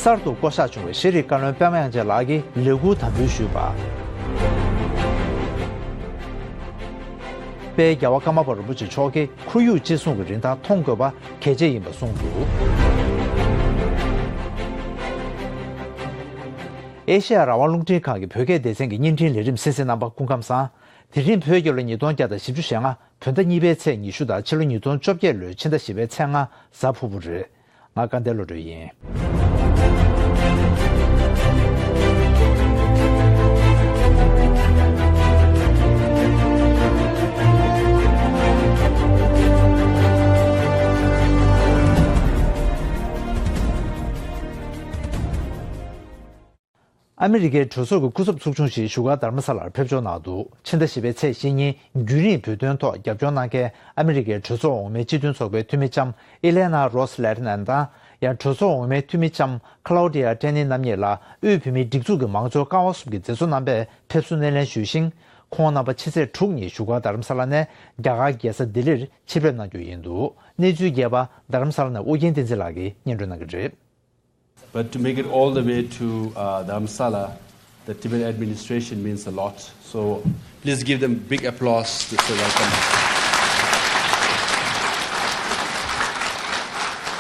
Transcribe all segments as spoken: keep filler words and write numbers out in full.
གསར་དུ་བསྐོ་གཞག་བྱུང་བའི་ཤེས་རིག་བཀའ་བློན་པད་མ་དབྱངས་ཅན་ལགས་ཀྱིས་ལས་འཁུར་དམ་འབུལ་ཞུས་པ། དཔལ་རྒྱལ་བ་ཀརྨ་པ་རིན་པོ་ཆེ་མཆོག་གིས་ཁོར་ཡུག་གཅེས་སྲུང་གི་རིན་ཐང་མཐོང་དགོས་པ་གལ་ཆེ་ཡིན་པ་གསུངས་འདུག་ཨེ་ཤེ་ཡ་རང་དབང་རླུང་འཕྲིན་ཁང་གི་བོད་སྐད་སྡེ་ཚན་གྱི་བརྙན་འཕྲིན་ལས་རིམ་གསན་གཟིགས་རྣམ་པ་སྐུ་ཁམས་བཟང་། དེ་རིང་བོད་རྒྱལ་ལོ་ཉིས་སྟོང་བརྒྱ་དང་བཞི་བཅུ་ཞེ་ལྔ། བོད་ཟླ་གཉིས་པའི་ཚེས་ཉི་ཤུ་དང་ཕྱི་ལོ་ཉིས་སྟོང་བཅོ་བརྒྱད་ལོའི་ཕྱི་ཟླ་བཞི་པའི་ཚེས་ལྔ་གཟའ་ཕུར་བུ་རེད། ང་དགའ་ལྡན་བློ་གྲོས་ཡིན། ཨ་མི་རི་ཀའི་གྲོས་ཚོགས་ཀྱི་སྐུ་ཚབ་ཚོགས་ཆུང་ཞིག་བཞུགས་སྒར་རྡ་རམ་ས་ལར་ཕེབས་འབྱོར་གནང་འདུག་ཕྱི་ཟླ་བཞི་པའི་ཚེས་བཞི་ཉིན་རྒྱུན་རིང་བོད་དོན་ཐོག་རྒྱབ་སྐྱོར་གནང་མཁན་ཨ་མི་རི་ཀའི་གྲོས་ཚོགས་འོག་མའི་སྤྱི་མཐུན་ཚོགས་པའི་འཐུས་མི་ལྕམ་ཨི་ལེ་ན་རོས་ལེ་ཐི་ནན་དང་། ཡང་གྲོས་ཚོགས་འོག་མའི་འཐུས་མི་ལྕམ་ཁ་ལའོ་ཌི་ཡ་ཏྲེ་ནི་རྣམ་གཉིས་ལ་དབུས་བོད་མིའི་སྒྲིག་འཛུགས་ཀྱི་མང་གཙོའི་ཀ་བ་གསུམ་གྱི་མཛད་གཙོ་རྣམ་པས་ཕེབས་བསུ་སྣེ་ལེན་ཞུས་ཤིང་། ཁོང་རྣམ་པ་ཕྱི་ཚེས་དྲུག་ཉིན་བཞུགས་སྒར་རྡ་རམ་ས་ལ་ནས་རྒྱ་གར་རྒྱལ་ས་ལྡི་ལིར་ཆེད་ཕེབས་གནང་རྒྱུ་ཡིན་འདུག་གནས་ཚུལ་རྒྱས་པ་རྡ་རམ་ས་ལ་ནས་ཨོ་རྒྱན་བསྟན་འཛིན་ལགས་ཀྱིས་སྙན་སྒྲོན་གནང་གི་རེད། But to make it all the way to uh, Dharamsala, the Tibet administration means a lot. So please give them big applause. This is welcome.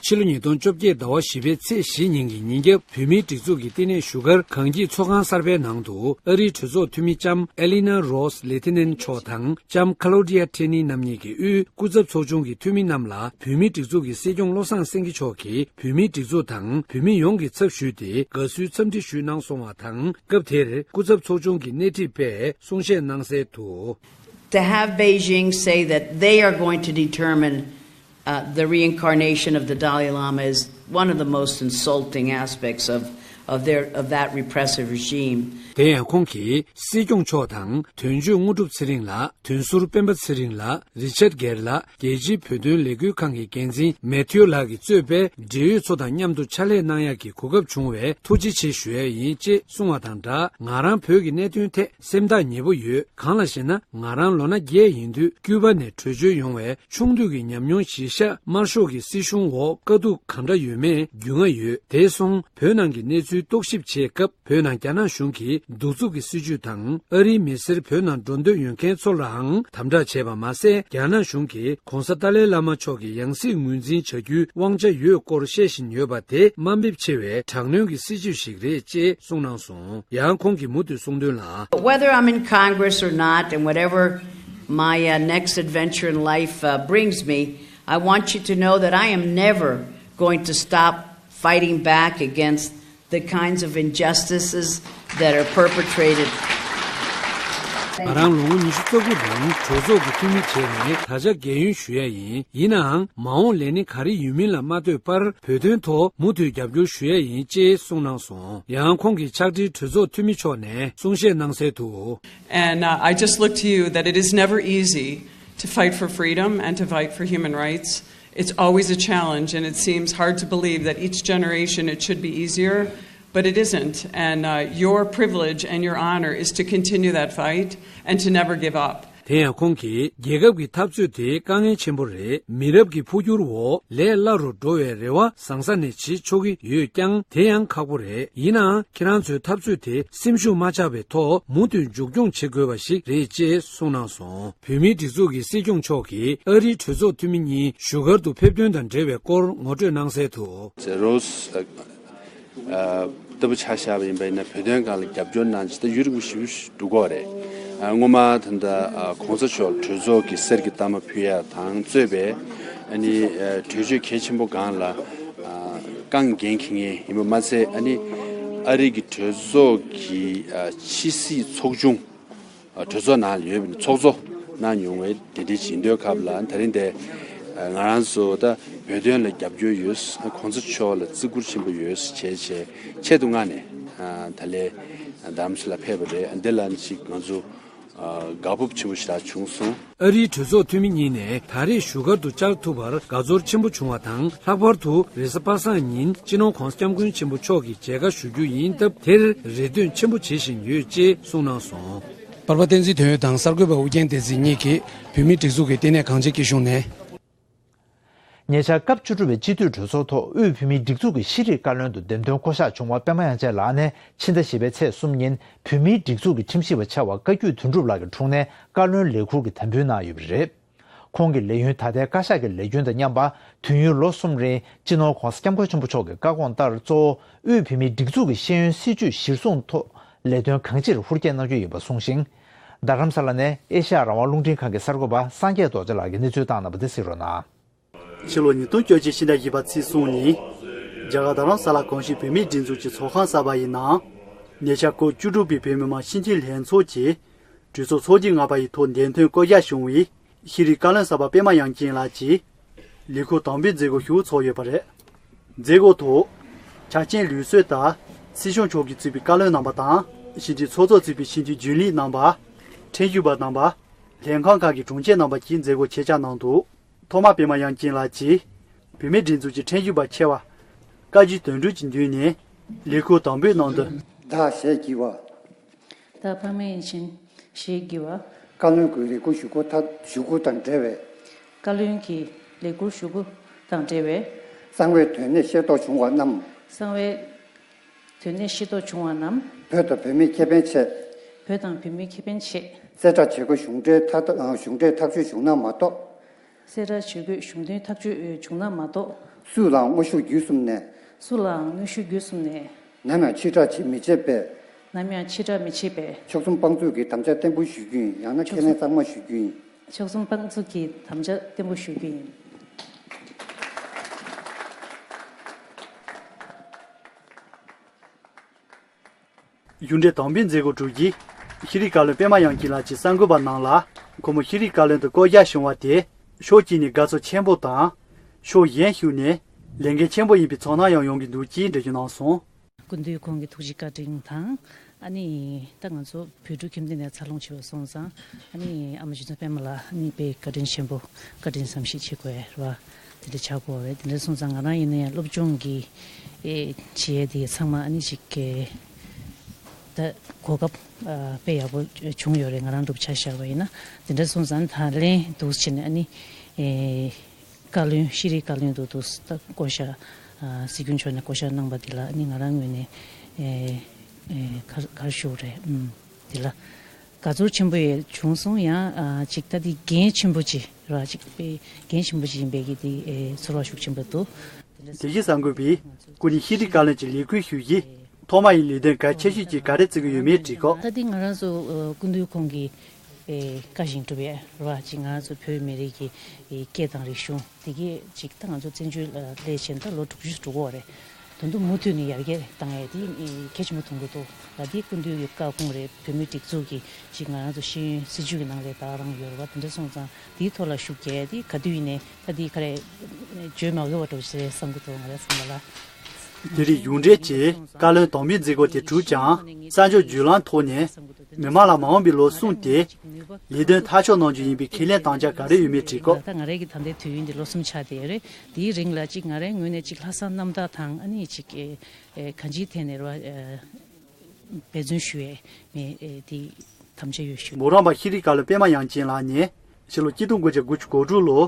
ཕྱི་ལོ་ཉིས་སྟོང་བཅོ་བརྒྱད་ཟླ་བ་བཞི་པའི་ཚེས་བཞི་ཉིན་གྱི་ཉིན་རྒྱབ་བོད་མིའི་སྒྲིག་འཛུགས་ཀྱི་བསྟི་གནས་བཞུགས་སྒར་གངས་སྐྱིད་ཚོགས་ཁང་གསར་པའི་ནང་དུ་ཨ་རིའི་གྲོས་ཚོགས་འཐུས་མི་ལྕམ་ཨེ་ལི་ན་རོས་ལེ་ཐི་ནན་མཆོག་དང་ལྕམ་ཁ་ལོ་ཌི་ཡ་ཏྲེ་ནི་རྣམ་གཉིས་ཀྱིས་དབུས་སྐུ་ཚབ་ཚོགས་ཆུང་གི་འཐུས་མི་རྣམས་ལ་བོད་མིའི་སྒྲིག་འཛུགས་ཀྱི་སྲིད་སྐྱོང་བློ་བཟང་སེང་གེ་མཆོག་གིས་བོད་མིའི་སྒྲིག་འཛུགས་དང་བོད་མི་ཡོངས་ཀྱི་ཚབ་ཞུས་ཏེ་དགའ་བསུའི་འཚམས་འདྲི་ཞུས་གནང་སོང་བ་དང་། སྐབས་དེར་སྐུ་ཚབ་ཚོགས་ཆུང་གི་སྣེ་ཁྲིད་པས་གསུང་བཤད་གནང་གསལ་དུ། To have Beijing say that they are going to determine uh, the reincarnation of the Dalai Lama is one of the most insulting aspects of, of, their, of that repressive regime. དེ་ཡང་ཁོང་གིས་སྲིད་སྐྱོང་མཆོག་དང་དོན་གཅོད་དངོས་གྲུབ་ཚེ་རིང་ལགས། དོན་ཟུར་སྤེན་པ་ཚེ་རིང་ལགས། རི་ཆར་གྷེར་ལགས། རྒྱལ་སྤྱིའི་བོད་དོན་ལས་འགུལ་ཁང་གི་འགན་འཛིན་མེ་ཐིའུ་ལགས་ཀྱིས་གཙོས་པའི་འབྲེལ་ཡོད་ཚོ་དང་མཉམ་དུ་ཕྱག་ལས་གནང་ཡག་གི་གོ་སྐབས་བྱུང་བས་ཐུགས་རྗེ་ཆེ་ཞུ་ཡ་ཡིན་ཅེས་གསུངས་བ་དང་སྦྲགས། ང་རང་བོད་ཀྱི་གནད་དོན་ཐད་སེམས་ཐག་ཉེ་པོ་ཡོད། གང་ལགས་ཤེ་ན། ང་རང་ལོ་ན་བརྒྱད་ཡིན་དུས་ཀྱུ་པ་ནས་བྲོས་བྱོལ་ཡོང་བས་ཆུང་དུས་ཀྱི་ཉམས་མྱོང་གཞིར་བཞག་དམར་ཤོག་གི་སྲིད་གཞུང་འོག་དཀའ་སྡུག་གང་འདྲ་ཡོད་མེད་རྒྱུས་མངའ་ཡོད། དེ་སོང་བོད་ནང་གི་གནས་ཚུལ་རྟོག་ཞིབ་བྱེད་སྐབས་བོད་ནང་རྒྱ་ནག་གཞུང་གིས་གདུག་རྩུབ་ཀྱི་སྲིད་བྱུས་དང་ཨ་རིའི་མི་སེར་བོད་ནང་འགྲོ་འདོད་ཡོད་མཁན་ཚོ་ལའང་དམ་དྲག་བྱས་པ་མ་ཟད། རྒྱ་ནག་གཞུང་གིས་༧གོང་ས་ཏཱ་ལའི་བླ་མ་མཆོག་གི་ཡང་སྲིད་ངོས་འཛིན་བྱ་རྒྱུའི་དབང་ཆ་ཡོད་སྐོར་བཤད་བཞིན་ཡོད་པ་དེ་དམའ་འབེབས་ཆེ་བའི་དྲག་གནོན་གྱི་སྲིད་བྱུས་ཤིག་རེད་ཅེས་གསུངས་གནང་སོང་། ཡང་ཁོང་གིས་མུ་མཐུད་གསུངས་དོན་ལ། Whether I'm in Congress or not, and whatever my uh, next adventure in life uh, brings me, I want you to know that I am never going to stop fighting back against the kinds of injustices that are perpetrated. ང་རང་ལོ་ངོ་ཉི་ཤུ་རྩ་དགུ་རིང་གྲོས་ཚོགས་ཀྱི་འཐུས་མི་བྱས་ནས་ད་ཆ་རྒས་ཡོལ་ཞུ་ཡ་ཡིན། ཡིན་ནའང་མ་འོངས་ལས་སྣེ་ག་རེ་ཡོད་མིན་ལ་མ་ལྟོས་པར་བོད་དོན་ཐོག་མུ་མཐུད་རྒྱབ་སྐྱོར་ཞུ་ཡ་ཡིན་ཅེས་གསུངས་གནང་སོང་། ཡང་ཁོང་གིས་ཕྱག་སྦྲེལ་གྲོས་ཚོགས་འཐུས་མི་མཆོག་ནས་གསུང་བཤད་གནང་གསལ་དུ། And uh, I just look to you that it is never easy to fight for freedom and to fight for human rights. It's always a challenge, and it seems hard to believe that each generation it should be easier, but it isn't. And uh, your privilege and your honor is to continue that fight and to never give up. དེ་ཡང་ཁོང་གིས་རྒྱལ་ཁབ་ཀྱི་འཐབ་རྩོད་དེ་དཀའ་ངལ་ཆེན་པོ་རེད། མི་རབས་ཀྱི་འཕོ་འགྱུར་འོག་ལས་སླ་རུ་འགྲོ་བའི་རེ་བ་བཟང་ས་ནས་བྱེད་ཆོག་གི་ཡོད་ཀྱང་དེ་ཡང་ཁག་པོ་རེད། ཡིན་ནའང་ཁྱེད་རང་ཚོའི་འཐབ་རྩོད་དེ་སེམས་ཤུགས་མ་ཆག་པའི་ཐོག་མུ་མཐུད་མཇུག་སྐྱོང་བྱེད་དགོས་པ་ཞིག་རེད་ཅེས་གསུངས་གནང་སོང་། བོད་མིའི་སྒྲིག་འཛུགས་ཀྱི་སྲིད་སྐྱོང་མཆོག་གིས་ཨ་རིའི་གྲོས་ཚོགས་འཐུས་མི་གཉིས་བཞུགས་སྒར་དུ་ཕེབས་དོན་དང་འབྲེལ་བའི་སྐོར་ངོ་སྤྲོད་གནང་གསལ་དུ། ཛེ་རོས་ལྟ་བུ་ཆ་བཞག་པ་ཡིན་པ་ཡིན་ན་བོད་དོན་སྒང་ལ་རྒྱབ་སྐྱོར་གནང་ཅི་ད་ཡུན་རིང་པོ་ཞིག་འགྲོ་གི་རེད། སྔོན་མ་ད་ལྟ་གོང་ས་མཆོག་གྲོས་ཚོགས་ཀྱི་གསེར་གྱི་རྟགས་མ་ཕུལ་ཡ་དང་གཙོས་པའི་ཨ་ནི་གྲོས་ཆོད་གལ་ཆེན་པོ་སྒང་ལ་རྐང་འགན་འཁྱེར་མཁན་ཡིན་པ་མ་ཚད་ཨ་ནི་ཨ་རི་གི་གྲོས་ཚོགས་ཀྱི་ཕྱི་སྲིད་ཚོགས་ཆུང་། གྲོས་ཚོགས་ནང་ཡོད་པའི་ཚོགས་གཙོ་གནང་མྱོང་བའི་དེ་འདྲའི་ཞིག་ཡིན་དུས་སྐབས་ལ་ད་རིང་དེ་ང་རང་ཚོ་ད་བོད་དོན་ལ་རྒྱབ་སྐྱོར་ཡོད། གོང་ས་མཆོག་ལ་བརྩི་བཀུར་ཆེན་པོ་ཡོད་བྱས་བྱས་ཆེད་དུ་མངགས་ནས་ད་ལས་རྡ་རམ་ས་ལ་ཕེབས་པ་རེད། འདི་ལ་ཅིག་ང་ཚོ་དགའ་སྤོབས་ཆེན་པོ་ཞེ་དྲག་བྱུང་སོང་། ཨ་རིའི་གྲོས་ཚོགས་འཐུས་མི་གཉིས་ནས་ད་རེས་བཞུགས་སྒར་དུ་བཅར་ཐུབ་པར་དགའ་ཚོར་ཆེན་པོ་བྱུང་བ་དང་། ལྷག་པར་དུ་རེས་གཟའ་པ་སངས་ཉིན་སྤྱི་ནོར་༧གོང་ས་༧སྐྱབས་མགོན་ཆེན་པོ་མཆོག་གི་མཇལ་ཁ་ཞུ་རྒྱུ་ཡིན་སྟབས་དེར་རེ་འདུན་ཆེན་པོ་བྱེད་བཞིན་ཡོད་ཅེས་གསུངས་གནང་སོང་། པར་པ་བསྟན་འཛིན་དོན་ཡོད་དང་གསར་འགོད་པ་ཨུ་རྒྱན་བསྟན་འཛིན་གཉིས་ཀྱིས་བོད་མིའི་སྒྲིག་འཛུགས་ཀྱི་ལྟེ་གནས་གངས་ཅན་སྐྱིད་གཤོངས་ནས། ཉེ་ཆར་སྐབས་བཅུ་དྲུག་པའི་སྤྱི་འཐུས་གྲོས་ཚོགས་ཐོག་དབུས་བོད་མིའི་སྒྲིག་འཛུགས་ཀྱི་ཤེས་རིག་བཀའ་བློན་དུ་འདེམས་ཐོན་བསྐོ་གཞག་བྱུང་བ་པད་མ་དབྱངས་ཅན་ལགས་ནས་ཕྱི་ཟླ་བཞི་པའི་ཚེས་གསུམ་ཉིན་བོད་མིའི་སྒྲིག་འཛུགས་ཀྱི་ཁྲིམས་ཞིབ་པ་ཆེ་བ་བཀའ་བརྒྱུད་དོན་གྲུབ་ལགས་ཀྱི་དྲུང་ནས་བཀའ་བློན་ལས་ཁུར་གྱི་དམ་འབུལ་གནང་ཡོད་པ་རེད། ཁོང་གི་ལས་ཡུན་ད་ལྟའི་བཀའ་ཤག་གི་ལས་རྒྱུན་དང་མཉམ་པ། དུས་ཡུན་ལོ་གསུམ་རིང་སྤྱི་ནོར་༧གོང་ས་༧སྐྱབས་མགོན་ཆེན་པོ་མཆོག་གི་བཀའ་དགོངས་ལྟར་གཙོ་བོ་དབུས་བོད་མིའི་སྒྲིག་འཛུགས་ཀྱི་ཤེས་ཡོན་སྲིད་བྱུས་གཞིར་བཟུང་ཐོག་ལས་དོན་གང་ཅིར་ཧུར་བསྐྱེད་གནང་རྒྱུ་ཡིན་པ་གསུངས་ཤིང་། རྡ་རམ་ས་ལ་ནས་ཨེ་ཤ་ཡ་རང་དབང་རླུང་འཕྲིན་ཁང་གི་གསར་འགོད་པ་སངས་རྒྱས་རྡོ་རྗེ་ལགས་ཀྱིས་གནས་ཚུལ་བཏང་གནང་བ་དེ་གཟིགས་རོགས་གནང་། ཕྱི་ལོ་ཉིས་སྟོང་བཅོ་གཅིག་ཕྱི་ཟླ་བཞི་པ་ཚེས་གསུམ་ཉིན། རྒྱ་གར་རྡ་རམ་ས་ལ་གོང་ཞུས་བོད་མིའི་སྒྲིག་འཛུགས་ཀྱི་ཚོགས་ཁང་གསར་པ་ཡི་ནང་། ཉེ་ཆར་སྐབས་བཅུ་དྲུག་པའི་བོད་མི་མང་སྤྱི་འཐུས་ལྷན་ཚོགས་ཀྱི་གྲོས་ཚོགས་ཚོགས་དུས་ལྔ་པ་ཡི་ཐོག་འདེམས་ཐོན་བསྐོ་གཞག་བྱུང་བའི་ཤེས་རིག་བཀའ་བློན་གསར་པ་པད་མ་དབྱངས་ཅན་ལགས་ཀྱིས་ལས་ཁུར་དམ་འབུལ་མཛད་སྒོ་ཞིག་ཚོགས་ཡོད་པ་རེད། མཛད་སྒོ་ཐོག་ཆ་རྐྱེན་ལུགས་སྲོལ་ལྟར་སྲིད་སྐྱོང་མཆོག་གིས་གཙོས་པའི་བཀའ་བློན་རྣམ་པ་དང་། སྤྱི་འཐུས་ཚོགས་གཙོས་གཙོས་པའི་སྤྱི་འཐུས་རྒྱུན་ལས་རྣམ་པ། ཁྲིམས་ཞིབ་པ་རྣམ་པ། ལྷན་ཁང་ཁག་གི་དྲུང་ཆེ་རྣམ་པ་བཅས་མཛད་སྒོ་ཆེད་བཅར་གནང་འདུག་ཐོག་མར་པད་མ་དབྱངས་ཅན་ལགས་ཀྱིས་བོད་མིའི་སྒྲིག་འཛུགས་ཀྱི་ཁྲིམས་ཞིབ་པ་ཆེ་བ་བཀའ་བརྒྱུད་དོན་གྲུབ་ཀྱི་མདུན་ནས་ལས་ཁུར་དམ་འབུལ་གནང་དོན། བདག་ཞེས་བགྱི་བ། བདག་པདྨ་དབྱངས་ཅན་ཞེས་བགྱི་བ། བཀའ་བློན་གྱི་ལས་ཁུར་ཞུ་སྒོ་ད་ཞུ་སྒོ་དང་འབྲེལ་བའི། བཀའ་བློན་གྱི་ལས་ཁུར་ཞུ་སྒོ་དང་འབྲེལ་བའི། གསང་བའི་དོན་གནད་ཤེས་རྟོགས་བྱུང་བ་རྣམས། གསང་བའི་དོན་གནད་ཤེས་རྟོགས་བྱུང་བ་རྣམས། བོད་དང་བོད་མིའི་ཁེ་ཕན་ཆེད། བོད་དང་བོད་མིའི་ཁེ་ཕན་ཆེད། གསལ་བསྒྲགས་བྱེད་དགོས་གཞུང་འབྲེལ་ཐག་གཞུང་འབྲེལ་ཐག་གཅོད་བྱུང་ན་མ་གཏོགས། གསལ་བསྒྲགས་བྱེད་དགོས་གཞུང་འབྲེལ་ཐག་གཅོད་བྱུང་ན་མ་གཏོགས། སུ་ལའང་དངོས་ཤུགས་བརྒྱུད་གསུམ་ནས། སུ་ལའང་དངོས་ཤུགས་བརྒྱུད་གསུམ་ནས། ནམ་ཡང་ཕྱིར་བསྒྲགས་བྱེད་མི་བྱེད་པའི། ནམ་ཡང་ཕྱིར་བསྒྲགས་མི་བྱེད་པའི། ཕྱོགས་མཚུངས་དཔང་བཙུགས་ཀྱི་དམ་བཅའ་བརྟན་པོ་ཞུ་རྒྱུ་ཡིན། ཡང་ན་ཁས་ལེན་གཙང་མ་ཞུ་རྒྱུ་ཡིན། ཕྱོགས་མཚུངས་དཔང་བཙུགས་ཀྱི་དམ་བཅའ་བརྟན་པོ་ཞུ་རྒྱུ་ཡིན། གཞུང་འབྲེལ་དམ་འབུལ་མཛད་སྒོ་གྲུབ་རྗེས། ཤེས་རིག་བཀའ་བློན་པད་མ་དབྱངས་ཅན་ལགས་ཀྱིས་གསར་འགོད་པ་རྣམས་ལ། ཁོ་མོ་ཤེས་རིག་བཀའ་བློན་དུ་བསྐོ་གཞག་བྱུང་བ་དེ། ཕྱོགས་གཅིག་ནས་དགའ་ཚོར་ཆེན་པོ་དང་། ཕྱོགས་གཞན་ཞིག་ནས་ལས་འགན་ཆེན་པོ་ཡིན་པའི་ཚོར་སྣང་ཡང་ཡོང་གི་འདུག་ཅེས་འགྲེལ་བརྗོད་གནང་སོང་། སྐུ་མདུན་ཁོང་གི་ཐུགས་རྗེ་བཀའ་དྲིན་དང་། ཨ་ནི་ད་ང་ཚོ་བོད་ཕྲུག་ཁྱིམ་སྡེ་ནས་འཚར་ལོངས་བྱས་པ་སོང་ཙང་། ཨ་ནི་ཨ་མ་རྗེ་བཙུན་པད་མ་ལ་ཨ་ནི་དཔེ་བཀའ་དྲིན་ཆེན་པོ། བཀའ་དྲིན་བསམ་ཤེས་བྱེད་དགོས་རེད་བ། དེ་འདྲ་ཆགས་དགོས་རེད། དེ་འདྲ་སོང་ཙང་ང་རང་ཡིན་ན་ཡང་སློབ་སྦྱོང་གི་ཨེ་བྱེད་ཡས་དེ་ཚང་མ་ཨ་ནི་ཅིག་གི་ད་གོ་སྐབས་ཨ་དཔེ་ཡག་པོ་བྱུང་ཡོད་རེད། ང་རང་སྒྲུབ་ཆ་བཞག་པ་ཡིན་ན། དེ་འདྲ་སོང་ཙང་ད་ལན་འདུག་བྱས་ནས་ཨ་ནི་ཨེ་བཀའ་བློན། ཤེས་རིག་བཀའ་བློན་དུ་དུ་ད་བསྐོ་བཞག་ཨ་སྲིད་སྐྱོང་མཆོག་ནས་བསྐོ་བཞག་གནང་པ་འདི་ལ་ཨ་ནི་ང་རང་ངོས་ནས་ཨེ་ཨེ་ག་ག་རེ་ཞུ་དགོས་རེད། ཨུམ། འདི་ལ་དགའ་ཚོར་ཆེན་པོ་ཡང་བྱུང་སོང་། ཡང་ཨ་ཅིག་ད་འདི་འགན་ཆེན་པོ་ཅིག་ར་ཅིག་དཔེ་འགན་ཆེན་པོ་ཅིག་ཡིན་པའི་གི་འདི་ཨེ་ཚོར་བ་ཤུགས་ཆེན་པོ་འདུག་དེ་བཞིན་གསར་འགོད་པས་སྐུ་ཉིད་ཤེས་རིག་བཀའ་བློན་གྱི་ལས་ཁུར་ཞུ་རྗེས། ཐོག་མ་ཡི་ལས་དོན་གལ་ཆེ་ཤོས་ཅིག་ག་རེ་བརྩི་གི་ཡོད་མེད་དྲིས་སྐབས། ད་འདི་ང་རང་ཚོ་ཨ་སྐུ་མདུན་ཁོང་གི་ཨེ་བཀའ་བཞིན་སྒྲུབ་ཡས་ར་ཅིག་ང་རང་ཚོ་བོད་མི་རིགས་ཀྱི་ཨེ་སྐད་དང་རིག་གཞུང་དེ་གས་ཅིག་ད་ང་ཚོ་བཙན་བྱོལ་ལ་སླེབས་བྱས་ད་ལོ་དྲུག་ཅུ་འགྲོ་གི་ཡོད་རེད། ད་དུང་མུ་མཐུད་ནས་ཡར་རྒྱས་བཏང་ཡས་དེ་གལ་ཆེན་པོ་མཐོང་གི་འདུག་ལ། དེ་སྐུ་མདུན་གྱི་བཀའ་དགོངས་རེད། བོད་མིའི་སྒྲིག་འཛུགས་ཀྱི་ཅིག་ང་རང་ཚོ་ཤེས་ཡོན་སྲིད་བྱུས་ཀྱི་ནང་ལ་ད་རང་ཡོད་རེད་བ། དེ་འདྲ་སོང་ཙང་དེའི་ཐོག་ལ་ཤུགས་རྒྱག་ཡས་དེ་ག་དུས་ཡིན་ནའི་ད་དེ་ག་རེ་བརྗོད་མ་དགོས་པ་འདྲ་བོ་ཞིག་རེད་བསམ་གྱི་འདུག་ང་རང་བསམ་པ་ལ། དེ་རིང་གཞུང་འབྲེལ་གྱིས་བཀའ་བློན་དམ་འབུལ་མཛད་སྒོ་དེ་གྲུབ་ཀྱང་། གསར་འགྱུར་བརྒྱུད་ལམ་ཐོག་ནས་མི་མང་ལ་མ་འོངས་པའི་ལོ་གསུམ་དེ་ལས་དོན་ཐག་གཅོད་གནང་རྒྱུ་ཡིན་པའི་ཁས་ལེན་དམ་བཅའ་ག་རེ་ཡོད་མེད་དྲིས་སྐབས། ད་ང་རང་གི་ད་ལྟའི་དུས་ཡུན་དེ་ལོ་གསུམ་ཆགས་བསྡད་ཡོད་རེད། དེའི་རིང་ལ་ཅིག་ང་རའི་ངོས་ནས་ཅིག་ལྷག་བསམ་རྣམ་དག་དང་ཨ་ནི་ཅིག་ཨེ་ཨེ་གང་ཅིའི་ཐད་ནས་རེད་བ། ཨེ་འབད་བརྩོན་ཞུ་ཡས་ངས་ཨེ་དེ་དམ་བཅའ་ཡོད་ཞུ། མོ་རང་པ་ཤེས་རིག་བཀའ་བློན་པད་མ་དབྱངས་ཅན་ལགས་ནས་ཕྱི་ལོ་ཆིག་སྟོང་དགུ་བརྒྱ་དགུ་བཅུ་གོ་དྲུག་ལོ་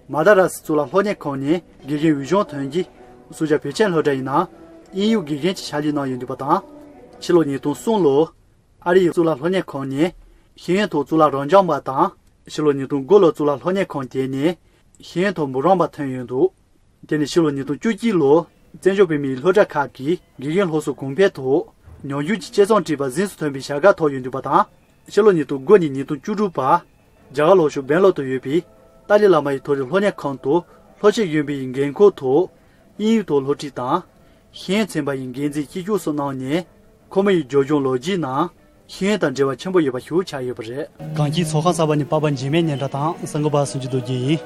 མ་ད་ར་སི་གཙུག་ལག་སློབ་གཉེར་ཁང་ནས་དགེ་རྒན་འོས་སྦྱོང་ཐོན་རྗེས། སུ་ཇཱ་བོད་ཆེན་སློབ་གྲྭ་ཡི་ནང་དབྱིན་ཡིག་དགེ་རྒན་གྱི་ཕྱག་ལས་གནང་ཡོད་འདུག་པ་དང་། ཕྱི་ལོ་ཉིས་སྟོང་གསུམ་ལོ་ཨ་རི་ཡི་གཙུག་ལག་སློབ་གཉེར་ཁང་ནས་ཤེས་ཡོན་ཐོག་གཙུག་ལག་རབ་འབྱམས་པ་དང་། ཕྱི་ལོ་ཉིས་སྟོང་དགུ་ལོ་གཙུག་ལག་སློབ་གཉེར་ཁང་དེ་ནས་ཤེས་ཡོན་ཐོག་འབུམ་རམས་པ་ཐོན་ཡོད་འདུག་དེ་ནས་ཕྱི་ལོ་ཉིས་སྟོང་བཅུ་གཅིག་ལོ་བཙན་བྱོལ་བོད་མིའི་སློབ་གྲྭ་ཁག་གི་དགེ་རྒན་སློབ་གསོ་གོང་འཕེལ་ཐོག་ཉམས་འགྱུར་གྱི་དཔྱད་རྩོམ་བྲིས་པ་གཟེངས་སུ་ཐོན་པའི་བྱ་དགའ་ཐོབ་ཡོད་འདུག་པ་དང་། ཕྱི་ལོ་ཉིས་སྟོང་དགུ་ནས་ཉིས་སྟོང་བཅུ་དྲུག་བར་རྒྱ་གར་ལྷོ་ཕྱོགས་སྦེང་ལོར་དུ་ཡོད་པའི་ཏཱ་ལའི་བླ་མ་ཡི་མཐོ་རིམ་སློབ་གཉེར་ཁང་དུ་སློབ་དཔྱད་གཞོན་པའི་འགན་འཁུར་ཐོག་དབྱིན་ཡིག་ཐོག་སློབ་ཁྲིད་དང་། ཤེས་ཡོན་ཚན་པ་ཡི་འགན་འཛིན་སྤྱི་ཁྱབ་སོགས་གནང་ནས། ཁོ་མོ་ཡི་སྦྱོང་བརྒྱུད་ལོ་རྒྱུས་ནང་ཤེས་ཡོན་དང་འབྲེལ་བ་ཆེན་པོ་ཡོད་པ་ཞིག་ཆགས་ཡོད་པ་རེད། གངས་སྐྱིད་ཚོགས་ཁང་གསར་པ་ནས་པ་ཕ་འཇིགས་མེད་སྙན་གྲགས་དང་གསར་འགོད་པ་སུ་འཇུ་རྡོ་རྗེ་ཡིན།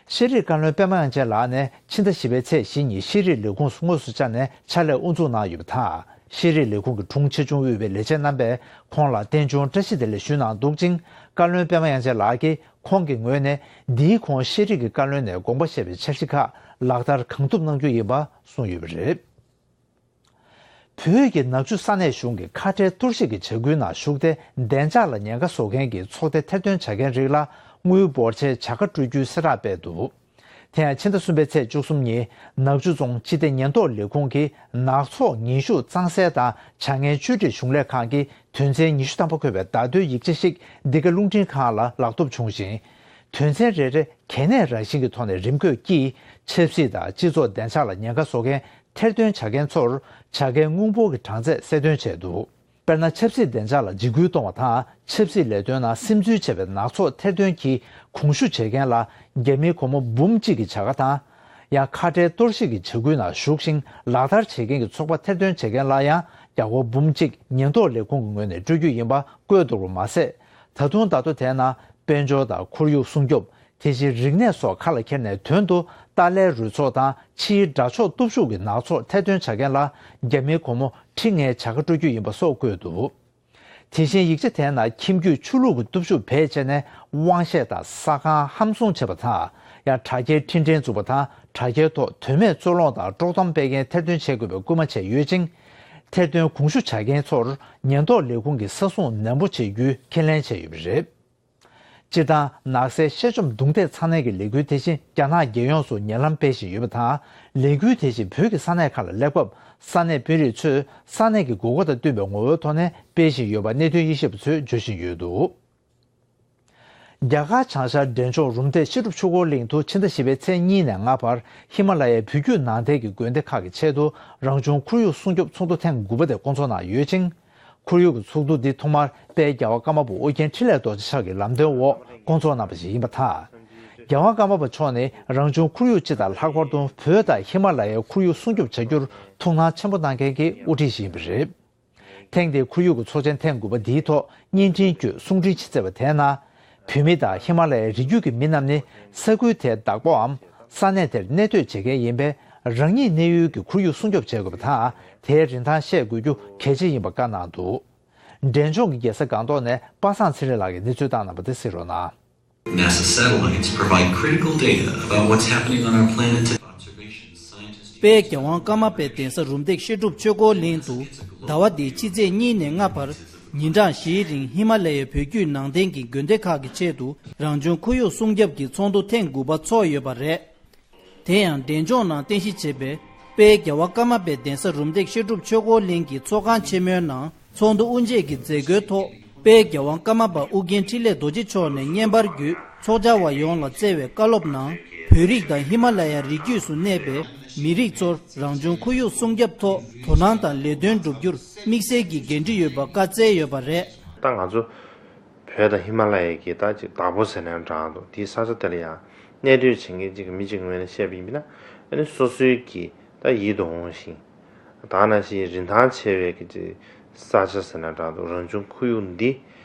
ཤེས་རིག་བཀའ་བློན་པད་མ་དབྱངས་ཅན་ལགས་ནས་ཕྱི་ཟླ་བཞི་པའི་ཚེས་བཞི་ཉིན་ཤེས་རིག་ལས་ཁུངས་སུ་དངོས་སུ་བཅར་ནས་ཕྱག་ལས་དབུ་འཛུགས་གནང་ཡོད་པ་དང་། ཤེས་རིག་ལས་ཁུངས་ཀྱི་དྲུང་ཆེ་ཆུང་དབུས་པའི་ལས་བྱེད་རྣམ་པས་ཁོང་ལ་རྟེན་འབྱུང་བཀྲ་ཤིས་བདེ་ལེགས་ཞུས་གནང་འདུག་ཅིང་། བཀའ་བློན་པད་མ་དབྱངས་ཅན་ལགས་ཀྱིས་ཁོང་གི་ངོས་ནས་འདིའི་གོང་ཤེས་རིག་གི་བཀའ་བློན་ནས་དགོངས་པ་བཞེས་པའི་འཆར་གཞི་ཁག་ལག་བསྟར་གང་ཐུབ་གནང་རྒྱུ་ཡིན་པ་གསུངས་ཡོད་པ་རེད། བོད་ཀྱི་ནག་ཆུ་ས་གནས་གཞུང་གི་ཁ་བྲལ་གཏོར་བཤིག་གི་བྱ་འགུལ་ནང་ཞུགས་ཏེ་བདེ་འཇགས་ལ་ཉེན་ཁ་བཟོ་མཁན་གྱི་ཚོགས་སྡེ་ཐེར་འདོན་བྱ་མཁན་རིགས་ལ་དངུལ་འབོར་ཆེའི་བྱ་དགའ་སྤྲོད་རྒྱུའི་གསལ་བསྒྲགས་སྤེལ་འདུག་དེ་ཡང་ཕྱི་ཟླ་གསུམ་པའི་ཚེས་བཅུ་གསུམ་ཉིན་ནག་ཆུ་རྫོང་སྤྱི་བདེ་ཉེན་རྟོག་ལས་ཁུངས་ཀྱིས་ནག་ཚོགས་ངན་ཞུགས་གཙང་སེལ་དང་བྱ་ངན་བཅོས་སྒྲིག་གཞུང་ལས་ཁང་གི་དོན་ཚན་ཉི་ཤུ་ཐམ་པ་འཁོད་པའི་བརྡ་དོན་ཡིག་ཆ་ཞིག་འདི་ག་རླུང་འཕྲིན་ཁང་ལ་ལག་ཐོབ་བྱུང་ཞིང་། དོན་ཚན་རེ་རེ་གལ་གནད་རང་བཞིན་གྱི་ཐོག་ནས་རིམ་བགོས་ཀྱིས་ཆབ་སྲིད་དང་སྤྱི་ཚོགས་བདེ་འཇགས་ལ་ཉེན་ཁ་བཟོ་མཁན་ཐེར་འདོན་བྱ་མཁན་ཚོར་བྱ་དགའི་དངུལ་འབོར་གྱི་གྲངས་ཚད་གསལ་སྟོན་བྱས་འདུག་དཔེར་ན། ཆབ་སྲིད་བདེ་འཇགས་ལ་འཇིགས་སྐུལ་གཏོང་བ་དང་ཆབ་སྲིད་ལས་དོན་ནང་སིམ་འཛུལ་བྱས་པའི་ནག་ཚོགས་ཐེར་འདོན་གྱིས་གོང་ཞུ་བྱེད་མཁན་ལ་རྒྱ་མིའི་སྒོར་མོ་འབུམ་གཅིག་གི་བྱ་དགའ་དང་། ཡང་ཁ་བྲལ་གཏོར་བཤིག་གི་བྱ་འགུལ་ནང་ཞུགས་ཤིང་ལག་བསྟར་བྱེད་མཁན་གྱི་ཚོགས་པ་ཐེར་འདོན་བྱེད་མཁན་ལ་ཡང་རྒྱ་སྒོར་འབུམ་གཅིག་ཉེན་རྟོག་ལས་ཁུངས་ཀྱི་ངོས་ནས་སྤྲོད་རྒྱུ་ཡིན་པ་བཀོད་འདུག་པ་མ་ཟད། ད་དུང་ད་ལྟོ་དེའི་ནང་དཔལ་འབྱོར་དང་ཁོར་ཡུག་སྲུང་སྐྱོབ། དེ་བཞིན་རིག་གནས་སོགས་ཁ་ལ་འཁྱེར་ནས་དོན་དུ་ཏཱ་ལའི་རུ་ཚོགས་དང་ཕྱིའི་དགྲ་ཕྱོགས་སྟོབས་ཤུགས་ཀྱི་ནག་ཚོགས་ཐེར་འདོན་བྱ་མཁན་ལ་རྒྱ་མིའི་སྒོར་མོ་ཁྲི་ལྔའི་བྱ་དགའ་སྤྲོད་རྒྱུ་ཡིན་པ་སོགས་བཀོད་འདུག་དེ་བཞིན་ཡིག་ཆ་དེའི་ནང་ཁྱིམ་རྒྱུད་ཆོས་ལུགས་ཀྱི་སྟོབས་ཤུགས་བེད་སྤྱད་ནས་དབང་ཤེད་དང་ས་ཁང་ཧམ་བཟུང་བྱེད་པ་དང་། ཡང་དྲ་རྒྱའི་འཕྲིན་ཕྲན་འཛུགས་པ་དང་དྲ་རྒྱའི་ཐོག་དོན་མེད་རྩོད་སློང་དང་དཀྲོག་གཏམ་སྤེལ་མཁན་ཐེར་འདོན་བྱེད་དགོས་པའི་སྐུལ་མ་བྱས་ཡོད་ཅིང་། ཐེར་འདོན་གོང་ཞུ་བྱ་མཁན་ཚོར་ཉེན་རྟོག་ལས་ཁུངས་ཀྱིས་ས་སྲུང་ནན་པོ་བྱེད་རྒྱུའི་ཁས་ལེན་བྱས་ཡོད་པ་རེད། སྤྱིར་བཏང་ནག་སེལ་གཤེད་བཅོམ་རྡུང་རྡེག་ཚ་ནན་གྱི་ལས་འགུལ་དེ་བཞིན་རྒྱ་ནག་རྒྱལ་ཡོངས་སུ་ཉེ་ལམ་སྤེལ་བཞིན་ཡོད་པ་དང་། ལས་འགུལ་དེ་བཞིན་བོད་ཀྱི་ས་གནས་ཁག་ལ་སླེབས་སྐབས་ས་གནས་དཔོན་རིགས་ཚོས་ས་གནས་ཀྱི་དགོས་མཁོ་དང་བསྟུན་པའི་ངོ་བོའི་ཐོག་ནས་སྤེལ་བཞིན་ཡོད་པ་གནད་དོན་དབྱེ་ཞིབ་པ་ཚོས་བརྗོད་བཞིན་ཡོད་འདུག་རྒྱ་གར་བྱང་ཤར་འབྲས་ལྗོངས་རུམ་བཏེག་བཤད་སྒྲུབ་ཆོས་འཁོར་གླིང་དུ་ཕྱི་ཟླ་བཞི་པའི་ཚེས་གཉིས་ནས་ལྔ་བར་ཧི་མ་ལ་ཡའི་བོད་བརྒྱུད་ནང་བསྟན་གྱི་དགོན་སྡེ་ཁག་གི་ཆེད་དུ་རང་བྱུང་ཁོར་ཡུག་སྲུང་སྐྱོབ་ཚོགས་འདུ་ཐེངས་དགུ་པ་དེ་བསྐོང་ཚོགས་གནང་ཡོད་ཅིང་། ཁོར་ཡུག་གི་ཚོགས་འདུ་འདི་ཐོག་མར་དཔལ་རྒྱལ་བ་ཀརྨ་པ་ཨོ་རྒྱན་འཕྲིན་ལས་རྡོ་རྗེ་མཆོག་གི་ལམ་སྟོན་འོག་བསྐོང་ཚོགས་གནང་བ་ཞིག་ཡིན་པ་དང་། རྒྱལ་བ་ཀརྨ་པ་མཆོག་ནི་རང་བྱུང་ཁོར་ཡུག་སྤྱི་དང་ལྷག་པར་དུ་བོད་དང་ཧི་མ་ལ་ཡའི་ཁོར་ཡུག་སྲུང་སྐྱོབ་བྱ་རྒྱུར་ཐུགས་སྣང་ཆེན་པོ་གནང་མཁན་གྱི་དབུ་ཁྲིད་ཞིག་ཡིན་པ་རེད། ཐེངས་འདིའི་ཁོར་ཡུག་གི་ཚོགས་ཆེན་ཐེངས་དགུ་པ་འདིའི་ཐོག་བརྙན་འཕྲིན་བརྒྱུད་གསུང་འཕྲིན་ཞིག་བསྩལ་བ་དེའི་ནང་། བོད་མི་དང་ཧི་མ་ལ་ཡའི་རི་རྒྱུད་ཀྱི་མི་རྣམས་ནི་ས་ཁུལ་དེའི་བདག་པོའམ་ས་གནས་དེར་གནས་སྡོད་བྱེད་མཁན་ཡིན་པས། རང་ཉིད་གནས་ཡུལ་གྱི་ཁོར་ཡུག་སྲུང་སྐྱོབ་བྱེད་དགོས་པ་དང་། དེའི་རིན་ཐང་ཤེས་དགོས་རྒྱུ་གལ་ཆེ་ཡིན་པ་བཀའ་གནང་འདུག་འབྲས་ལྗོངས་ཀྱི་རྒྱལ་ས་སྒང་ཏོག་ནས་པ་སངས་ཚེ་རིང་ལགས་ཀྱིས་གནས་ཚུལ་བཏང་གནང་བ་དེ་གཟིགས་རོགས་གནང་། NASA satellites provide critical data about what's happening on our planet to observation scientists. དཔལ་རྒྱལ་དབང་ཀརྨ་པའི་གདན་ས་རུམ་བཏེག་བཤད་སྒྲུབ་ཆོས་འཁོར་གླིང་དུ་ཟླ་བ་འདིའི་ཕྱི་ཚེས་གཉིས་ནས་ལྔ་བར་ཉིན་གྲངས་བཞིའི་རིང་ཧི་མ་ལ་ཡའི་བོད་བརྒྱུད་ནང་བསྟན་གྱི་དགོན་སྡེ་ཁག་གི་ཆེད་དུ་རང་བྱུང་ཁོར་ཡུག་སྲུང་སྐྱོབ་ཀྱི་ཚོགས་འདུ་ཐེངས་དགུ་པ་ཚོགས་ཡོད་པ་རེད། དེ་ཡང་འབྲས་ལྗོངས་ནང་རྟེན་གཞི་བྱས་པའི་དཔལ་རྒྱལ་བ་ཀརྨ་པའི་གདན་ས་རུམ་བཏེག་བཤད་སྒྲུབ་ཆོས་འཁོར་གླིང་གི་ཚོགས་ཁང་ཆེན་མོའི་ནང་ཚོགས་འདུ་དབུ་འབྱེད་ཀྱི་མཛད་སྒོའི་ཐོག་དཔལ་རྒྱལ་དབང་ཀརྨ་པ་ཨོ་རྒྱན་འཕྲིན་ལས་རྡོ་རྗེ་མཆོག་ནས་བརྙན་པར་བརྒྱུད་ཚོགས་བཅར་བ་ཡོངས་ལ་བསྩལ་བའི་བཀའ་སློབ་ནང་། བོད་རིགས་དང་ཧི་མ་ལ་ཡ་རི་རྒྱུད་སུ་གནས་པའི་མི་རིགས་ཚོར་རང་བྱུང་ཁོར་ཡུག་སྲུང་སྐྱོབ་ཐོག་དོ་སྣང་དང་ལས་དོན་བསྒྲུབ་རྒྱུར་དམིགས་བསལ་གྱི་འགན་འཁྲི་ཡོད་པ་བཀའ་སྩལ་ཡོད་པ་རེད། ད་ང་ཚོ་བོད་དང་ཧི་མ་ལ་ཡའི་གི་ད་ཅིག་བདག་པོ་ཟེར་ནའང་འདྲ་འདུག་དེའི་ས་ཆ་དེ་ལ་ཡང་གནས་སྡོད་བྱེད་མཁན་ཅིག་གི་མི་གཅིག་གི་ངོས་ནས་བཤད་པ་ཡིན་ན། ཨ་ནི་སོ་སོའི་གི་ད་ཡིད་དུ་འོང་ཞིང་། ད་ནང་བཞིན་རིན་ཐང་ཆེ་བའི་གི་ཅིག་ས་ཆ་ཟེར་ན་འདྲ་འདུག་རང་བྱུང་ཁོར་ཡུག་འདི་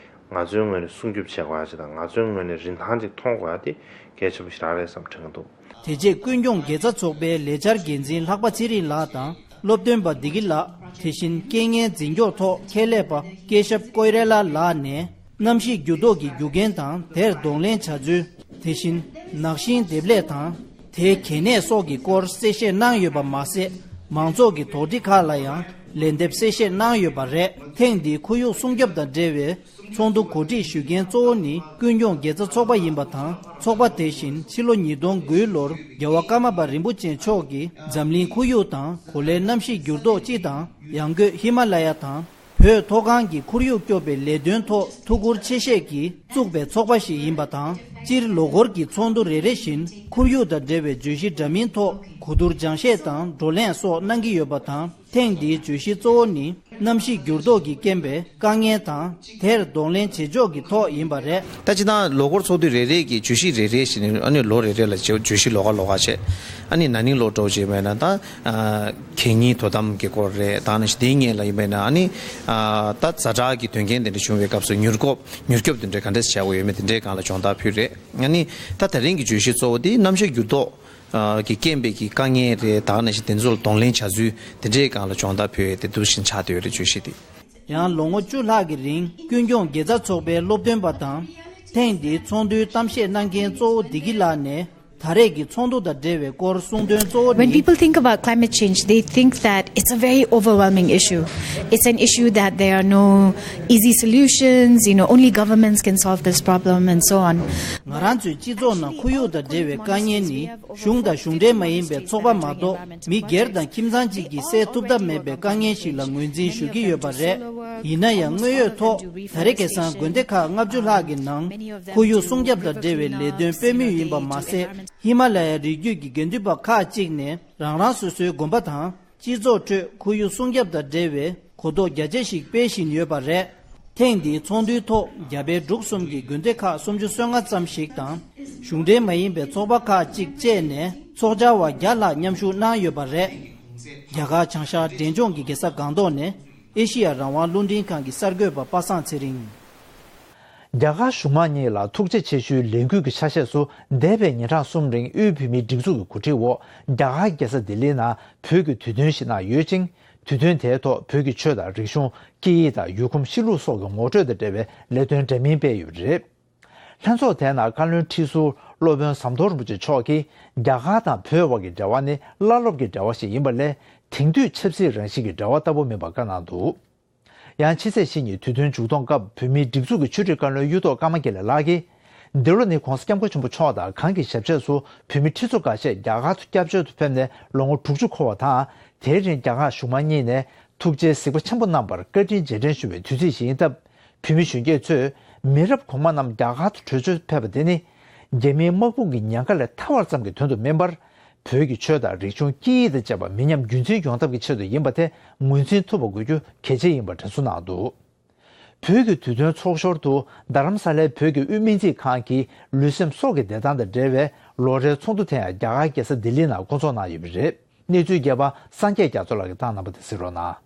ང་ཚོའི་ངོས་ནས་སྲུང་སྐྱོབ་བྱེད་དགོས་ཡ་ཅིག་དང་། ང་ཚོའི་ངོས་ནས་རིན་ཐང་ཅིག་མཐོང་དགོས་ཡ་དེ་གལ་ཆེན་པོ་ཞིག་རང་རེད་བསམ་དྲན་གྱི་འདུག་དེ་རྗེས་ཀུན་སྐྱོང་དགེ་རྩ་ཚོགས་པའི་ལས་འཆར་འགན་འཛིན་ལྷག་པ་ཚེ་རིང་ལགས་དང་། སློབ་སྟོན་པ་བདེ་སྐྱིད་ལགས། དེ་བཞིན་རྐྱེན་ངན་འཛིན་སྐྱོང་ཐོག་ཁྱད་ལས་པ་སྐལ་ཞབས་ཀོས་རེ་ལ་ལགས་ནས། གནམ་གཤིས་འགྱུར་ལྡོག་གི་རྒྱུ་རྐྱེན་དང་དེར་གདོང་ལེན་བྱ་ཚུལ། དེ་བཞིན་ནག་ཤིང་འདེབས་ལས་དང་། དེའི་གལ་གནད་སོགས་ཀྱི་སྐོར་གསལ་བཤད་གནང་ཡོད་པ་མ་ཟད། མང་ཚོགས་ཀྱི་དོགས་འདྲི་ཁག་ལ་ཡང་ལན་འདེབས་གསལ་བཤད་གནང་ཡོད་པ་རེད། ཐེངས་འདིའི་ཁོར་ཡུག་སྲུང་སྐྱོབ་དང་འབྲེལ་བའི་ཚོགས་འདུ་གོ་སྒྲིག་ཞུ་མཁན་གཙོ་བོ་ནི་ཀུན་སྐྱོང་དགེ་རྩ་ཚོགས་པ་ཡིན་པ་དང་། ཚོགས་པ་དེ་བཞིན་ཕྱི་ལོ་ཉིས་སྟོང་དགུའི་ལོར་རྒྱལ་བ་ཀརྨ་པ་རིན་པོ་ཆེ་མཆོག་གིས་འཛམ་གླིང་ཁོར་ཡུག་དང་གོ་ལའི་གནམ་གཤིས་འགྱུར་ལྡོག་སྤྱི་དང་། ཡང་སྒོས་ཧི་མ་ལ་ཡ་དང་བོད་མཐོ་སྒང་གི་ཁོར་ཡུག་སྐྱོབ་པའི་ལས་དོན་ཐོག་ཐུགས་ཁུར་ཆེ་བཞེས་ཀྱིས་བཙུགས་པའི་ཚོགས་པ་ཞིག་ཡིན་པ་དང་། སྤྱིར་ལོ་འཁོར་གྱི་ཚོགས་འདུ་རེ་རེ་བཞིན་ཁོར་ཡུག་དང་འབྲེལ་བའི་བརྗོད་གཞི་འདྲ་མིན་ཐོག་གོ་བསྡུར་སྦྱང་བཤད་དང་བགྲོ་གླེང་སོགས་གནང་གི་ཡོད་པ་དང་། ཐེངས་འདིའི་བརྗོད་གཞི་གཙོ་བོ་ནི་གནམ་གཤིས་འགྱུར་ལྡོག་གི་རྐྱེན་པས་དཀའ་ངལ་དང་། དེར་གདོང་ལེན་བྱེད་ཕྱོགས་ཀྱི་ཐོག་ཡིན་པ་རེད། ད་སྤྱིར་བཏང་ལོ་འཁོར་ཚོགས་དུས་རེ་རེ་གི་བརྗོད་གཞི་རེ་རེ་བཞིན་ཨ་ནི་ལོ་རེ་རེ་ལ་བརྗོད་བརྗོད་གཞི་ལོགས་ཀ་ལོགས་ཀ་བྱས། ཨ་ནི་ན་ནིང་ལོ་འགྲོ་བྱས་མེད་ན་ད་གད་སྙིགས་དོ་དམ་གྱི་སྐོར་རེད། ད་ནི་དེའི་སྔོན་ལ་ཡིན་མེད་ན་ཨ་ནི་ད་ཛ་དྲག་གི་དོན་རྐྱེན་དེ་འདྲ་བྱུང་བའི་སྐབས་སུ་མྱུར་སྐྱོབ་མྱུར་སྐྱོབ་དེ་འདྲ་ག་འདྲས་བྱ་དགོས་ཡོད་མེད་དེ་འདྲའི་སྒང་ལ་སྦྱོང་བརྡར་ཕུལ་རེད། ཨ་ནི་ད་དེ་རིང་གི་བརྗོད་གཞི་གཙོ་བོ་དེ་གནམ་གཤིས་འགྱུར་ལྡོག་གི་རྐྱེན་པས་ཀྱི་དཀའ་ངལ་རེད། ད་ནང་བཞིན་དེ་ཚོ་ལ་གདོང་ལེན་བྱ་ཚུལ་དེ་འདྲའི་སྒང་ལ་སྦྱོང་བརྡར་ཕུལ་ཡས་དེ་འདུག་བཞིན་ཆགས་བསྡད་ཡོད་རེད། བརྗོད་གཞི་དེ། ཡང་ལོ་ངོ་བཅུ་ལྷག་གི་རིང་ཀུན་སྐྱོང་དགེ་རྩ་ཚོགས་པའི་སློབ་སྟོན་པ་དང་། ཐེངས་འདིའི་ཚོགས་འདུའི་གཏམ་བཤད་གནང་མཁན་གཙོ་བོ་བདེ་སྐྱིད་ལགས་ནས། ད་རེས་ཀྱི་ཚོགས་འདུ་དང་འབྲེལ་བའི་སྐོར་གསུང་དོན་གཙོ་བོ་When ནི། People think about climate change, they think that it's a very overwhelming issue. It's an issue that there are no easy solutions, you know, only governments can solve this problem and so on. ང་རང་ཚོའི་སྤྱི་ཚོགས་ནང་ཁོར་ཡུག་དང་འབྲེལ་བའི་དཀའ་ངལ་ནི། གཞུང་དང་གཞུང་འབྲེལ་མ་ཡིན་པའི་ཚོགས་པ་མ་གཏོགས་མི་སྒེར་དང་ཁྱིམ་ཚང་གཅིག་གིས་སེལ་ཐུབ་ཐབས་མེད་པའི་དཀའ་ངལ་ཞིག་ལ་ངོས་འཛིན་ཞུ་གི་ཡོད་པ་རེད། ཡིན་ན་ཡང་དངོས་ཡོད་ཐོག་ད་རེས་ཁ་སང་དགོན་སྡེ་ཁག་ལྔ་བཅུ་ལྷག་གི་ནང་ཁོར་ཡུག་སྲུང་སྐྱོབ་དང་འབྲེལ་བའི་ལས་དོན་སྤེལ་མུས་ཡིན་པ་མ་ཟད། ཧི་མ་ལ་ཡའི་རི་རྒྱུད་ཀྱི་དགེ་འདུན་པ་ཁག་ཅིག་ནས་རང་རང་སོ་སོའི་དགོན་པ་དང་། སྤྱི་ཚོགས་ཁྲོད་ཁོར་ཡུག་སྲུང་སྐྱོབ་དང་འབྲེལ་བའི་གོ་རྟོགས་རྒྱ་ཆེ་ཞིག་སྤེལ་བཞིན་ཡོད་པ་རེད། ཐེངས་འདིའི་ཚོགས་འདུའི་ཐོག་རྒྱ་བལ་འབྲུག་གསུམ་གྱི་དགོན་སྡེ་ཁག་སུམ་ཅུ་སོ་ལྔ་ཙམ་ཞིག་དང་། གཞུང་འབྲེལ་མ་ཡིན་པའི་ཚོགས་པ་ཁག་ཅིག་བཅས་ནས་ཚོགས་བཅར་བ་བརྒྱ་ལྷག་མཉམ་ཞུགས་གནང་ཡོད་པ་རེད། རྒྱ་གར་བྱང་ཤར་འབྲས་ལྗོངས་ཀྱི་རྒྱལ་ས་སྒང་ཏོག་ནས་ཨེ་ཤེ་ཡ་རང་དབང་རླུང་འཕྲིན་ཁང་གི་གསར་འགོད་པ་པ་སངས་ཚེ་རིང་། རྒྱ་གར་གཞུང་མང་གཉིས་ལ་ཐུགས་རྗེ་ཆེ་ཞུའི་ལས་འགུལ་གྱི་ཆ་ཤས་སུ་འདས་པའི་ཉིན་གྲངས་གསུམ་རིང་དབུས་བོད་མིའི་སྒྲིག་འཛུགས་ཀྱི་གོ་སྒྲིག་འོག་རྒྱ་གར་རྒྱལ་ས་ལྡི་ལིའི་ནང་བོད་ཀྱི་དུས་སྟོན་ཞིག་གནང་ཡོད་ཅིང་། དུས་སྟོན་དེའི་ཐོག་བོད་ཀྱི་ཆོས་དང་རིག་གཞུང་། སྐད་ཡིག་དང་ཡུལ་གོམས་གཤིས་ལུགས་སོགས་ཀྱི་ངོ་སྤྲོད་དང་འབྲེལ་བའི་ལས་དོན་འདྲ་མིན་སྤེལ་ཡོད་པ་རེད། ལྷན་ཚོགས་དེའི་ནང་བཀའ་བློན་ཁྲི་ཟུར་སློབ་དཔོན་ཟམ་གདོང་རིན་པོ་ཆེ་མཆོག་གིས། རྒྱ་གར་དང་བོད་དབར་གྱི་འབྲེལ་བ་ནི་བླ་སློབ་ཀྱི་འབྲེལ་བ་ཞིག་ཡིན་པ་ལས། དེང་དུས་ཆབ་སྲིད་རང་བཞིན་གྱི་འབྲེལ་བ་ལྟ་བུ་མིན་པ་བཀའ་གནང་འདུག། ཡང་ཕྱི་ཚེས་བཞི་ཉིན་དུས་སྟོན་མཇུག་སྡོམ་སྐབས་བོད་མིའི་སྒྲིག་འཛུགས་ཀྱི་ཆོས་རིག་བཀའ་བློན་གཡུ་ཐོག་ཀརྨ་དགེ་ལེགས་ལགས་ཀྱིས། འདི་ལོ་ནི་༸གོང་ས་༸སྐྱབས་མགོན་ཆེན་པོ་མཆོག་དང་གང་གི་ཞབས་རྗེས་སུ་བོད་མི་ཁྲི་ཚོ་འགའ་ཤས་རྒྱ་གར་དུ་སྐྱབས་བཅོལ་དུ་ཕེབས་ནས་ལོ་ངོ་དྲུག་ཅུ་འཁོར་བ་དང་། དེའི་རིང་རྒྱ་གར་གཞུང་མང་གཉིས་ནས་ཐུགས་རྗེའི་གཟིགས་པ་ཆེན་པོ་གནང་བར་བཀའ་དྲིན་རྗེས་དྲན་ཞུ་བའི་དུས་ཚིགས་ཤིག་ཡིན་སྟབས། བོད་མི་གཞོན་སྐྱེས་ཚོས་མི་རབས་གོང་མ་རྣམས་རྒྱ་གར་དུ་བྲོས་བྱོལ་ཕེབས་པ་དེ་ནི། རྒྱ་མིའི་དམག་དཔུང་གི་ཉེན་ཁ་ལས་ཐར་བར་ཙམ་གྱི་དོན་དུ་མིན་པར། བོད་ཀྱི་ཆོས་དང་རིག་གཞུང་སྐད་ཡིག་དང་བཅས་པ་མི་ཉམས་རྒྱུན་འཛིན་ཡོང་ཐབས་ཀྱི་ཆེད་དུ་ཡིན་པ་དེ་ངོས་འཛིན་ཐུབ་པ་དགོས་རྒྱུ་གལ་ཆེ་ཡིན་པ་དྲན་གསོ་གནང་འདུག། བོད་ཀྱི་དུས་སྟོན་ཚོགས་ཞོར་དུ་རྡ་རམ་ས་ལའི་བོད་ཀྱི་དབུས་སྨན་རྩིས་ཁང་གི་ལུས་སེམས་སྲོག་གི་བདེ་ཐང་དང་འབྲེལ་བའི་ལོ་རེའི་ཚོགས་འདུ་དེ་ཡང་རྒྱ་གར་རྒྱལ་ས་ལྡི་ལི་ནང་བསྐོང་ཚོགས་གནང་ཡོད་པ་རེད། གནས་ཚུལ་རྒྱས་པ་སངས་རྒྱས་རྒྱ་མཚོ་ལགས་ཀྱིས་བཏང་གནང་བ་དེ་གཟིགས་རོགས་གནང་།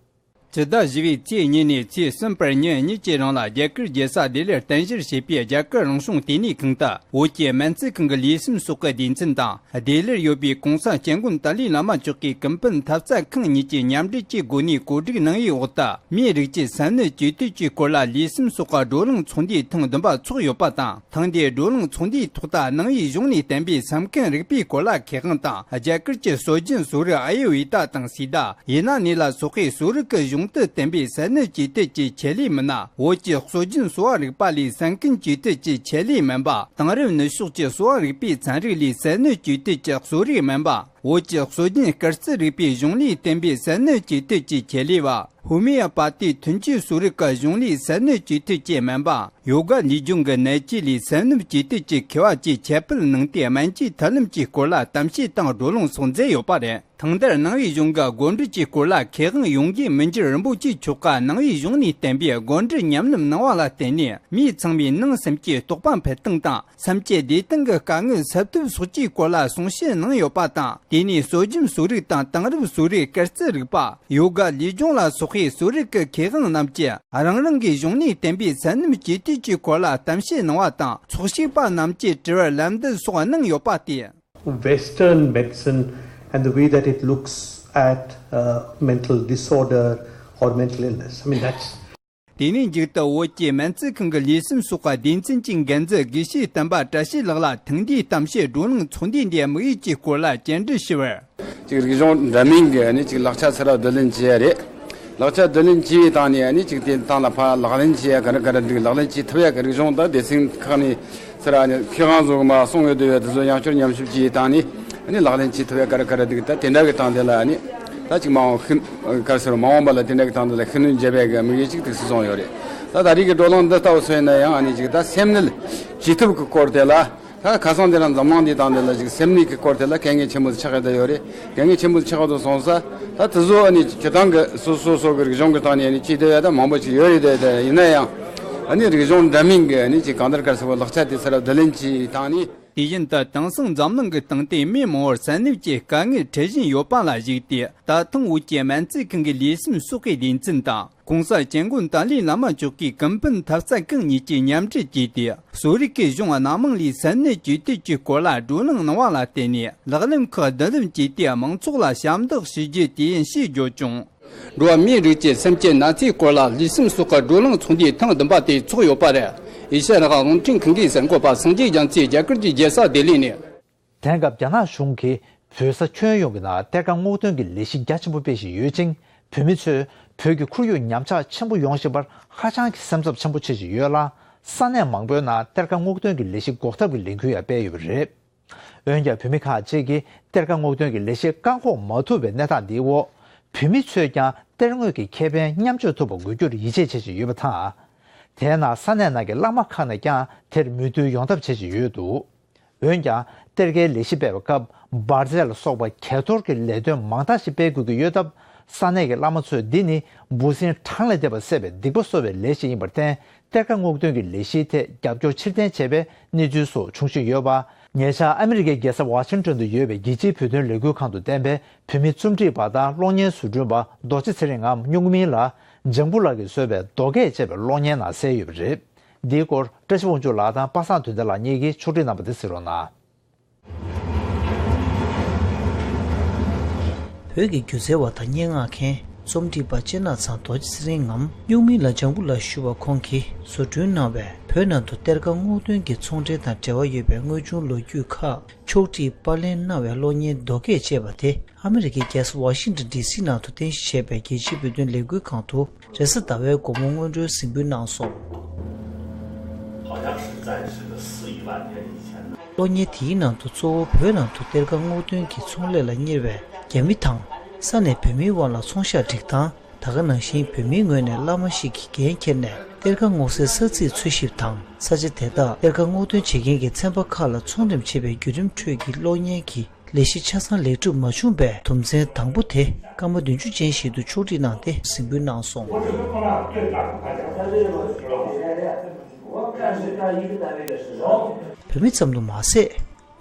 སྤྱི་ཟླ་བཞི་པའི་ཚེས་གཉིས་ནས་ཚེས་གསུམ་བར་ཉིན་གཉིས་ཀྱི་རིང་ལ་རྒྱ་གར་རྒྱལ་ས་ལྡི་ལིར་རྟེན་གཞིར་བྱས་པའི་རྒྱ་གར་རང་གཞུང་ལྟེ་གནས་ཁང་དུ་བོད་ཀྱི་སྨན་རྩིས་ཁང་གི་ལུས་སེམས་སྲོག་གི་སྡེ་ཚན་དང་། ལྡི་ལིར་ཡོད་པའི་གོང་ས་སྐྱབས་མགོན་ཏཱ་ལའི་བླ་མ་མཆོག་གི་ཀུན་ཕན་འཐབ་རྩོད་ཁང་གཉིས་ཀྱིས་མཉམ་འབྲེལ་གྱི་སྒོ་ནས་གོ་སྒྲིག་གནང་བའི་འོག་ཏུ། མིའི་རིགས་ཀྱི་ས་གནས་བཅོས་སྟོན་གྱི་སྐོར་ལ་ལུས་སེམས་སྲོག་གི་བགྲོ་གླེང་ཚོགས་འདུའི་ཐེངས་བདུན་པ་འཚོགས་ཡོད་པ་དང་། ཐེངས་འདིའི་བགྲོ་གླེང་ཚོགས་འདུའི་ཐོག་ཏུ་ནང་པའི་གཞུང་ནས་བསྟན་པའི་ས་ཁམས་རིག་པའི་སྐོར་ལ་མཁས་དབང་དང་། རྒྱ་གར་གྱི་སྲོལ་རྒྱུན་གསོ་རིག་ཨ་ཡུར་ཝེ་ད་དང་སིདྡྷ། ཡི་ན་ནི་ལ་སོགས་པའི་གསོ་རིག་གི་གཞུང་དུ་བསྟན་པའི་ས་གནས་བཅོས་སྟོན་གྱི་ཆེད་ལས་མི་སྣ། བོད་ཀྱི་སྲོལ་རྒྱུན་གསོ་བ་རིག་པ་ལས་ས་ཁམས་བཅོས་སྟོན་གྱི་ཆེད་ལས་སྨན་པ། དེང་རབས་ནུས་ཤུགས་ཀྱི་གསོ་བ་རིག་པའི་ཚན་རིག་ལས་ས་གནས་བཅོས་སྟོན་གྱི་གསོ་རིག་སྨན་པ། བོད་ཀྱི་སྲོལ་རྒྱུན་སྐར་རྩིས་རིག་པའི་གཞུང་ལས་བསྟན་པའི་ས་གནས་བཅོས་སྟོན་གྱི་ཆེད་ལས་པ། ཧོ་མི་ཡ་པ་ཏི་ཐུན་གཅོད་གསོ་རིག་གི་གཞུང་ལས་ས་གནས་བཅོས་སྟོན་གྱི་སྨན་པ། ཡོ་ག་ལུས་སྦྱོང་གི་ནད་བཅོས་ལས་ས་གནས་བཅོས་སྟོན་གྱི་མཁས་པ་བཅས་ཁྱབ་སྤེལ་གནང་སྟེ་སྨན་བཅོས་མཐུན་ལམ་གྱི་སྐོར་ལ་གཏམ་བཤད་དང་བགྲོ་གླེང་སོགས་མཛད་ཡོད་པ་རེད། ཐེངས་འདིར་ནང་པའི་གཞུང་གི་སྒོ་འབྲེལ་གྱི་སྐོར་ལ་མཁས་དབང་ཡོངས་རྒྱས་མི་འགྱུར་རིན་པོ་ཆེ་མཆོག་གིས་ནང་པའི་གཞུང་ནས་བསྟན་པའི་སྒོ་འབྲེལ་ཉམས་ལེན་གནང་བ་ལ་བརྟེན་ནས་མི་ཚང་མའི་ནང་སེམས་ཀྱི་རྟོགས་པ་འཕེལ་སྟངས་དང་། སེམས་ཀྱི་བདེ་ཐང་གི་དཀའ་ངལ་སེལ་ཐབས་སོགས་ཀྱི་སྐོར་ལ་གསུང་བཤད་གནང་ཡོད་པ་དང་། དེ་ནས་སྲོལ་རྒྱུན་གསོ་རིག་དང་དེང་རབས་གསོ་རིག་སྐར་རྩིས་རིག་པ། ཡོ་ག་ལུས་སྦྱོང་ལ་སོགས་པའི་གསོ་རིག་གི་མཁས་དབང་རྣམས་ཀྱིས་རང་རང་གི་གཞུང་ནས་བསྟན་པའི་ས་གནས་བཅོས་སྟོན་གྱི་སྐོར་ལ་གཏམ་བཤད་གནང་བ་དང་། ཚོགས་ཞུགས་པ་རྣམས་ཀྱིས་དྲི་བར་ལན་འདེབས་སོགས་གནང་ཡོད་པ་སྟེ། Western medicine and the way that it looks at uh, mental disorder or mental illness. I mean, that's དེ་ནས་མཇུག་ཏུ་བོད་ཀྱི་སྨན་རྩིས་ཁང་གི་ལུས་སེམས་སོགས་པ་སྡེ་ཚན་གྱི་འགན་འཛིན་དགེ་བཤེས་སྟོན་པ་བཀྲ་ཤིས་ལགས་ལ་ཐེངས་འདིའི་གཏམ་བཤད་བགྲོ་གླེང་ཚོགས་འདུའི་འདིའི་དམིགས་ཡུལ་གྱི་སྐོར་ལ་བཅར་འདྲི་ཞུས་པར། ཅིག་རིག་གཞུང་འདྲ་མིན་གྱི་ནི་ཅིག་ལག་ཆ་ཚུར་ར་བསྡུ་ལེན་བྱས་རེད། ལག་ཆ་བསྡུ་ལེན་བྱས་བཏང་ནས་ནི་ཅིག་དེ་དང་ལ་ཕར་ལག་ལེན་བྱས་ག་རེ་ག་རེ་འགྲིག་ལག་ལེན་བྱེད་ཐུབ་ཡ་གི་རིག་གཞུང་དང་སྡེ་ཚན་ཁག་ནས་ཚུར་ར་ནི་མཁས་དབང་ཚོ་གི་མ་གསུང་ཡོད་དུ་ཡོད་དེ་ཚོ་ཡང་བསྐྱར་ཉམས་ཞིབ་བྱས་བཏང་ནས་ནི་ལག་ལེན་བྱེད་ཐུབ་ཡ་ག་རེ་ག་རེ་འགྲིག་ད་དེ་འདྲ་གི་སྟེང་དེ་ལ་ནི་ད་ཅིག་མ་འོངས་ཤིན་ག་རེ་ཟེར་མ་འོངས་པ་ལ་དེ་འདྲ་གི་སྟེང་དེ་ལ་ཤུགས་སྣོན་བརྒྱབ་ཡ་གི་དམིགས་ཡུལ་ཅིག་ཏོག་ཙམ་བཟུང་ཡོད་རེད། ད་ད་རེས་ཀྱི་བགྲོ་གླེང་འདི་ལྟ་བུ་སོང་ཡིན་ན་ཡང་ནི་ཅིག་ད་སེམས་ནད་བཅོས་ཐབས་ཀྱི་སྐོར་དེ་ལ། ད་ཁ་སང་དེ་རིང་འཛམ་གླིང་འདིའི་སྟེང་དེ་ལ་ཅིག་སེམས་ནད་ཀྱི་སྐོར་དེ་ལ་གལ་གནད་ཆེན་པོ་ཆགས་ཀྱི་ཡོད་རེད། གལ་གནད་ཆེན་པོ་ཆགས་འདུག་སོང་ཙང་ད་དེ་ཚོ་ཨ་ནི་སྤྱིར་བཏང་གི་སོ་སོ་སོ་གི་རིག་གཞུང་གི་སྟེང་ནས་ཨ་ནི་ཅིག་བསྡད་ཡ་ད་མང་པོ་ཅིག་ཡོད་རེད། དེ་དེ་ཡིན་ན་ཡང་ཨ་ནི་རིག་གཞུང་འདྲ་མིན་གྱི་ཨ་ནི་ཅིག་གང་ལྟར་ག་རེ་ཟེར་བ་ལག་ཆ་དེ་ཚུར་ར་བསྡུ་ལེན་བྱས་བཏང་ནས། དེ་བཞིན་དུ་དེང་སང་འཛམ་གླིང་གི་སྟེང་དུ་མི་མང་བོར་ས་གནས་ཀྱི་དཀའ་ངལ་འཕྲད་བཞིན་ཡོད་པ་ལ་གཞིགས་ཏེ། ད་ཐེངས་བོད་ཀྱི་སྨན་རྩིས་ཁང་གི་ལུས་སེམས་སྲོག་གི་སྡེ་ཚན་དང་། གོང་ས་སྐྱབས་མགོན་ཏཱ་ལའི་བླ་མ་མཆོག་གི་ཀུན་ཕན་འཐབ་རྩོད་ཁང་གཉིས་ཀྱིས་མཉམ་འབྲེལ་བྱས་ཏེ། གསོ་རིག་གི་གཞུང་སྣ་མང་ལས་ས་གནས་བཅོས་སྟོན་གྱི་སྐོར་ལ་བགྲོ་གླེང་གནང་བ་ལ་བརྟེན་ནས། ལག་ལེན་ཁག་བསྡུ་ལེན་བྱས་ཏེ། མང་ཚོགས་ལ་ཞབས་འདེགས་ཞུ་རྒྱུ་དེ་ཡིན་ཞེས་བརྗོད་བྱུང་། འགྲོ་བ་མིའི་རིགས་ཀྱི་སེམས་ཀྱི་ན་ཚའི་སྐོར་ལ་ལུས་སེམས་སོགས་ཀྱི་བགྲོ་གླེང་ཚོགས་འདུའི་ཐེངས་བདུན་པ་དེ་འཚོགས་ཡོད་པ་རེད། ཨེ་ཤ་ཡ་རང་དབང་རླུང་འཕྲིན་ཁང་གི་གསར་འགོད་པ་སངས་རྒྱས་རྒྱ་མཚོས་རྒྱ་གར་གྱི་རྒྱལ་ས་ལྡི་ལི་ནས། དེང་སྐབས་རྒྱ་ནག་གཞུང་གིས་བོད་ས་ཁྱོན་ཡོངས་ཀྱི་ནང་གཏེར་ཁ་སྔོག་འདོན་གྱི་ལས་གཞི་རྒྱ་ཆེན་པོ་སྤེལ་བཞིན་ཡོད་ཅིང་། བོད་མི་ཚོས་བོད་ཀྱི་ཁོར་ཡུག་ཉམས་ཆག་ཆེན་པོ་ཡོང་བཞིན་པར་ཧ་ཅང་གི་སེམས་འཚབ་ཆེན་པོ་བྱེད་བཞིན་ཡོད་ལ། ས་གནས་མང་པོའི་ནང་གཏེར་ཁ་སྔོག་འདོན་གྱི་ལས་གཞི་འགོག་ཐབས་ཀྱི་ལས་འགུལ་ཡང་སྤེལ་ཡོད་པ་རེད། འོན་ཀྱང་། བོད་མི་ཁག་ཅིག་གིས་གཏེར་ཁ་སྔོག་འདོན་གྱི་ལས་གཞི་བཀག་འགོག་མ་ཐུབ་པའི་གནས་སྟངས་འདིའི་འོག་བོད་མི་ཚོས་ཀྱང་གཏེར་དངོས་ཀྱི་ཁེ་ཕན་མཉམ་སྤྱོད་ཐུབ་པ་དགོས་རྒྱུར་ཡིད་ཆེས་བྱེད་བཞིན་ཡོད་པ་དང་། དེས་ན། ས་གནས་ནང་གི་བླ་མ་ཁག་ནས་ཀྱང་དེར་མོས་མཐུན་ཡོང་ཐབས་བྱེད་བཞིན་ཡོད་འདུག་འོན་ཀྱང་། གཏེར་ཁའི་ལས་གཞི་སྤེལ་བའི་སྐབས། འབར་རྫས་ལ་སོགས་པ་གས་གཏོར་གྱི་ལས་དོན་མང་དག་ཞིག་སྤེལ་དགོས་ཀྱི་ཡོད་སྟབས། ས་གནས་ཀྱི་བླ་མ་ཚོས་འདི་ནི་འབུ་སྲིན་གྲངས་ལས་འདས་པ་བསད་པའི་སྡིག་པ་གསོ་བའི་ལས་ཤིག་ཡིན་པར་བརྟེན། གཏེར་ཁ་སྔོག་འདོན་གྱི་ལས་གཞིའི་ཐད་རྒྱབ་སྐྱོར་ཕྱིར་འཐེན་བྱས་པའི་གནས་ཚུལ་སོགས་བྱུང་བཞིན་ཡོད་པ། ཉེ་ཆར་ཨ་མི་རི་ཀའི་རྒྱལ་ས་ཝ་ཤིང་ཏོན་དུ་ཡོད་པའི་རྒྱལ་སྤྱིའི་བོད་དོན་ལས་འགུལ་ཁང་དུ་བསྟན་པའི་བོད་མི་རྩོམ་སྒྲིག་པ་དང་གློག་བརྙན་བཟོ་སྐྲུན་པ་རྡོ་རྗེ་ཚེ་རིང་ངམ་སྨྱུག་མིང་ལ། ལྗང་བུ་ལགས་ཀྱིས་བཟོས་པའི་རྡོ་སྐས་ཅེས་པའི་གློག་བརྙན་ནང་གསལ་ཡོད་པ་རེད། འདིའི་སྐོར། བཀྲ་ཤིས་དབང་ཕྱུག་ལགས་དང་པ་སངས་དོན་ལྡན་ལགས་གཉིས་ཀྱིས་ཕྱོགས་སྒྲིག་གནང་བ་དེ་གཟིགས་རོགས་གནང་། བོད་ཀྱི་སྒྱུ་རྩལ་བ་དང་སྙན་ངག་མཁན། རྩོམ་སྒྲིག་པ་གཅེས་ནག་ཚང་རྡོ་རྗེ་ཚེ་རིང་ངམ་སྨྱུག་མིང་ལ་ལྗང་བུ་ལགས་ཞུ་བ་ཁོང་གིས་བཟོ་སྐྲུན་གནང་བའི་བོད་ནང་དུ་གཏེར་ཁ་སྔོག་འདོན་གྱི་ཚོང་འབྲེལ་དང་འབྲེལ་བ་ཡོད་པའི་དངོས་བྱུང་ལོ་རྒྱུས་ཁག་ཕྱོགས་སྒྲིག་པར་ལེན་གནང་བའི་གློག་བརྙན་རྡོ་སྐས་ཅེས་པ་དེ་ཨ་མི་རི་ཀའི་རྒྱལ་ས་ཝ་ཤིང་ཏོན་ཌི་སི་ནང་དུ་རྟེན་གཞི་བྱས་པའི་རྒྱལ་སྤྱིའི་བོད་དོན་ལས་འགུལ་ཁང་དུ་རེས་གཟའ་ཟླ་བའི་དགོང་མོ་སྔོན་འགྲོའི་གཟིགས་འབུལ་གནང་སོང་། གློག་བརྙན་དེའི་ནང་དུ་གཙོ་བོ་བོད་ནང་དུ་གཏེར་ཁ་སྔོག་འདོན་གྱི་ཚོང་ལས་ལ་གཉེར་བའི་རྒྱ་མི་དང་ས་གནས་བོད་མིའི་དབར་ལ་ཚོང་ཤག་སྒྲིག་སྟངས། ད་ག་ནང་བཞིན་བོད་མིའི་ངོས་ནས་བླ་མ་ཞིག་གིས་འགན་འཁྱེར་ནས་གཏེར་ཁ་སྔོག་སའི་ས་ཚིགས་འཚོལ་ཞིབ་དང་། ས་ཆ་དེ་དག་གཏེར་ཁ་སྔོག་འདོན་བྱེད་མཁན་གྱི་ཚན་པ་ཁག་ལ་ཚོང་འགྲེམས་བྱེད་པའི་བརྒྱུད་རིམ་ཁྲོད་ཀྱི་གློག་བརྙན་གྱི་ལས་གཞི་ཆ་ཚང་ལེགས་གྲུབ་མ་བྱུང་བས། དོན་ཚན་དང་པོ་དེ་སྐར་མ་བདུན་ཅུ་ཅན་ཞིག་ཏུ་ཕྱོགས་སྒྲིག་གནང་སྟེ་གཟིགས་འབུལ་གནང་སོང་། བོད་མི་ཙམ་དུ་མ་ཟད།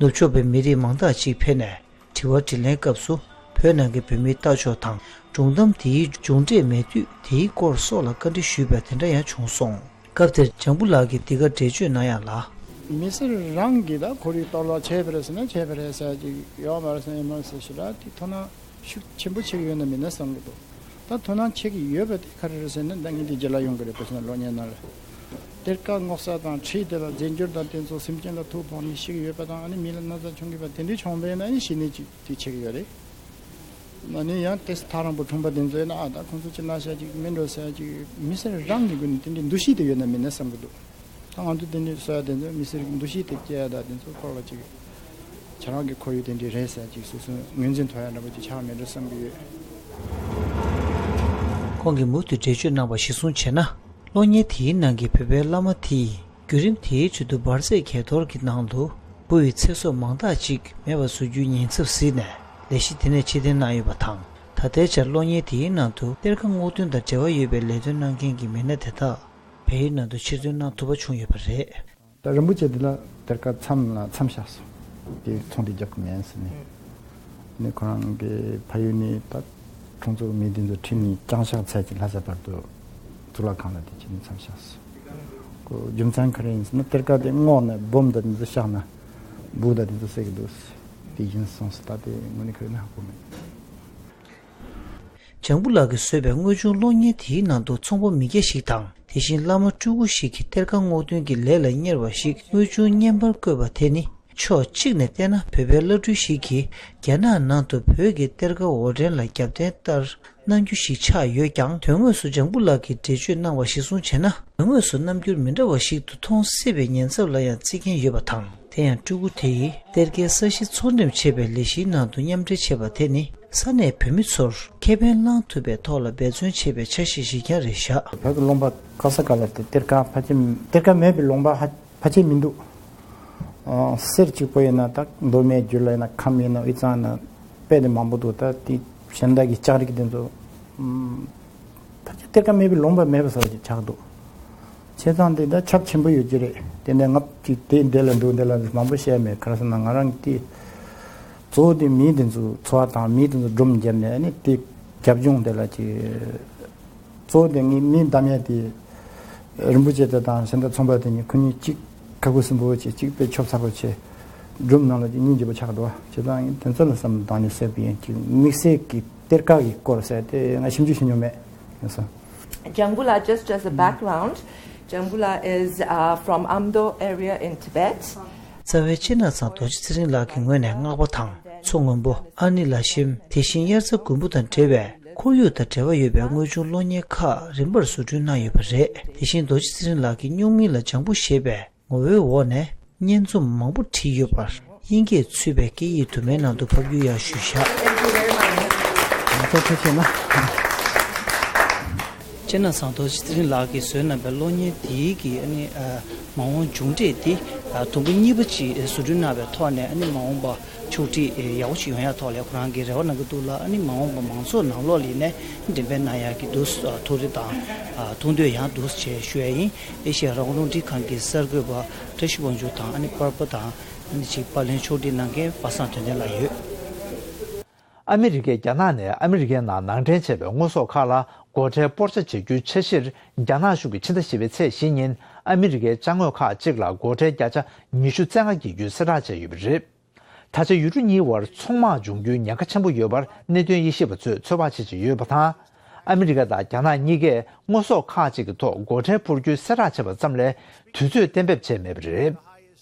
ནུབ་ཕྱོགས་པའི་མི་རིགས་མང་དག་ཅིག་ཕེབས་ནས། དྲི་བ་དྲིས་ལན་སྐབས་སུ། བོད་ནང་གི་བོད་མིའི་ལྟ་ཕྱོགས་དང་། སྒྲུང་གཏམ་དེའི་མཇུག་འབྲས་མེད་དུས་དེའི་སྐོར་སོགས་ལ་བཀའ་འདྲི་ཞུས་པ་དེ་འདྲ་ཡང་བྱུང་སོང་། སྐབས་དེར་ལྗང་བུ་ལགས་ཀྱིས་འདི་ག་འགྲེལ་བརྗོད་གནང་ཡག་ལ། མི་སེར་རང་གིས་ད་ཁོར་ཡུག་གཏོར་བརླག་བྱས་པ་རེད་ཟེར་ན་བྱས་པ་རེད་ཟེར་ཅིག་ཡོད་མ་རེད་ཟེར་ཡིན་མ་རེད་ཟེར་ཞེ་དྲག་དེ་དོ་སྣང་ཤུགས་ཆེན་པོ་བྱེད་ཀྱི་ཡོད་ན་མེད་ན་བསམ་གྱི་འདུག་ད་དོ་སྣང་བྱེད་ཀྱི་ཡོད་པ་དེ་ག་རེ་རེད་ཟེར་ན། ད་ངས་འདི་རྗེས་ལ་ཡོང་གི་རེད། བོད་ས་གློག་བརྙན་ནང་ལ་གཏེར་ཁ་སྔོག་ས་དང་འཁྲིས་དེ་ལ་རྫས་འགྱུར་དང་དེ་ཚོ་སེམས་ཅན་ལ་ཐུག་ཕོག་ནས་ཤི་གི་ཡོད་པ་དང་། ཨ་ནི་མི་ལ་ན་ཚ་བྱུང་གི་པ་དེ་འདྲའི་བྱུང་བས་ན་ཨ་ནི་ཤི་ནས་ཅིག་དེ་བྱེད་ཀྱི་ཡོད་རེད། ཨ་ནི་ཡང་དེ་ཐག་རིང་པོ་གྲོངས་པ་དེ་ཚོ་ཡིན་ན། ཨ་ད་ཁོང་ཚོ་ཅི་ན་ཤ་ཅིག་མིན་འགྲོ་ཟེར་ཅིག་མི་སེར་རང་གི་སྒོ་ནས་དེ་འདྲའི་འདུ་ཤེས་དེ་ཡོད་ན་མེད་ན་བསམ་གྱི་འདུག་ད་ང་ཚོ་དེ་འདྲའི་བཟོ་ཡ་དེ་ཚོ་མི་སེར་གྱི་འདུ་ཤེས་དེ་སྐྱེ་ཡ་ད་དེ་ཚོ་སྐོར་ལ་ཅིག་ཁྱེད་རང་གི་ཁོར་ཡུག་དེ་འདྲའི་རེད་ཟེར་ཅིག་སོ་སོ་ངོས་འཛིན་ཐོབ་ཡ་འདྲ་པོ་ཅིག་ཆགས་མེད་འགྲོ་བསམ་གྱི་ཡོད། ཁོང་གིས་མུ་མཐུད་འགྲེལ་བརྗོད་གནང་བ་གཞིར་བཟུང་བྱས་ན། གློག་བརྙན་དེའི་ནང་གི་བོད་པའི་བླ་མ་དེས་བརྒྱུད་རིམ་དེའི་ཁྲོད་དུ་འབར་རྫས་གས་གཏོར་གྱི་ནང་དུ་འབུ་ཡི་ཚེ་སྲོག་མང་དག་ཅིག་མེད་པར་བཟོ་རྒྱུའི་ཉེན་ཚབས་གཟིགས་ནས་ལས་གཞི་དེ་ནས་ཕྱིར་འཐེན་གནང་ཡོད་པ་དང་། ད་ལྟའི་ཆར་གློག་བརྙན་དེའི་ནང་དུ་གཏེར་ཁ་སྔོག་འདོན་དང་འབྲེལ་བ་ཡོད་པའི་ལས་དོན་གནང་མཁན་གྱི་མི་སྣ་དེ་དག་བལ་ཡུལ་ནང་དུ་ཕྱིར་ཐོན་གནང་ཐུབ་པ་བྱུང་ཡོད་པ་རེད། ད་རིན་པོ་ཆེ་འདི་ལ་གཏེར་ཁ་མཚམས་ལ་མཚམས་བཞག་སོང་། དེ་ཚོང་དེ་རྒྱབ་ཀྱི་མེད་ཟེར་ནས། ནས་ཁོ་རང་གི་ཕ་ཡུལ་ནས་ད་ཁྲུང་ཚོ་མི་དེ་ཚོ་ཁྲིད་ནས་བརྐྱངས་ཕྱག་ཚད་ཀྱི་ལྷ་ས་བར་དུ་གཙུག་ལག་ཁང་ལ་དེ་ཁྱེར་ནས་མཚམས་བཞག་སོང་། ཁོ་རྒྱུ་མཚན་ག་རེ་ཡིན་ཟེར་ན། གཏེར་ཁ་དེ་སྔོག་ནས་སྦོམ་དང་དེ་ཚོ་བཞག་ན་འབུ་དང་དེ་ཚོ་བསད་ཀྱི་འདུག་ཟེར། དེ་ཡིན་སོང་ཟེར། ད་དེ་དངོས་གནས་ག་རེ་ན་ཧ་གོ་མེད། ལྗང་བུ་ལགས་ཀྱིས་བཟོས་པའི་དངོས་བྱུང་གློག་བརྙན་དེའི་ནང་དུ་ཚོང་པ་མི་སྐྱ་ཞིག་དང་། དེ་བཞིན་བླ་མ་སྤྲུལ་སྐུ་ཞིག་གིས་གཏེར་ཁ་སྔོག་འདོན་གྱི་ལས་ལ་གཉེར་བ་ཞིག་དངོས་བྱུང་བརྙན་པར་བཀོད་པ་དེ་ནི། ཕྱོགས་གཅིག་ནས་བལྟས་ན། བོད་པའི་བླ་སྤྲུལ་ཞིག་གིས་རྒྱ་ནག་ནང་དུ་བོད་ཀྱི་གཏེར་ཁ་འོར་འདྲེན་ལ་རྒྱབ་རྟེན་ལྟར་གནང་རྒྱུ་ཞིག་ཆགས་ཡོད་ཀྱང་། དོན་དངོས་སུ་ལྗང་བུ་ལགས་ཀྱིས་འགྲེལ་བརྗོད་གནང་བ་གཞིར་བཟུང་བྱས་ན། དོན་དངོས་སུ་རྣམ་འགྱུར་མི་འདྲ་བ་ཞིག་ཏུ་མཐོང་སྲིད་པའི་ཉེན་ཚབས་ལ་ཡང་བརྩི་མཁན་ཡོད་པ་དང་། དེ་ཡང་སྤྲུལ་སྐུ་དེ་ཡིས་གཏེར་ཁའི་ས་གཞི་ཚོང་འགྲེམས་བྱེད་པའི་ལས་གཞིའི་ནང་དུ་མཉམ་འབྲེལ་བྱས་པ་དེ་ནི། ས་གནས་བོད་མི་ཚོར་ཁེ་ཕན་བླང་ཐུབ་པའི་ཐོག་ལ་འབད་བརྩོན་བྱེད་པའི་ཆ་ཤས་ཤིག་ཀྱང་རེད་བཞག་བོད་ཀྱི་ལུང་པ་ག་ས་ག་ལ་དེ་གཏེར་ཁ་ཕལ་ཆེར་གཏེར་ཁ་མེད་པའི་ལུང་པ་ཧ་ཕལ་ཆེར་མི་འདུག་ཨ་གསེར་གཅིག་པོ་ཡིན་ན། ད་མདོ་སྨད་རྒྱུད་ལ་ཡིན་ན། ཁམས་ཡིན་ན། དབུས་གཙང་ན་དཔེ་དེ་མང་པོ་འདུག་ད་དེ་གཞན་དག་གི་ལྕགས་རིགས་དེ་ཚོ་ཨམ་ཕལ་ཆེར་གཏེར་ཁ་མེད་པའི་ལུང་པ་མེད་པ་བཟོ་ཅིག་ཆགས་འདུག་བྱས་ཙང་དེ་ད་ཁྱབ་ཆེན་པོ་ཡོད་ཀྱི་རེད། དེ་ནས་ང་ཅིག་དེ་འདི་ལ་འདུག་འདི་ལ་མང་པོ་བཤད་མེད། ག་རེ་ཟེར་ན། ང་རང་དེ་གཙོ་བོ་དེ་མི་དེ་ཚོའི་འཚོ་བ་དང་མི་དེ་ཚོ་སྒྲུབ་བརྒྱབ་ནས། ཨ་ནི་དེ་རྒྱབ་ལྗོངས་དེ་ལ་ཅིག་གཙོ་བོ་དེ་ངའི་མི་བདམས་ཡ་དེ་རིན་པོ་ཆེ་དེ་དང་གཞན་དག་ཚོང་པ་དེ་གཉིས། ཁོ་གཉིས་གཅིག་ཁ་ཁུ་སིམ་པོ་བྱས། གཅིག་དཔེ་ཆོབ་ཚ་པོ་བྱས། སྒྲུབ་ནང་ལ་ཅིག་སྙིང་རྗེ་པོ་ཆགས་འདུག་བྱས་ཙང་ངས་དེ་ཚོ་ལ་བསམ་བློ་བཏང་ནས་བསད་པ་ཡིན། ཅིག་དམིགས་བསལ་གྱི་གཏེར་ཁ་གི་སྐོར་ཟེར་དེ་ང་ཞིབ་འཇུག་བྱེད་མྱོང་མེད། ཡིན་སོང་། Jangpula, just as a background, Jangpula is uh, from Amdo area in Tibet. རྩ་བའི་སྤྱིར་ན་ཚང་རྡོ་རྗེ་ཚེ་རིང་ལགས་ཀྱི་ངོས་ནས་སྔགས་པ་དང་མཚོ་སྔོན་པོ། ཨ་ནེ་ལགས་ཞེས་དེ་བཞིན་དབྱར་རྩྭ་དགུན་འབུ་དང་འབྲེལ་བའི་ཁོར་ཡུག་དང་འབྲེལ་བ་ཡོད་པའི་དངོས་བྱུང་གློག་བརྙན་ཁག་རིམ་པར་བཟོ་སྐྲུན་གནང་ཡོད་པ་རེད། དེ་བཞིན་རྡོ་རྗེ་ཚེ་རིང་ལགས་ཀྱི་སྨྱུག་མིང་ལ་འཇང་བུ་ཞེས་པའི་ངོ་བོའི་འོག་ནས་སྙན་རྩོམ་མང་པོ་བྲིས་ཡོད་པར་དབྱིན་སྐད་ཚུད་པའི་སྐད་ཡིག་དུ་མའི་ནང་དུ་ཕབ་སྒྱུར་ཡང་ཞུས་བཞག་ཐུགས་རྗེ་ཆེ་གནང་། སྤྱིར་ན་ཚང་རྡོ་རྗེ་ཚེ་རིང་ལགས་ཀྱིས་བཟོས་གནང་པའི་གློག་བརྙན་དེའི་གི་ཨ་ནི་ཨ་མ་འོངས་མཇུག་འབྲས་དེ་ཨ་དུམ་བུ་གཉིས་པ་ཅིག་བཟོ་སྐྲུན་གནང་བའི་ཐོག་ནས་ཨ་ནི་མ་འོངས་པ་ཕྱོགས་སྒྲིག་ཡག་པོ་ཞིག་ཡོང་ཡག་ཐོག་ལ་ཁོ་རང་གིས་རེ་བ་གནང་གི་འདུག་ལ། ཨ་ནི་མ་འོངས་པ་མང་ཚོགས་ནང་ལོགས་ལ་ཡིན་ནའི་འགྲེམས་སྤེལ་གནང་ཡག་གི་འདུག་ཐུགས་རེ་དང་མཐོང་འདོད་ཡང་འདུག་ཅེས་ཞུ་ཡ་ཡིན། ཨེ་ཤེ་ཡ་རང་དབང་རླུང་འཕྲིན་ཁང་གི་གསར་འགོད་པ་བཀྲ་ཤིས་དབང་ཕྱུག་དང་ཨ་ནི་པར་པ་དང་ཨ་ནི་ཅིག་པར་ལེན་ཕྱོགས་སྒྲིག་གནང་མཁན་པ་སངས་དོན་ལྡན་ལགས་ཡོད། ཨ་མི་རི་ཀས་རྒྱ་ནག་ནས་ཨ་མི་རི་ཀའི་ནང་ནང་འདྲེན་བྱས་པའི་དངོས་ཟོག་ཁག་ལ་སྒོ་ཁྲལ་སྤོར་ཆ་བྱེད་རྒྱུའི་འཆར་གཞིར་རྒྱ་ནག་གཞུང་གིས་ཕྱི་ཟླ་བཞི་པའི་ཚེས་བཞི་ཉིན་ཨ་མི་རི་ཀའི་ཅ་དངོས་ཁག་ཅིག་ལ་སྒོ་ཁྲལ་བརྒྱ་ཆ་ཉི་ཤུ་བཙན་འགེལ་བགྱིད་རྒྱུའི་གསལ་བསྒྲགས་བྱས་ཡོད་པ་རེད། ད་ཆ་ཡུལ་གྲུ་གཉིས་དབར་ཚོང་དམག་འབྱུང་རྒྱུའི་ཉེན་ཁ་ཆེན་པོ་ཡོད་པར་གནད་དོན་དབྱེ་ཞིབ་པ་ཚོས་ཚོད་དཔག་བྱེད་བཞིན་ཡོད་པ་དང་། ཨ་མི་རི་ཀ་དང་རྒྱ་ནག་གཉིས་ཀས་དངོས་ཟོག་ཁག་ཅིག་གི་ཐོག་སྒོ་ཁྲལ་སྤོར་རྒྱུའི་གསལ་བསྒྲགས་བྱས་པ་ཙམ་ལས་དུས་ཚོད་གཏན་འབེབས་བྱས་མེད་པ་རེད།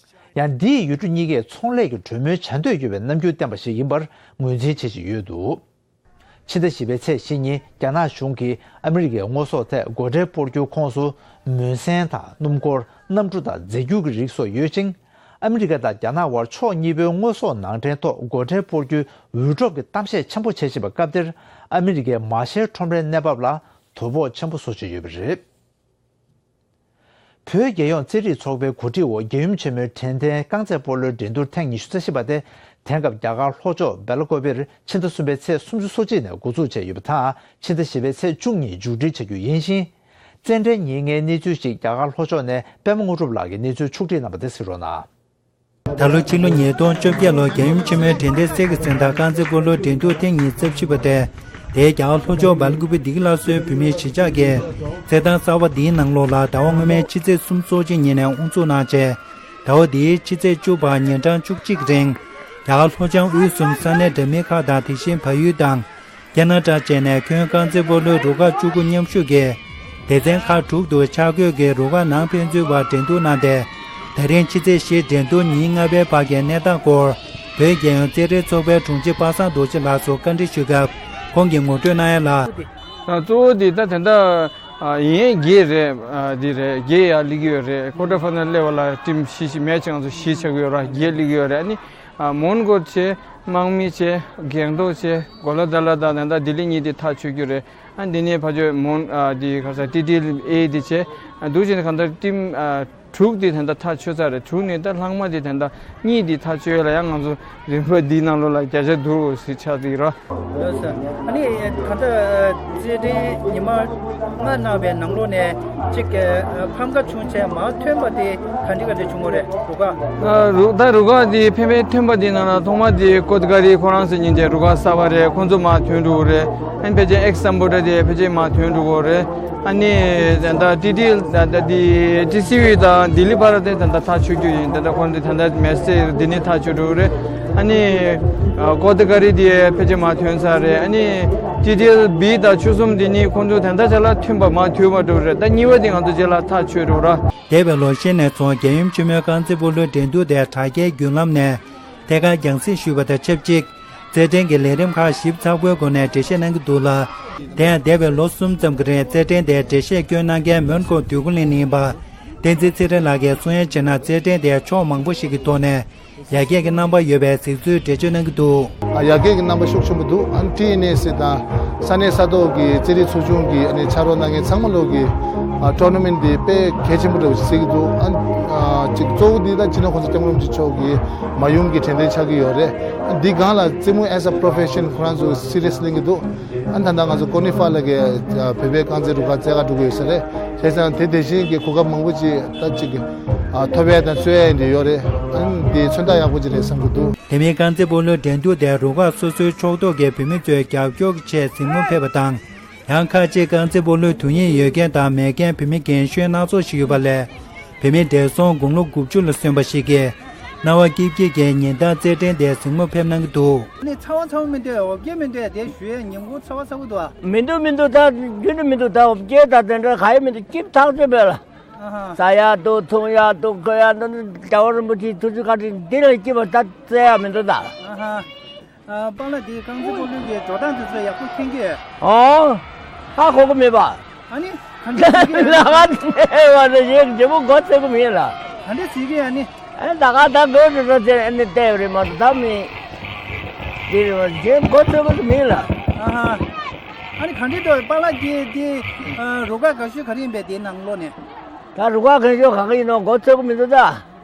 ཡང་འདིས་ཡུལ་གྲུ་གཉིས་ཀས་ཚོང་ལས་ཀྱི་གྲོས་མོལ་བྱ་འདོད་ཡོད་པའི་རྣམ་འགྱུར་བསྟན་པ་ཞིག་ཡིན་པར་ངོས་འཛིན་བྱེད་བཞིན་ཡོད་འདུག་ཕྱི་ཟླ་བཞི་པའི་ཚེས་བཞི་ཉིན་རྒྱ་ནག་གཞུང་གིས་ཨ་མི་རི་ཀའི་དངོས་ཟོག་ཐད་སྒོ་ཁྲལ་སྤོར་རྒྱུའི་ཁོངས་སུ་མུན་སེལ་དང་སྣུམ་འཁོར། གནམ་གྲུ་དང་རྫས་འགྱུར་གྱི་རིགས་སོགས་ཡོད་ཅིང་། ཨ་མི་རི་ཀ་དང་རྒྱ་ནག་དབར་ཕྱོགས་གཉིས་པོའི་དངོས་ཟོག་ནང་འདྲེན་ཐོག་སྒོ་ཁྲལ་སྤོར་རྒྱུའི་འུད་སྒྲོག་གི་གཏམ་བཤད་ཆེན་པོ་བྱེད་བཞིན་པའི་སྐབས་དེར། ཨ་མི་རི་ཀའི་མ་ཤེར་ཁྲོམ་རའི་གནས་བབ་ལ་དོ་ཕོག་ཆེན་པོ་བཟོ་བཞིན་ཡོད་པ་རེད། བོད་རྒྱལ་ཡོངས་རྩེད་རིགས་ཚོགས་པའི་གོ་སྒྲིག་འོག་རྒྱལ་ཡུམ་ཆེན་མོའི་དྲན་རྟེན་རྐང་རྩེད་སྤོ་ལོའི་འགྲན་བསྡུར་ཐེངས་ཉི་ཤུ་རྩ་བཞི་པ་དེ། དེང་སྐབས་རྒྱ་གར་ལྷོ་ཕྱོགས་སྦེལ་ཀོབ་ལ་ཕྱི་ཟླ་གསུམ་པའི་ཚེས་སོ་གཅིག་ནས་འགོ་འཛུགས་བྱས་ཡོད་པ་དང་། ཕྱི་ཟླ་བཞི་པའི་ཚེས་བཅུ་གཉིས་མཇུག་སྒྲིལ་བྱ་རྒྱུ་ཡིན་ཞིང་། རྩེད་འགྲན་ཉིན་ལྔའི་གནས་ཚུལ་ཞིག་རྒྱ་གར་ལྷོ་ཕྱོགས་ནས་པད་མ་དངོས་གྲུབ་ལགས་ཀྱིས་གནས་ཚུལ་ཕྱོགས་སྒྲིག་གནང་བ་དེ་གཟིགས་རོགས་གནང་། ད་ལོ་ཕྱི་ལོ་ཉིས་སྟོང་བཅོ་བརྒྱད་ལོར་རྒྱལ་ཡུམ་ཆེན་མོའི་དྲན་རྟེན་གསེར་གྱི་གཟེངས་རྟགས་རྐང་རྩེད་སྤོ་ལོའི་འགྲན་བསྡུར་ཐེངས་ཉི་ཤུ་རྩ་བཞི་པ་དེ། དེའི་རྒྱ་གར་ལྷོ་ཕྱོགས་སྦེལ་ཀོབ་བདེ་སྐྱིད་སླར་གསོའི་བོད་མིའི་གཞིས་ཆགས་ཀྱི་རྩེད་ཐང་གསར་པ་འདིའི་ནང་ལོགས་ལ་ཟླ་བ་སྔོན་མའི་ཕྱི་ཚེས་སོ་གཅིག་ཉིན་ནས་དབུ་འཛུགས་གནང་རྗེས། ཟླ་བ་འདིའི་ཕྱི་ཚེས་བཅུ་བར་ཉིན་གྲངས་བཅུ་གཅིག་རིང་། རྒྱ་གར་ལྷོ་བྱང་དབུས་གསུམ་ས་གནས་འདྲ་མིན་ཁག་དང་། དེ་བཞིན་བལ་ཡུལ་དང་། ཁེ་ན་ཌ་བཅས་ནས་ཁྱོན་རྐང་རྩེད་སྤོ་ལོའི་རུ་ཁག་བཅུ་དགུ་མཉམ་ཞུགས་ཀྱིས། སྡེ་ཚན་ཁག་དྲུག་ཏུ་ཆ་བགོས་ཀྱིས་རུ་ཁག་ནང་ཕན་ཚུན་བར་འགྲན་བསྡུར་གནང་སྟེ། ད་རིང་ཕྱི་ཚེས་བཞི་འགྲན་བསྡུར་ཉིན་ལྔ་པའི་བར་གྱི་གནས་སྟངས་སྐོར། བོད་རྒྱལ་ཡོངས་རྩེད་རིགས་ཚོགས་པའི་དྲུང་ཆེ་པ་སངས་རྡོ་རྗེ་ལགས་སུ་བཀའ་འདྲི་ཞུས་སྐབས། ཁོང་གིས་ངོ་སྤྲོད་གནང་ཡ་ལ། གཙོ་བོ་དེ་ད་དེ་འདྲ་ཡིན། བརྒྱད་རེད། འདི་རེད། བརྒྱད་ཡར་སླེབས་ཀྱི་ཡོད་རེད། ཀོ་ཊར་ཕའི་ནལ་སླེབས་པ་ལ་ཊིམ་བཞི་ཞིག་མེད་ཅིག་ང་ཚོ་བཞི་ཆགས་ཀྱི་ཡོད་ར། བརྒྱད་སླེབས་ཀྱི་ཡོད་རེད། ཨ་ནི། ཨ། མོན་གྷོ་བྱས། དམག་མི་བྱས། སྒང་ཏོག་བྱས། གོ་ལ་དྷ་ར་དང་ད་ལྟ་ལྡི་ལི་གཉིས་དེ་ཐག་ཆོད་རྒྱུ་རེད། ཨ། འདི་ནས་ཕར་ཕྱོགས་མོན། ཨ། འདི་ག་ས་ཊི་ཊི་ཨེལ་ཨེ་དེ་བྱས། ཨ། འདུག་བྱས་ནས་གང་ལྟར་ཊིམ། ཨ། དྲུག་དེ་ད་ལྟ་ཐག་ཆོད་ཚར་རེད། དྲུག་ནས་ད་ལྷག་མ་དེ་ད་ལྟ་གཉིས་དེ་ཐག་ཆོད་ཡ་ལ་ཡང་ང་ཚོ་རིམ་པ་འདིའི་ནང་ལོགས་ལ་བརྒྱ་ཆ་བསྡུར་ཟེར་ཆགས་ཀྱི་རེད། ལགས་སོ། ཨ་ནི་ད་ལྟ་རྩེད་འགྲན་ཉི་མ་ལྔ་གནང་བའི་ནང་ལོགས་ནས་གཅིག་གི་ཕམ་ཁ་བྱུང་བྱས་མར་ཐོན་པ་དེ་ག་འདྲ་ག་འདྲ་བྱུང་བ་རེད། རུ་ཁག་ཨ། རུ། ད་རུ་ཁག་དེ་ཕན་པའི་ཐོན་པ་དེ་ནང་ལ་ཐོག་མ་དེ་ཀོ་ཏི་ཀ་རི་ཁོ་རང་ཚོ་ཉིན་དེ་རུ་ཁག་གསར་པ་རེད། ཁོང་ཚོ་མར་ཐོན་འགྲོ་གི་རེད། ཨ་ནི་ཕལ་ཆེར་ཨེག་སམ་བྷོ་ཊ་དེ་ཕལ་ཆེར་མར་ཐོན་འགྲོ་གི་རེད། ཨ་ནི་ད་ལྟ་ཊི་ཊི་ཨེལ་ད་ལྟ་དེ་ཊི་སི་ཝི་དང་ལྡི་ལི་བར་དེ་ད་ལྟ་ཐག་ཆོད་རྒྱུ་ཡིན། ད་ལྟ་ཁོང་ཚོ་ད་ལྟ་མེ་སེ་ཇི་འདི་ནས་ཐག་ཆོད་འགྲོ་གི་རེད། ཨ་ནི་ཨ། ཀོ་ཏི་ཀ་རི་དེ་ཕལ་ཆེར་མར་ཐོན་ཚར་རེད། ཨ་ནི་ཊི་ཊི་ཨེལ་བི་དང་ཆུ་ཟོམ་དེ་གཉིས་ཁོང་ཚོ་ད་ལྟ་ཆ་ལ་ཐོན་པ་མར་ཐོན་པ་འགྲོ་གི་རེད། ད་གཉིས་པ་དེ་ང་ཚོ་རྗེས་ལ་ཐག་ཆོད་འགྲོ་ར། འདས་པའི་ལོ་ཤས་ནས་བཟུང་རྒྱལ་ཡུམ་ཆེན་མོའི་རྐང་རྩེད་སྤོ་ལོའི་འགྲན་བསྡུར་དེ་དྲ་རྒྱའི་བརྒྱུད་ལམ་ནས་ཐད་ཀར་རྒྱང་སྲིང་ཞུས་པ་དང་ཆབས་ཅིག་རྩེད་འགྲན་གྱི་ལས་རིམ་ཁག་ཞིབ་ཚགས་པོའི་སྒོ་ནས་འགྲེལ་བཤད་གནང་གི་འདུག་ལ། དེ་ཡང་འདས་པའི་ལོ་གསུམ་ཙམ་གྱི་རིང་རྩེད་འགྲན་དེར་འགྲེལ་བཤད་བསྐྱོན་གནང་མཁན་མོན་གྷོ་འདོད་རྒུ་གླིང་ནས་ཡིན་པ། བསྟན་འཛིན་ཚེ་རིང་ལགས་ཀྱིས་གསུང་ཡ་བྱས་ན། རྩེད་འགྲན་དེ་ཕྱོགས་མང་པོ་ཞིག་གི་ཐོག་ནས། ཡར་རྒྱས་ཀྱི་རྣམ་པ་ཡོད་པའི་གཟིགས་ཚུལ་འགྲེལ་བརྗོད་གནང་གི་འདུག་ཨ། ཡར་རྒྱས་ཀྱི་རྣམ་པ་ཤུགས་ཆེན་པོ་འདུག་ཨ་ནི་ཊི་ཨེན་ཨེ་སི་དང་ས་གནས་ས་ཐོག་གི་རྩེད་རིགས་ཚོགས་ཆུང་གི་ཨ་ནི་ཕྱག་རོགས་གནང་མཁན་ཚང་མ་ལོག་གིས་ཨ། ཊོར་ན་མེན་ཊི་འདི་དཔེ་གལ་ཆེན་པོ་འདྲ་བོ་ཞིག་བརྩི་གི་འདུག་ཨ། ཨ། ཅིག་གཙོ་བོ་འདི་ད་སྤྱི་ནོར་གོང་ས་སྐྱབས་མགོན་རིན་པོ་ཆེ་མཆོག་གི་མ་ཡུམ་གྱི་དྲན་རྟེན་ཆགས་ཀྱི་ཡོད་རེད། ཨ། འདི་སྒང་ལ་རྩེད་མོ་as a profession ཁོ་རང་ཚོ་སི་རི་ཡས་ལེན་གྱི་འདུག་ཨ། ད་ལྟ་ང་ཚོ་ཀོ་ནི་ཧྥ་ལགས་ཀྱིས་བོད་པའི་རྐང་རྩེད་རུ་ཁག་རྩེད་གར་འགྲོ་གི་ཡོད་ས་རེད། བྱས་ཙང་དེ་དེ་བཞིན་གྱི་གོ་སྐབས་མང་པོ་ཅིག་ད་ཅིག་ཨ། ཐོབ་ཡ་དང་རྩོད་ཡ་འདི་ཡོད་རེད། ཨ་ནི་འདི་མཚོན་རྟགས་ཡག་པོ་ཅིག་རེད་བསམ་གྱི་འདུག་དེ་མིན་རྐང་རྩེད་སྤོ་ལོའི་འགྲན་བསྡུར་དེར་རུ་ཁག་སོ་སོའི་ཕྱོགས་གཏོགས་ཀྱི་བུད་མེད་ཚོས་རྒྱབ་སྐྱོར་གྱི་ཆེད་གཟིགས་མོ་ཕེབས་པ་དང་། ཡང་ཁ་ཅིག་རྐང་རྩེད་སྤོ་ལོའི་དོན་གཉེར་ཡོད་མཁན་དང་མེད་མཁན་བུད་མེད་རྒན་གཞོན་སྣ་ཚོགས་ཤིག་ཡོད་པ་ལས། བུད་མེད་བགྲེས་སོང་དགུང་ལོ་དགུ་བཅུ་ལ་སོན་པ་ཞིག་གིས་སྣང་བ་སྐྱིད་སྐྱིད་ཀྱིས་ཉིན་ལྟར་རྩེད་འགྲན་དེར་གཟིགས་མོ་ཕེབས་གནང་གི་འདུག་ནི་ཚ་བ་ཚ་བ་མི་འདུག་འོ་བརྒྱལ་མི་འདུག་དེ་ཞུ་ཡས་ཉིན་གུང་ཚ་བ་ཚ་བོ་འདུག་མི་འདུག་མི་འདུག་ད་རྒྱུན་དུ་མི་འདུག་ད་འོ་བརྒྱལ་ད་དེ་འདྲ་ག་ཡེ་མི་འདུག་སྐྱིད་ཐག་ཆོད་པས་ལ། ཨ་ཧ། ཟ་ཡག་འདུག་འཐུང་ཡག་འདུག་གོན་ཡག་འདུག་རྒྱལ་བ་རིན་པོ་ཆེའི་ཐུགས་རྗེ་བཀའ་དྲིན་འདི་ལས་སྐྱིད་པ་ད་བཙལ་ཡག་མི་འདུག་ད། ཨ་ཧ། ཨ། པཱ་ལགས་འདི་རྐང་རྩེད་སྤོ་ལོའི་གི་འགྲོ་སྟངས་དེ་ཚོ་ཡག་པོ་མཁྱེན་གྱི། ཨོ། ཧ་གོ་གི་མེད་པ། ཨ་ནི། ག་འདྲ་བྱེད་ཀྱི་ཡོད། ལ་ང་བལྟས་པ་ནི་ཞེ་ཅིག་མགོ་ཚོད་ཀྱི་མེད་ལ། ག་འདྲ་བྱེད་ཀྱི་ཡོད་ཨ་ནི། ཨ་ད་ག་ད་མགོ་ཚོད་ཚོད་ཚོད་ཨ་ནི་བལྟས་པ་རེད་མ་གཏོགས་ད་མི། འདི་རེད་བ་ཞེ་མགོ་ཚོད་ཀྱི་མེད་ལ། ཨ་ཧ། ཨ་ནི་ག་འདྲ་འདུག་པཱ་ལགས་ཀྱི་འདི། ཨ། རུ་ཁག་དགའ་ཤོས་ག་རེ་ཡིན་པས་དེའི་ནང་ལོགས་ནས། ད་རུ་ཁག་དགའ་ཤོས་ག་གི་ཡིན་ནོ་མགོ་ཚོད་ཀྱི་མི་འདུག་ད།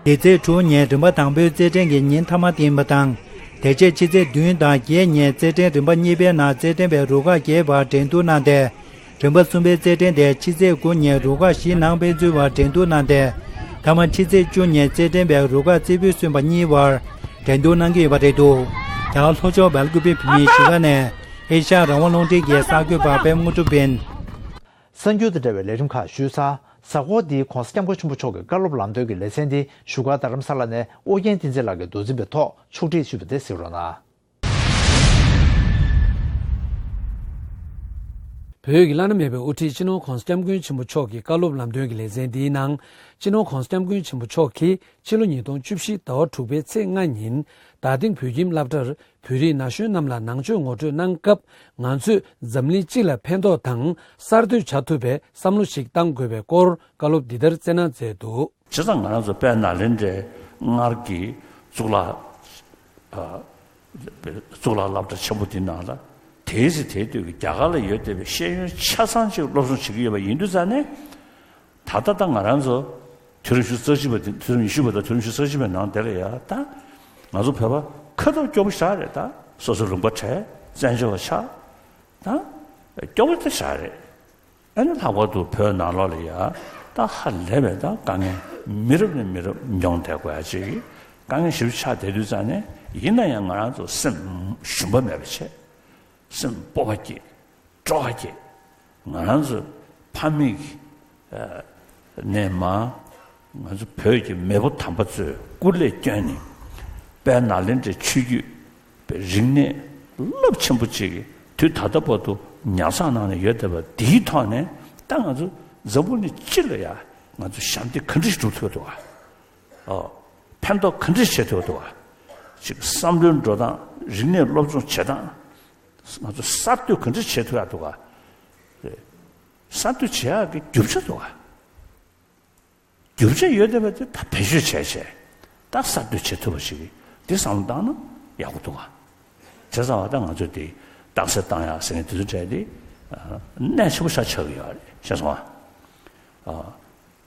དེ་ཚེས་དྲུག་ཉིན་རིམ་པ་དང་པོའི་རྩེད་འགྲན་གྱི་ཉིན་མཐའ་མ་ཡིན་པ་དང་། དེ་རྗེས་ཕྱི་ཚེས་བདུན་དང་བརྒྱད་ཉིན་རྩེད་འགྲན་རིམ་པ་གཉིས་པའི་ནང་རྩེད་འགྲན་པའི་རུ་ཁག་བརྒྱད་བར་འགྲན་བསྡུར་གནང་སྟེ། རིམ་པ་གསུམ་པའི་རྩེད་འགྲན་དེ་ཕྱི་ཚེས་དགུ་ཉིན་རུ་ཁག་བཞི་ནང་ཕན་ཚུན་བར་འགྲན་བསྡུར་གནང་སྟེ། མཐའ་མ་ཕྱི་ཚེས་བཅུ་ཉིན་རྩེད་འགྲན་པའི་རུ་ཁག་རྩེ་ཕུད་སུན་པ་གཉིས་བར་འགྲན་བསྡུར་གནང་གི་ཡོད་པ་རེད་འདུག་རྒྱ་གར་ལྷོ་ཕྱོགས་སྦེལ་ཀུ་པེ་བོད་མིའི་གཞིས་ཀ་ནས་ཨེ་ཤ་ཡ་རང་དབང་རླུང་འཕྲིན་གྱི་གསར་འགོད་པ་པད་མ་དངོས་གྲུབ་ཡིན། གསར་འགྱུར་དང་འབྲེལ་བའི་ལས་རིམ་ཁག་ཞུས་ཚར། གཟའ་འཁོར་འདིའི་༧གོང་ས་༧སྐྱབས་མགོན་ཆེན་པོ་མཆོག་གི་བཀའ་སློབ་ལམ་སྟོན་གྱི་ལེ་ཚན་འདི་བཞུགས་སྒར་རྡ་རམ་ས་ལ་ནས་ཨོ་རྒྱན་བསྟན་འཛིན་ལགས་ཀྱིས་མདོ་འཛིན་པའི་ཐོག་ཕྱོགས་སྒྲིག་ཞུས་པ་དེ་གཟིགས་རོགས་གནང་། བོད་ཀྱི་བླ་ན་མེད་པའི་དབུ་ཁྲིད་སྤྱི་ནོར་༧གོང་ས་༧སྐྱབས་མགོན་ཆེན་པོ་མཆོག་གི་བཀའ་སློབ་ལམ་སྟོན་གྱི་ལེ་ཚན་འདིའི་ནང་། སྤྱི་ནོར་༧གོང་ས་༧སྐྱབས་མགོན་ཆེན་པོ་མཆོག་གིས་ཕྱི་ལོ་ཉིས་སྟོང་བཅུ་བཞི་ཟླ་བ་དྲུག་པའི་ཚེས་ལྔ་ཉིན་རྡ་སྟེང་བོད་ཁྱིམ་སློབ་གྲྭར་བོད་རིགས་ན་གཞོན་རྣམས་ལ་ནང་ཆོས་ངོ་སྤྲོད་གནང་སྐབས། ང་ཚོས་འཛམ་གླིང་སྤྱི་ལ་ཕན་ཐོགས་དང་གསར་གཏོད་བྱ་ཐུབ་པའི་བསམ་བློ་ཞིག་གཏང་དགོས་པའི་སྐོར་བཀའ་སློབ་འདི་ལྟར་སྩལ་གནང་མཛད་འདུག་བྱས་ཙང་ང་རང་ཚོ་དཔལ་ནཱ་ལེནྡྲའི་སྔར་གྱི་གཙུག་ལག་ཨ། གཙུག་ལག་སློབ་གྲྭ་ཆེན་པོ་འདི་ནང་ལ་དེའི་ཚེ་དེའི་དུས་ཀྱི་རྒྱ་གར་ལ་ཡོད་བསྡད་པའི་ཤེས་ཡོན་ཆ་ཚང་ཅིག་སློབ་སྦྱོང་བྱེད་ཀྱི་ཡོད་པ་ཡིན་དུས་ཙང་ནས། ད་ལྟ་ད་ང་རང་ཚོ་དུས་རབས་ཉི་ཤུ་རྩ་གཅིག་པ་དེ། དུས་རབས་ཉི་ཤུ་པ་དང་དུས་རབས་ཉི་ཤུ་རྩ་གཅིག་པའི་ནང་དེ་ལ་ཡ་ད་ང་ཚོ་བོད་པ་ཁ་ཐུབ་སྐྱོ་པོ་ཞེ་དྲག་རེད། ད་སོ་སོ་ལུང་པ་བྲལ། བཙན་བྱོལ་བ་ཆགས། ད་སྐྱོ་པོ་དེ་ཞེ་དྲག་རེད། ཨ་ནི་ལྷག་པར་དུ་བོད་ནང་ལོགས་ལ་ཡ་ད་ཧ་ལས་པའི་ད་དཀའ་ངལ་མི་རབས་ནས་མི་རབས་མྱོང་བསྡད་དགོས་ཡ་ཅིག་དཀའ་ངལ་ཞེ་པོ་ཆགས་བསྡད་དུས་ཙང་ནས། ཡིན་ན་ཡང་ང་རང་ཚོ་སེམས་ཞུམ་པ་མེད་པ་བྱས། སེམས་སྤོབས་པ་སྐྱེད། སྤྲོ་བ་སྐྱེད། ང་རང་ཚོ་ཕ་མེས་ཀྱི་ནས་མར་ང་ཚོ་བོད་ཀྱི་མེས་པོ་དམ་པ་ཚོས་སྐུ་ལས་བསྐྱོན་ནས་དཔལ་ནཱ་ལེནྡྲའི་ཆོས་བརྒྱུད་པའི་རིག་གནས་རླབས་ཆེན་པོ་ཅིག་གི་དུས་ད་ལྟ་བར་དུ་ཉར་ཚགས་གནང་ནས་ཡོད་བསྡད་པ་འདིའི་ཐོག་ནས། ད་ང་ཚོ་འཛམ་བུ་གླིང་སྤྱི་ལ་ཡ་ང་ཚོ་ཞབས་འདེགས་ག་འདྲ་ཞིག་སྒྲུབ་ཐུབ་འདུག་ག་ཨོ། ཕན་ཐོགས་ག་འདྲ་བྱེད་ཐུབ་འདུག་ག་ཅིག་བསམ་བློའི་འགྲོ་སྟངས། རིག་གནས་སློབ་སྦྱོང་བྱེད་སྟངས། ང་ཚོ་གསར་གཏོད་ག་འདྲ་བྱེད་ཐུབ་ཡག་འདུག་ག་རེད། གསར་གཏོད་བྱེད་ཡག་གི་རྒྱུ་ཆ་འདུག་ག་རྒྱུ་ཆ་ཡོད་བསྡད་པ་དེ་ད་བེད་སྤྱོད་བྱས་བྱས། ད་གསར་གཏོད་བྱེད་ཐུབ་པ་ཞིག་འདི་བསམ་བློ་བཏང་ན་ཡག་པོ་འདུག་ག་བྱས་ཙང་བ་ད་ང་ཚོས་དེ་རྟགས་གསལ་བཏང་ཡག་ཟེར་མཁན་དེ་ཚོ་གྲས་དེ་གནད་ཆེན་པོ་ཞིག་ཆགས་ཀྱི་ཡོད་རེད། ཤེས་སོང་ཨ།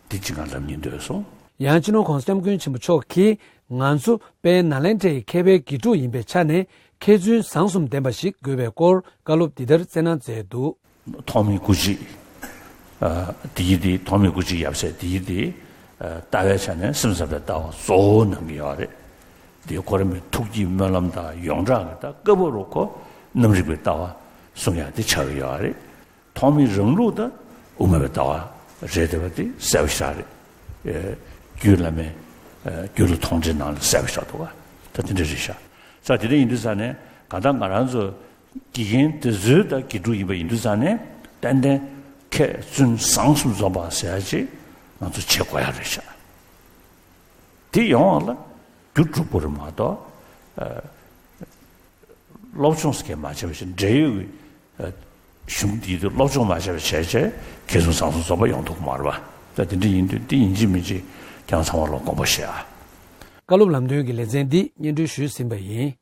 འདི་གཅིག་གང་ལབ་སྙིང་འདོད་སོང་། ཡང་སྤྱི་ནོར་༧གོང་ས་༧སྐྱབས་མགོན་ཆེན་པོ་མཆོག་གིས་ང་ཚོ་དཔལ་ནཱ་ལེནྡྲའི་མཁས་པའི་དགེ་ཕྲུག་ཡིན་པའི་ཆ་ནས་མཁས་བཙུན་བཟང་གསུམ་ལྡན་པ་ཞིག་དགོས་པའི་སྐོར་བཀའ་སློབ་འདི་ལྟར་སྩལ་གནང་མཛད་འདུག་ཐོགས་མེད་སྐུ་མཁྱེན། ཨ། འདི་ཡི་འདི་ཐོགས་མེད་སྐུ་མཁྱེན་ཡབ་སྲས་འདི་ཡི་འདི། ཨ། ལྟ་བའི་ཆ་ནས་སེམས་ཙམ་པའི་ལྟ་བ་གཙོ་བོ་གནང་གི་ཡོད་རེད། འདི་གོ་རིམ་པའི་ཐུགས་བསྐྱེད་སྨོན་ལམ་དང་ཡོངས་གྲགས་ཀྱི་ད་སྐབས་རུ་ཁོ་རྣམ་རིག་པའི་ལྟ་བ་གསུང་ཡག་འདི་ཆགས་ཀྱི་ཡོད་རེད། ཐོགས་མེད་རང་ལུགས་དང་དབུ་མ་པའི་ལྟ་བ་རེད་བསྡད་པ་དེ་གསལ་པོ་ཞིག་རེད། ཨེ། རྒྱུད་བླ་མའི། ཨེ། རྒྱུད་ལ་མཐོང་གྲོལ་ནང་ལ་གསལ་པོ་ཞིག་འདུག་ག་ད་དེ་འདྲ་རེད་ཤག་ས་དེ་འདྲ་ཡིན་དུས་ས་ནས་གང་ལྟར་ང་རང་ཚོ་དགེ་རྒན་དེ་ཚོའི་ད་དགེ་ཕྲུག་ཡིན་པ་ཡིན་དུས་ས་ནས་ཏན་ཏན་མཁས་བཙུན་བཟང་གསུམ་འཛོམས་པ་ཟེར་ཡ་ཅིག་ང་ཚོ་བྱེད་དགོས་ཡ་རེད་ཤག་དེ་ཡོང་བ་ལ་རྒྱུ་དྲུག་པོ་རེད་མ་གཏོགས། ཨ། སློབ་སྦྱོང་ཟེར་མཁན་མ་བྱས་པ་བྱས། འབྲེལ་ཡོད་ཀྱི། ཨ། གཞུང་འདིའི་དུས་སློབ་སྦྱོང་མ་བྱས་པ་བྱས་བྱས་མཁས་བཙུན་བཟང་གསུམ་འཛོམས་པ་ཡོང་ཐུབ་ཀྱི་མ་རེད་པ། ད་དེ་འདྲ་ཡིན་དུས་འདི་ཡིན་གཅིག་མིན་གཅིག་ཁྱེད་རང་ཚང་མ་ལ་དགོངས་པ་བཞེས་ཨ། བཀའ་སློབ་ལམ་སྟོན་གྱི་ལེ་ཚན་འདི་སྙན་སྒྲོན་ཞུས་ཟིན་པ་ཡིན།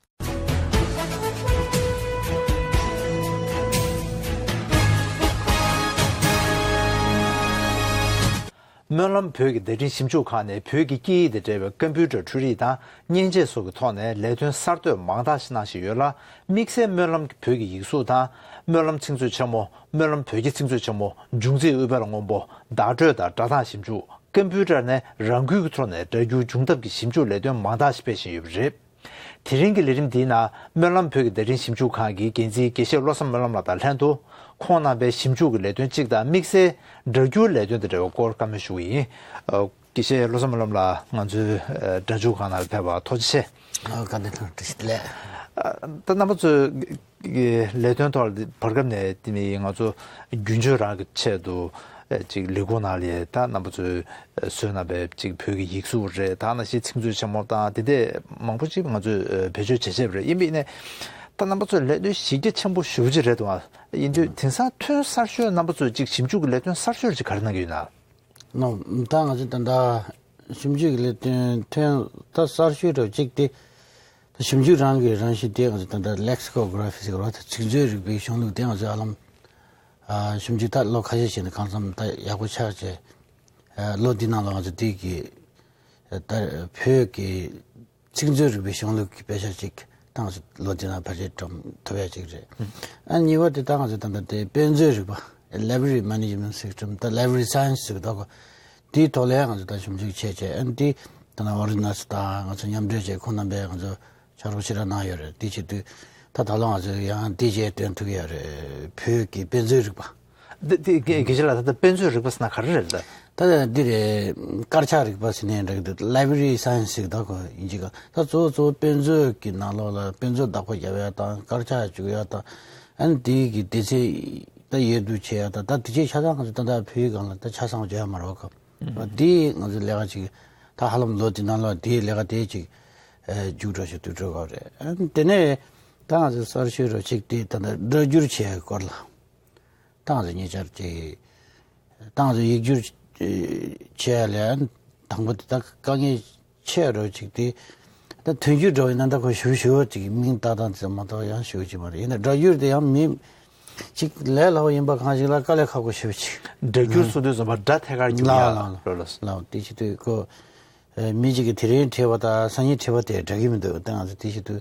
སྨོན་ལམ་བོད་ཀྱི་བརྡ་འཕྲིན་ཞིབ་འཇུག་ཁང་ནས་བོད་ཀྱི་སྐད་ཡིག་དང་འབྲེལ་བའི་ཀམ་པུ་ཊར་འཕྲུལ་རིག་དང་མཉེན་ཆས་སོགས་ཀྱི་ཐོག་ནས་ལས་དོན་གསར་གཏོད་མང་དག་ཞིག་གནང་བཞིན་ཡོད་ལ། དམིགས་བསལ་སྨོན་ལམ་བོད་ཀྱི་ཡིག་གཟུགས་དང་། སྨོན་ལམ་ཚིག་མཛོད་ཆེན་མོ། སྨོན་ལམ་བོད་ཀྱི་ཚིག་མཛོད་ཆེན་མོ། འབྱུང་རྩིས་དབུལ་བར་སྔོན་པོ། བརྡ་སྤྲོད་དང་སྒྲ་གདངས་ཞིབ་འཇུག་ཀམ་པུ་ཊར་ནས་རང་འགུལ་གྱི་ཐོག་ནས་སྒྲ་སྒྱུར་སྦྱོང་ཐབས་ཀྱི་ཞིབ་འཇུག་ལས་དོན་མང་དག་ཞིག་སྤེལ་བཞིན་ཡོད་པ་རེད། དེ་རིང་གི་ལས་རིམ་འདིའི་ནང་སྨོན་ལམ་བོད་ཀྱི་བརྡ་འཕྲིན་ཞིབ་འཇུག་ཁང་གི་འགན་འཛིན་དགེ་བཤེས་བློ་བཟང་སྨོན་ལམ་ལགས་དང་ལྷན་དུ། ཁོང་རྣམ་པའི་ཞིབ་འཇུག་གི་ལས་དོན་གཅིག་དང་། དམིགས་བསལ་སྒྲ་སྒྱུར་ལས་དོན་དང་འབྲེལ་བའི་སྐོར་བཀའ་མོལ་ཞུ་གི་ཡིན། ཨ། དགེ་བཤེས་བློ་བཟང་སྨོན་ལམ་ལགས་ང་ཚོའི། ཨ། སྒྲ་སྒྱུར་ཁང་ནང་ལ་ཕེབས་པར་ཐུགས་རྗེ་ཆེ། ཨ། བཀའ་དྲིན་བསྐྱངས་ལགས། ཨ། ད་རྣམ་པ་ཚོས་ཀྱི་ལས་དོན་ཐོག་ལ་བར་སྐབས་ནས་དེ་ནི་ང་ཚོ་རྒྱུན་སྤྱོད་རང་གི་ཆེད་དུ་ ཨ་ཅིག་ལས་ཁུངས་ནང་ལ་ད་རྣམ་པ་ཚོས་ཨ་བཟོས་གནང་པའི་ཅིག་བོད་ཀྱི་ཡིག་གཟུགས་རེད། ད་ནང་བཞིན་ཚིག་མཛོད་ཆེན་མོ་དང་དེ་འདྲ་མང་པོ་ཅིག་ང་ཚོས་ཨ་བེད་སྤྱོད་བྱེད་བྱེད་པ་རེད། ཡིན་པ་ཡིན་ནའི་ད་རྣམ་པ་ཚོས་ལས་དོན་གཞི་རྒྱ་ཆེན་པོ་ཞེ་པོ་ཅིག་རེད་འདུག་ཨ། ཡིན་དུས་དེང་སང་ཐོན་གསར་ཤོས་རྣམ་པ་ཚོས་ཅིག་ཞིབ་འཇུག་གི་ལས་དོན་གསར་ཤོས་ཅིག་ག་རེ་གནང་གི་ཡོད་ན། ནོ། ད་ང་ཚོ་ད་ལྟ་ཞིབ་འཇུག་གི་ལས་དོན་ཐོན་ད་གསར་ཤོས་རུ་གཅིག་དེ། ད་ཞིབ་འཇུག་རང་གི་རང་བཞིན་དེ་ང་ཚོ་ད་ལྟ་ལེག་སི་ཀོ་གྷ་ར་ཕི་ཟེར་བ་ད་ཚིག་མཛོད་རིག་པའི་གཞུང་ལུགས་དེ་ང་ཚོ་ཧ་ལམ་ཨ་ཞིབ་འཇུག་ད་ལོ་ཁ་ཤས་ཤིག་ནས་གང་འཚམ་ད་ཡག་པོ་ཆགས་བྱས། ཨ་ལོ་འདི་ནང་ལ་ང་ཚོ་དེ་གི་ད་བོད་ཀྱི་ཚིག་མཛོད་རིག་པའི་གཞུང་ལུགས་ཀྱི་དཔེ་ཆ་གཅིག་ད་ང་ཚོ་ལོ་འདི་ནང་ཕལ་ཆེར་བཀྲམ་ཐུབ་ཡ་གཅིག་རེད། ཨ་གཉིས་པ་དེ་ད་ང་ཚོ་ད་ལྟ་དེ་དཔེ་མཛོད་རིག་པ། Library Management System ད་Library Science ཟེར་གི་འདུག་གོ། དེའི་ཐོག་ལ་ཡང་ང་ཚོ་ད་ཞིབ་འཇུག་བྱས་བྱས་ཨ་ནི་དེ་ད་ནང་ཨོ་རི་ནས་དང་ང་ཚོ་མཉམ་འབྲེལ་བྱས་ཁོང་རྣམ་པས་ང་ཚོ་ཕྱག་རོགས་ཞེ་དྲག་གནང་ཡོད་རེད། དེ་བྱེད་དུས་ད་ད་ལོ་ང་ཚོ་ཡང་དེ་བྱས་སྟོན་ཐུབ་ཀྱི་ཡོད་རེད། བོད་ཀྱི་དཔེ་མཛོད་རིག་པ། འདི་འདི་དགེ་དགེ་བཤེས་ལགས། ད་ལྟ་དཔེ་མཛོད་རིག་པ་ཟེར་ན་ག་རེ་རེད་ད། ད་འདི་རེད། དཀར་ཆག་རིག་པ་ཟེར་ནའི་འགྲིག་འདུག Library Science ཟེར་གི་འདུག་གོ་དབྱིན་ཇི་སྐད། ད་གཙོ་བོ་གཙོ་བོ་དཔེ་མཛོད་ཀྱི་ནང་ལོགས་ལ་དཔེ་མཛོད་བདག་པོ་རྒྱབ་ཡ་དང་དཀར་ཆག་བཅུག་ཡ་དང་ཨ་ནི་དེའི་གི་སྡེ་ཚན་ད་ཡོད་དུ་བྱེད་ཡ་དང་ད་དེ་ཆའི་ཆ་ཚང་ང་ཚོ་ད་ལྟ་བོད་ཡིག་སྒང་ལ་ད་ཆ་ཚང་བརྗོད་ཡ་མ་རེད་གོ། ཨ་དེ་ང་ཚོ་ལས་ཀ་ཅིག་ད་ཧ་ལམ་ལོ་དེ་ནང་ལ་དེའི་ལས་ཀ་དེ་ཅིག་ཨ་མཇུག་སྒྲིལ་ཞིག་ཏུ་འགྲོ་གི་རེད། ཨ་ནི་དེ་ནས་ད་ང་ཚོ་གསར་ཤོས་རུ་གཅིག་དེ་ད་ལྟ་སྒྲ་སྒྱུར་བྱེད་ཡ་སྐོར་ལ། ད་ང་ཚོ་ཉེ་ཆར་གྱི་ད་ང་ཚོ་ཡིག་སྒྱུར་བྱེད་ཡ་ལས་དང་པོ་དེ་ད་དཀའ་ངལ་ཆེ་རུ་ཅིག་དེ་ད་དོན་སྒྱུར་འདྲ་བོ་ཡིན་ན་ད་ཁོ་ཞུ་ཞུ་ཅིག་མིང་བཏགས་སྟངས་དེ་མ་གཏོགས་ཡང་ཞུ་ཅིག་མ་རེད། ཡིན་ན་སྒྲ་སྒྱུར་དེ་ཡང་མི་ཅིག་ལས་སླ་བོ་ཡིན་པ་གང་ཞིག་ལ་དཀའ་ལས་ཁག་པོ་ཞེ་པོ་ཅིག་སྒྲ་སྒྱུར་གསུང་དུས་ཙམ་པ་སྒྲ་ཐད་ཀར་སྒྱུར་ལའོ་ཡ་ལའོ་ལོ་ལོ། ལའོ་དེ་བྱེད་དུས་ཁོ། ཨ་མི་གཅིག་གིས་དེ་རིང་བྲིས་པ་དང་སང་ཉིན་བྲིས་པ་དེ་འདྲ་གི་མི་འདུག་ད་ང་ཚོ་དེ་བྱེད་དུས་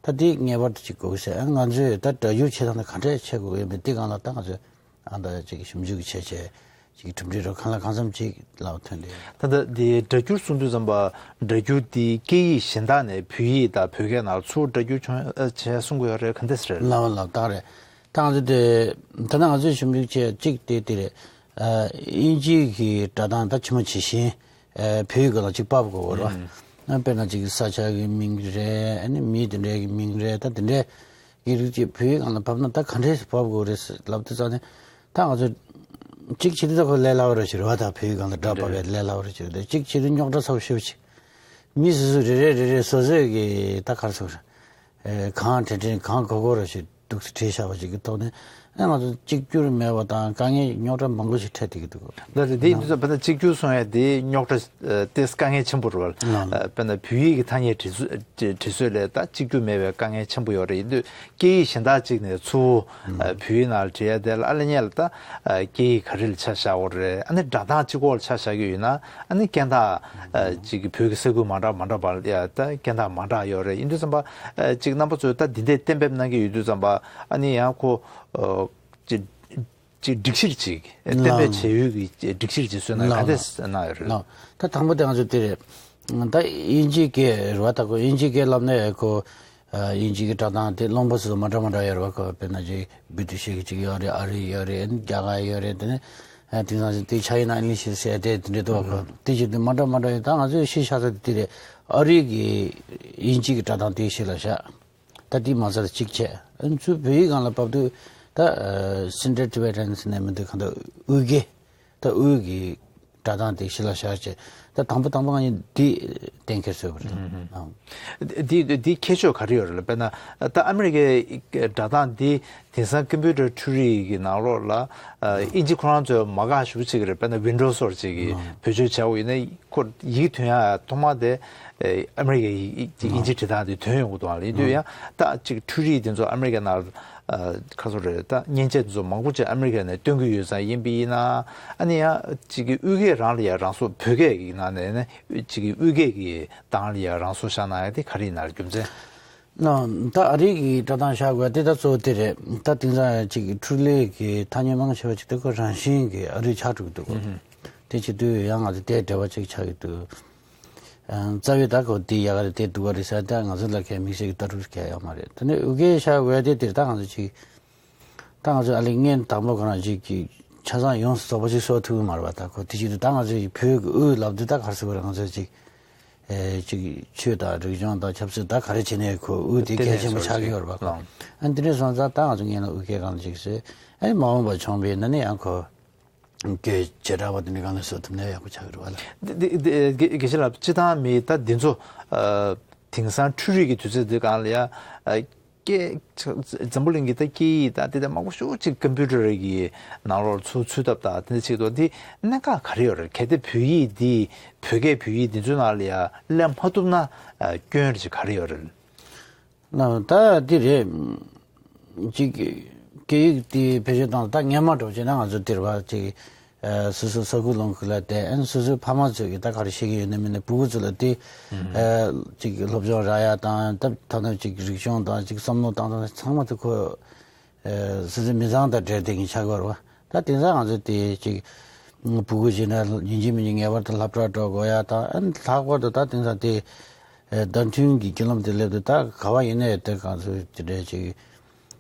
ད་དེ་ངེས་པར་དུ་ཅིག་དགོས་ཟེར། ཨ་ང་ཚོས་ད་སྒྲ་སྒྱུར་བྱེད་སྟངས་དེ་ག་འདྲས་བྱེད་དགོས་ཡོད་མེད་དེ་སྒང་ལ་ད་ང་ཚོས་ཨ་ད་ཅིག་ཞིབ་འཇུག་བྱས་བྱས་ཅིག་གྲུབ་འབྲས་རོ་གང་ལ་གང་འཚམ་ཅིག་ལབ་ཐོན་ཏེ། ད་ལྟ་དེ་སྒྲ་སྒྱུར་གསུང་དུས་ཙམ་པ་སྒྲ་སྒྱུར་དེ་སྐད་ཡིག་གཞན་དག་ནས་བོད་ཡིག་དང་བོད་སྐད་ནང་ཚུར་སྒྲ་སྒྱུར་བྱུང་ཨ་བྱས་གསུང་གི་ཡོད་རེད། ག་འདྲས་རེད། ལབ་ལབ་ད་རེད། ད་ང་ཚོ་དེ་ད་ལྟ་ང་ཚོས་ཞིབ་འཇུག་བྱས་གཅིག་དེ་དེ་རེད། ཨ་དབྱིན་ཇིའི་གི་སྒྲ་གདངས་ད་ཇི་མ་ཇི་བཞིན་ཨ་བོད་ཡིག་སྒང་ལ་གཅིག་ཕབ་དགོས་རེད་བ། ཨ་དཔེར་ན་གཅིག་ས་ཆ་གི་མིང་རེད། ཨ་ནི་མི་དེ་འདྲའི་གི་མིང་རེད། ད་དེ་འདྲའི་གི་རིགས་གཅིག་བོད་ཡིག་སྒང་ལ་ཕབ་ན་ད་ག་འདྲས་ཕབ་དགོས་རེད་ལབ་དུས་ཙང་ནས་ད་ང་ཚོ་གཅིག་བྱེད་དུས་ད་ཁོ་ལས་སླ་བོ་རེད་ཞུ་རེད་བ། ད་བོད་ཡིག་སྒང་ལ་སྒྲ་ཕབ་པའི་ལས་སླ་བོ་རེད་ཞུ་རེད། གཅིག་བྱེད་དུས་རྙོག་དྲ་ཚ་པོ་ཞེ་པོ་ཅིག་མི་སོ་སོ་རེ་རེ་རེ་རེ་སོ་སོས་གི་ད་ག་རེ་ཟེར་དགོས་རེད། ཨེ་གང་དྲན་དྲན་གང་གོ་གོ་ར་ཞིག་འདུག་སེ་བྲིས་བཞག་པ་ཞིག་གི་ཐོག་ནས་ཨ་ང་ཚོ་གཅིག་གྱུར་མེད་པ་དང་དཀའ་ངལ་རྙོག་དྲ་མང་པོ་ཞིག་འཕྲད་བསྡད་ཀྱི་འདུག་ད་དེ་འདི་ཚོ་དཔེར་ན་གཅིག་གྱུར་སོང་ཡ་དེ་རྙོག་དྲ་ཨེ་ཏོག་ཙམ་དཀའ་ངལ་ཆེན་པོ་རེད་བ། ལགས་ལགས། དཔེར་ན་བོད་ཡིག་གི་ཐ་སྙད་འབྲི་སྲོལ་འབྲི་སྲོལ་ལས་ད་གཅིག་གྱུར་མེད་པའི་དཀའ་ངལ་ཆེན་པོ་ཡོད་རེད། ཡིན་དུས་སྐད་ཡིག་གཞན་དག་ཅིག་ནས་ཚུར་ཨེ་བོད་ཡིག་ནང་ལ་འབྲི་ཡ་དེ་ལ་ཨ་ལེ་ཉེ་ལ་ད་ཨེ་སྐད་ཡིག་ག་རེ་ལ་ཆ་བཞག་དགོས་རེད། ཨ་ནི་སྒྲ་གདངས་གཅིག་པོ་ལ་ཆ་བཞག་གི་ཡོད་ན། ཨ་ནི་རྐྱེན་དག་ཨ་ཅིག་གི་བོད་ཀྱི་ས་ཁུལ་མ་འདྲ་མ་འདྲ་བར་ཡ་ད་རྐྱེན་དག་མ་འདྲ་ཡོད་རེད། ཡིན་དུས་ཙམ་པ་ཨ་ཅིག་རྣམ་པ་ཚོས་ད་འདི་འདྲའི་གཏན་འབེབས་གནང་གི་ཡོད་དུས་ཙམ་པ་ཨ་ནི་ཡང་ཁོ་ཨ་ཅིག་ཅིག་སྒྲིག་གཞིར་ཅིག་གཏན་འབེབས་ལགས། བྱེད་ཡུལ་གྱི་སྒྲིག་གཞིར་ཅིག་བཟོས་ན་ག་ལགས་འདྲས་གནང་ཡོད་རེད། ལགས། ད་དང་པོ་དེ་ང་ཚོ་དེ་རེད། ད་དབྱིན་ཇིའི་སྐད་རེད་བ། ད་ཁོ་དབྱིན་ཇིའི་སྐད་ལབ་ན་ཡ་ཁོ། ཨ་དབྱིན་ཇི་གི་སྒྲ་གདངས་དེ་རླུང་བུ་སོ་སོ་མ་འདྲ་མ་འདྲ་ཡོད་རེད་བ། ཁོ་དཔེར་ན་ཅིག་བི་ཏི་ཤི་གི་ཅིག་ཡོད་རེད། ཨ་རི་ཡོད་རེད། རྒྱ་གར་ཡོད་རེད། དེ་ནས་ཨ་དེང་སང་དེ་ཆ་ཡིན་ན་ཨིང་ལིཤ་ཟེར་དེ་དེ་འདྲ་འདུག་བ། ཁོ་དེ་བཞིན་དུ་མ་འདྲ་མ་འདྲ་ཡོད། ད་ང་ཚོས་གཞི་བཞག་ས་དེ་དེ་རེད། ཨ་རི་གི་དབྱིན་ཇི་གི་སྒྲ་གདངས་དེ་གཞི་ལ་བཞག་ད་དེ་མ་ཚར་གཅིག་བྱས། ཨ་ཚུར་བོད་ཡིག་སྒང་ལ་ཕབ་དུས་ད་ཨ་Sino-Tibetan ཟེར་ནས་མི་འདུག་གང་ལྟར་དབུས་སྐད། ད་དབུས་ཀྱི་སྒྲ་གདངས་དེ་གཞི་ལ་བཞག་བྱས། ད་དང་པོ་དང་པོ་ང་གཉིས་འདི་གཏན་འཁེལ་བཟོས་པ་རེད། ཨང་། འདི་འདི་ཁྱད་ཆོས་ག་རེ་ཡོད་རེད་ལ། དཔེར་ན་ད་ཨ་མི་རི་ཀའི་སྒྲ་གདངས་འདི་དེང་སང་ཀམ་པུ་ཊར་འཕྲུལ་རིག་གི་ནང་ལོགས་ལ་ཨ་དབྱིན་ཇི་ཁོ་རང་ཚོས་མ་དགའ་ཞུ་ཅིག་རེད། དཔེར་ན་ཝིན་ཌོ་སི་སོར་ཅིག་གིས་ཨང་བེད་སྤྱོད་བྱས་པ་ཡིན་ན་ཁོ་ཡིག་ཐོན་ཡ་ཐོག་མ་དེ་ཨ་མི་རི་ཀའི་ཡིག་ཅིག་དབྱིན་ཇི་འབྲི་སྟངས་དེ་ཐོན་ཡོང་གི་འདུག་ཨང་། ཡིན་དུས་ཡང་ད་ཅིག་འཕྲུལ་རིག་དེ་ཚོ་ཨ་མི་རི་ཀའི་ནང་ཨ་ཁ་སོ་རེད། ད་མཉེན་ཆས་དེ་ཚོ་མང་པོ་ཅིག་ཨ་མི་རི་ཀ་ནས་སྟོན་གྱི་ཡོད་ཙང་ཡིན་པ་ཡིན་ན། ཨ་ནི་ཡང་ཅིག་གི་དབུས་སྐད་རང་ལ་ཡང་རང་སོ། བོད་སྐད་ཀྱི་ནང་ནས་ནི་ཅིག་གི་དབུས་སྐད་ཀྱི་གདངས་ལ་ཡང་རང་སོ་བཞག་གནང་ཡ་དེ་ག་རེ་ཡིན་ན་རྒྱུ་མཚན། ན་ད་ཨ་རི་གི་སྒྲ་གདངས་བཞག་དགོས་དེ་ད་གཙོ་བོ་དེ་རེད། ད་དེང་སང་ཅིག་གི་འཕྲུལ་ལས་ཀྱི་ཐ་སྙད་མང་ཆེ་བ་ཅིག་དེ་ཁོ་རང་བཞིན་གྱི་ཨ་རི་ཆགས་འགྲོ་གི་འདུག་གོ། དེ་བྱེད་དུས་ཡང་ང་ཚོ་དེ་འབྲེལ་བ་ཅིག་ཆགས་ཀྱི་འདུག་ཨ་རྩ་བའི་ད་གོ་འདི་ཡག་ག་རེད། དེ་སྡུག་ག་རེད་ཟེར་ད་ང་ཚོ་ལ་ཁའི་དམིགས་བསལ་གྱི་ལྟ་གྲུབ་ཁའི་ཡོད་མ་རེད། དེ་ནས་དབུས་སྐད་བཞག་དགོས་དེ་དེར་ད་ང་ཚོ་ཅིག་ད་ང་ཚོ་ཨ་ལེ་སྔོན་དང་པོ་ཁོ་རང་ཅིག་གི་ཆ་ཚང་ཡོངས་སུ་རྫོགས་པ་ཅིག་བཟོ་ཐུབ་ཀྱི་མ་རེད་པ། ད་ཁོ་དེ་བཞིན་དུ་ད་ང་ཚོ་ཡི་བོད་ཀྱི་དབུས་ལབ་དུས་ད་ག་རེ་ཟེར་དགོས་རེད། ང་ཚོ་ཅིག་ཨེ་ཅིག་ཆོས་དང་རིག་གཞུང་དང་ཆབ་སྲིད་ད་ག་རེ་བྱས་ནས་ཁོ་དབུས་དེ་གལ་ཆེན་པོ་ཆགས་ཀྱི་ཡོད་རེད་པ། ཁོ་ཨ་འདི་འདྲ་སོང་ཙང་ད་ང་ཚོ་སྔོན་ལ་དབུས་སྐད་སྒང་ལ་ཅིག་བཟོས། ཨེ་མ་འོངས་པ་བྱུང་བའི་ན་ནི་ཡང་ཁོ་ གི་བྱེ་བྲག་པ་དེ་འདྲ་གང་ལ་བཟོ་ཐུབ་ན་ཡག་པོ་ཆགས་ཀྱི་རེད་བ་ལ། འདི་འདི་འདི་དགེ་དགེ་བཤེས་ལགས་སྤྱི་བཏང་མི་ད་འདི་ཚོ་ཨ་དེང་སང་འཕྲུལ་རིག་གི་དུས་ཚོད་འདི་སྒང་ལ་ཡ་ཨ་སྐད་འཛམ་བུ་གླིང་གི་ད་སྐད་ཡིག་ད་དེ་ད་མང་པོ་ཞེ་པོ་ཅིག་ཀམ་པུ་ཊར་གི་ནང་ལོགས་ཚུར་ཚུད་ཐབས་ད་དེ་འདྲ་ཅིག་འདུག་འདི་གནད་འགག་ག་རེ་ཡོད་རེད། གལ་ཏེ་བོད་ཡིག་འདི་བོད་སྐད་བོད་ཡིག་འདི་ཚོའི་ནང་ལ་ཡ་སླེབས་མ་ཐུབ་ན་ཨ་སྐྱོན་རེ་ཅིག་ག་རེ་ཡོད་རེད། ལགས། ད་འདི་རེད། ཅིག་སྐད་ཡིག་དེ་བེད་སྤྱོད་བཏང་ད་སྔས་མ་འགྲོ་བྱས་ན་ང་ཚོ་འདིར་བ་ཅིག་ཨ་སོ་སོ་ས་ཁུལ་ལུང་ཁུལ་ལ་བསྡད། ཨ་ནི་སོ་སོའི་ཕ་མ་ཚོས་ཀྱི་ད་ག་རེ་བཤད་ཀྱི་ཡོད་ན་མིན་ན་ཕྲུ་གུ་ཚོ་ལ་དེ་ཨ་ཅིག་སློབ་སྦྱོང་རག་ཡ་དང་ད་ད་ནང་ཅིག་རིག་གཞུང་དང་ཅིག་བསམ་བློ་བཏང་སྟངས་ཚང་མ་དེ་ཁོ་ཨ་སོ་སོའི་མི་ཚང་དང་འབྲེལ་བསྡད་མཁན་ཆགས་ཀྱི་ཡོད་རེད་བ། ད་དེང་སང་ང་ཚོ་དེ་ཅིག་ཕྲུ་གུ་བྱས་ན་ཡིན་གཅིག་མིན་གཅིག་ངེས་པར་དུ་སློབ་གྲྭ་འགྲོ་དགོས་ཡ་དང་། ཨ་ནི་ལྷག་པར་དུ་ད་དེང་སང་དེ་ཨ་བརྡ་འཕྲིན་གྱི་བརྒྱུད་ལམ་དེ་སླེབས་དུས་ད་ག་བ་ཡིན་ནའི་དེ་གང་ཚོད་དེ་འདྲའི་ཅིག་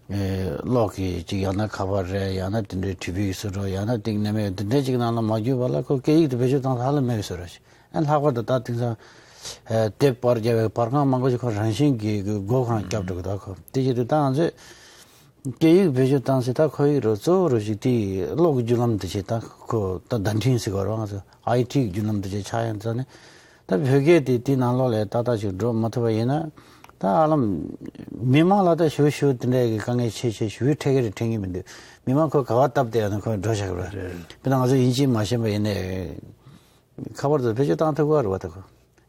ཨ་གློག་གི་ཅིག་ཡང་ན་ཁ་པར་རེད། ཡང་ན་དེ་འདྲའི་བྲིས་པའི་བཟོ་གྲྭ། ཡང་ན་སྟེང་ནས་མེད་དེ་འདྲའི་ཅིག་ནང་ལ་མ་བརྒྱུད་པ་ལ་ཁོ་སྐད་ཡིག་དེ་བེད་སྤྱོད་བཏང་ཧ་ལས་མེད་པའི་བཟོ་འདྲ་ཞིག་ཨ་ལྷག་པར་དུ་ད་དེང་སང་ཨ་དེབ་པར་རྒྱབ་པའི་པར་ཁང་མང་པོ་ཞིག་ཁོ་རང་བཞིན་གྱིས་སྒོ་ཁོ་རང་བརྒྱབ་འགྲོ་གི་འདུག་ཁོ་དེ་བྱེད་དུས་ད་ང་ཚོས་སྐད་ཡིག་བེད་སྤྱོད་བཏང་ཚེ་ད་ཁོ་ཡིག་རོ་གཙོ་བོ་རོ་ཞིག་དེ་གློག་གི་བརྒྱུད་ལམ་དེ་བྱེད། ད་ཁོ་ད་བརྡ་འཕྲིན་ཟེར་གོ་རོ་ང་ཚོ་ཨའི་ཊི་གི་བརྒྱུད་ལམ་དེ་བྱེད་ཆགས་ཡོང་ཙང་ནས། ད་བོད་སྐད་དེ་དེ་ནང་ལོགས་ལ་ཏག་ཏག་ཅིག་འགྲོ་མ་ཐུབ་པ་ཡིན་ན། ད་ཨ་ལམ་མི་མང་ལ་ད་ཞུ་ཞུ་དེ་འདྲའི་གི་དཀའ་ངལ་ཆེ་ཆེ་ཞུ་འཕྲད་ཀྱི་རེད་འཕྲད་ཀྱི་མི་འདུག་མི་མང་ཁོ་ག་བ་སྟབས་བདེ་ཡང་ན་ཁོ་འགྲོ་བཞག་རེད། རེད། དཔེར་ན་ང་ཚོ་ཡིན་གཅིག་མ་ཤེས་པ་ཡིན་ནའི་ཁ་པར་དུ་བེད་སྤྱོད་བཏང་ཐུབ་ཀྱི་རེད་བ། ད་ཁོ་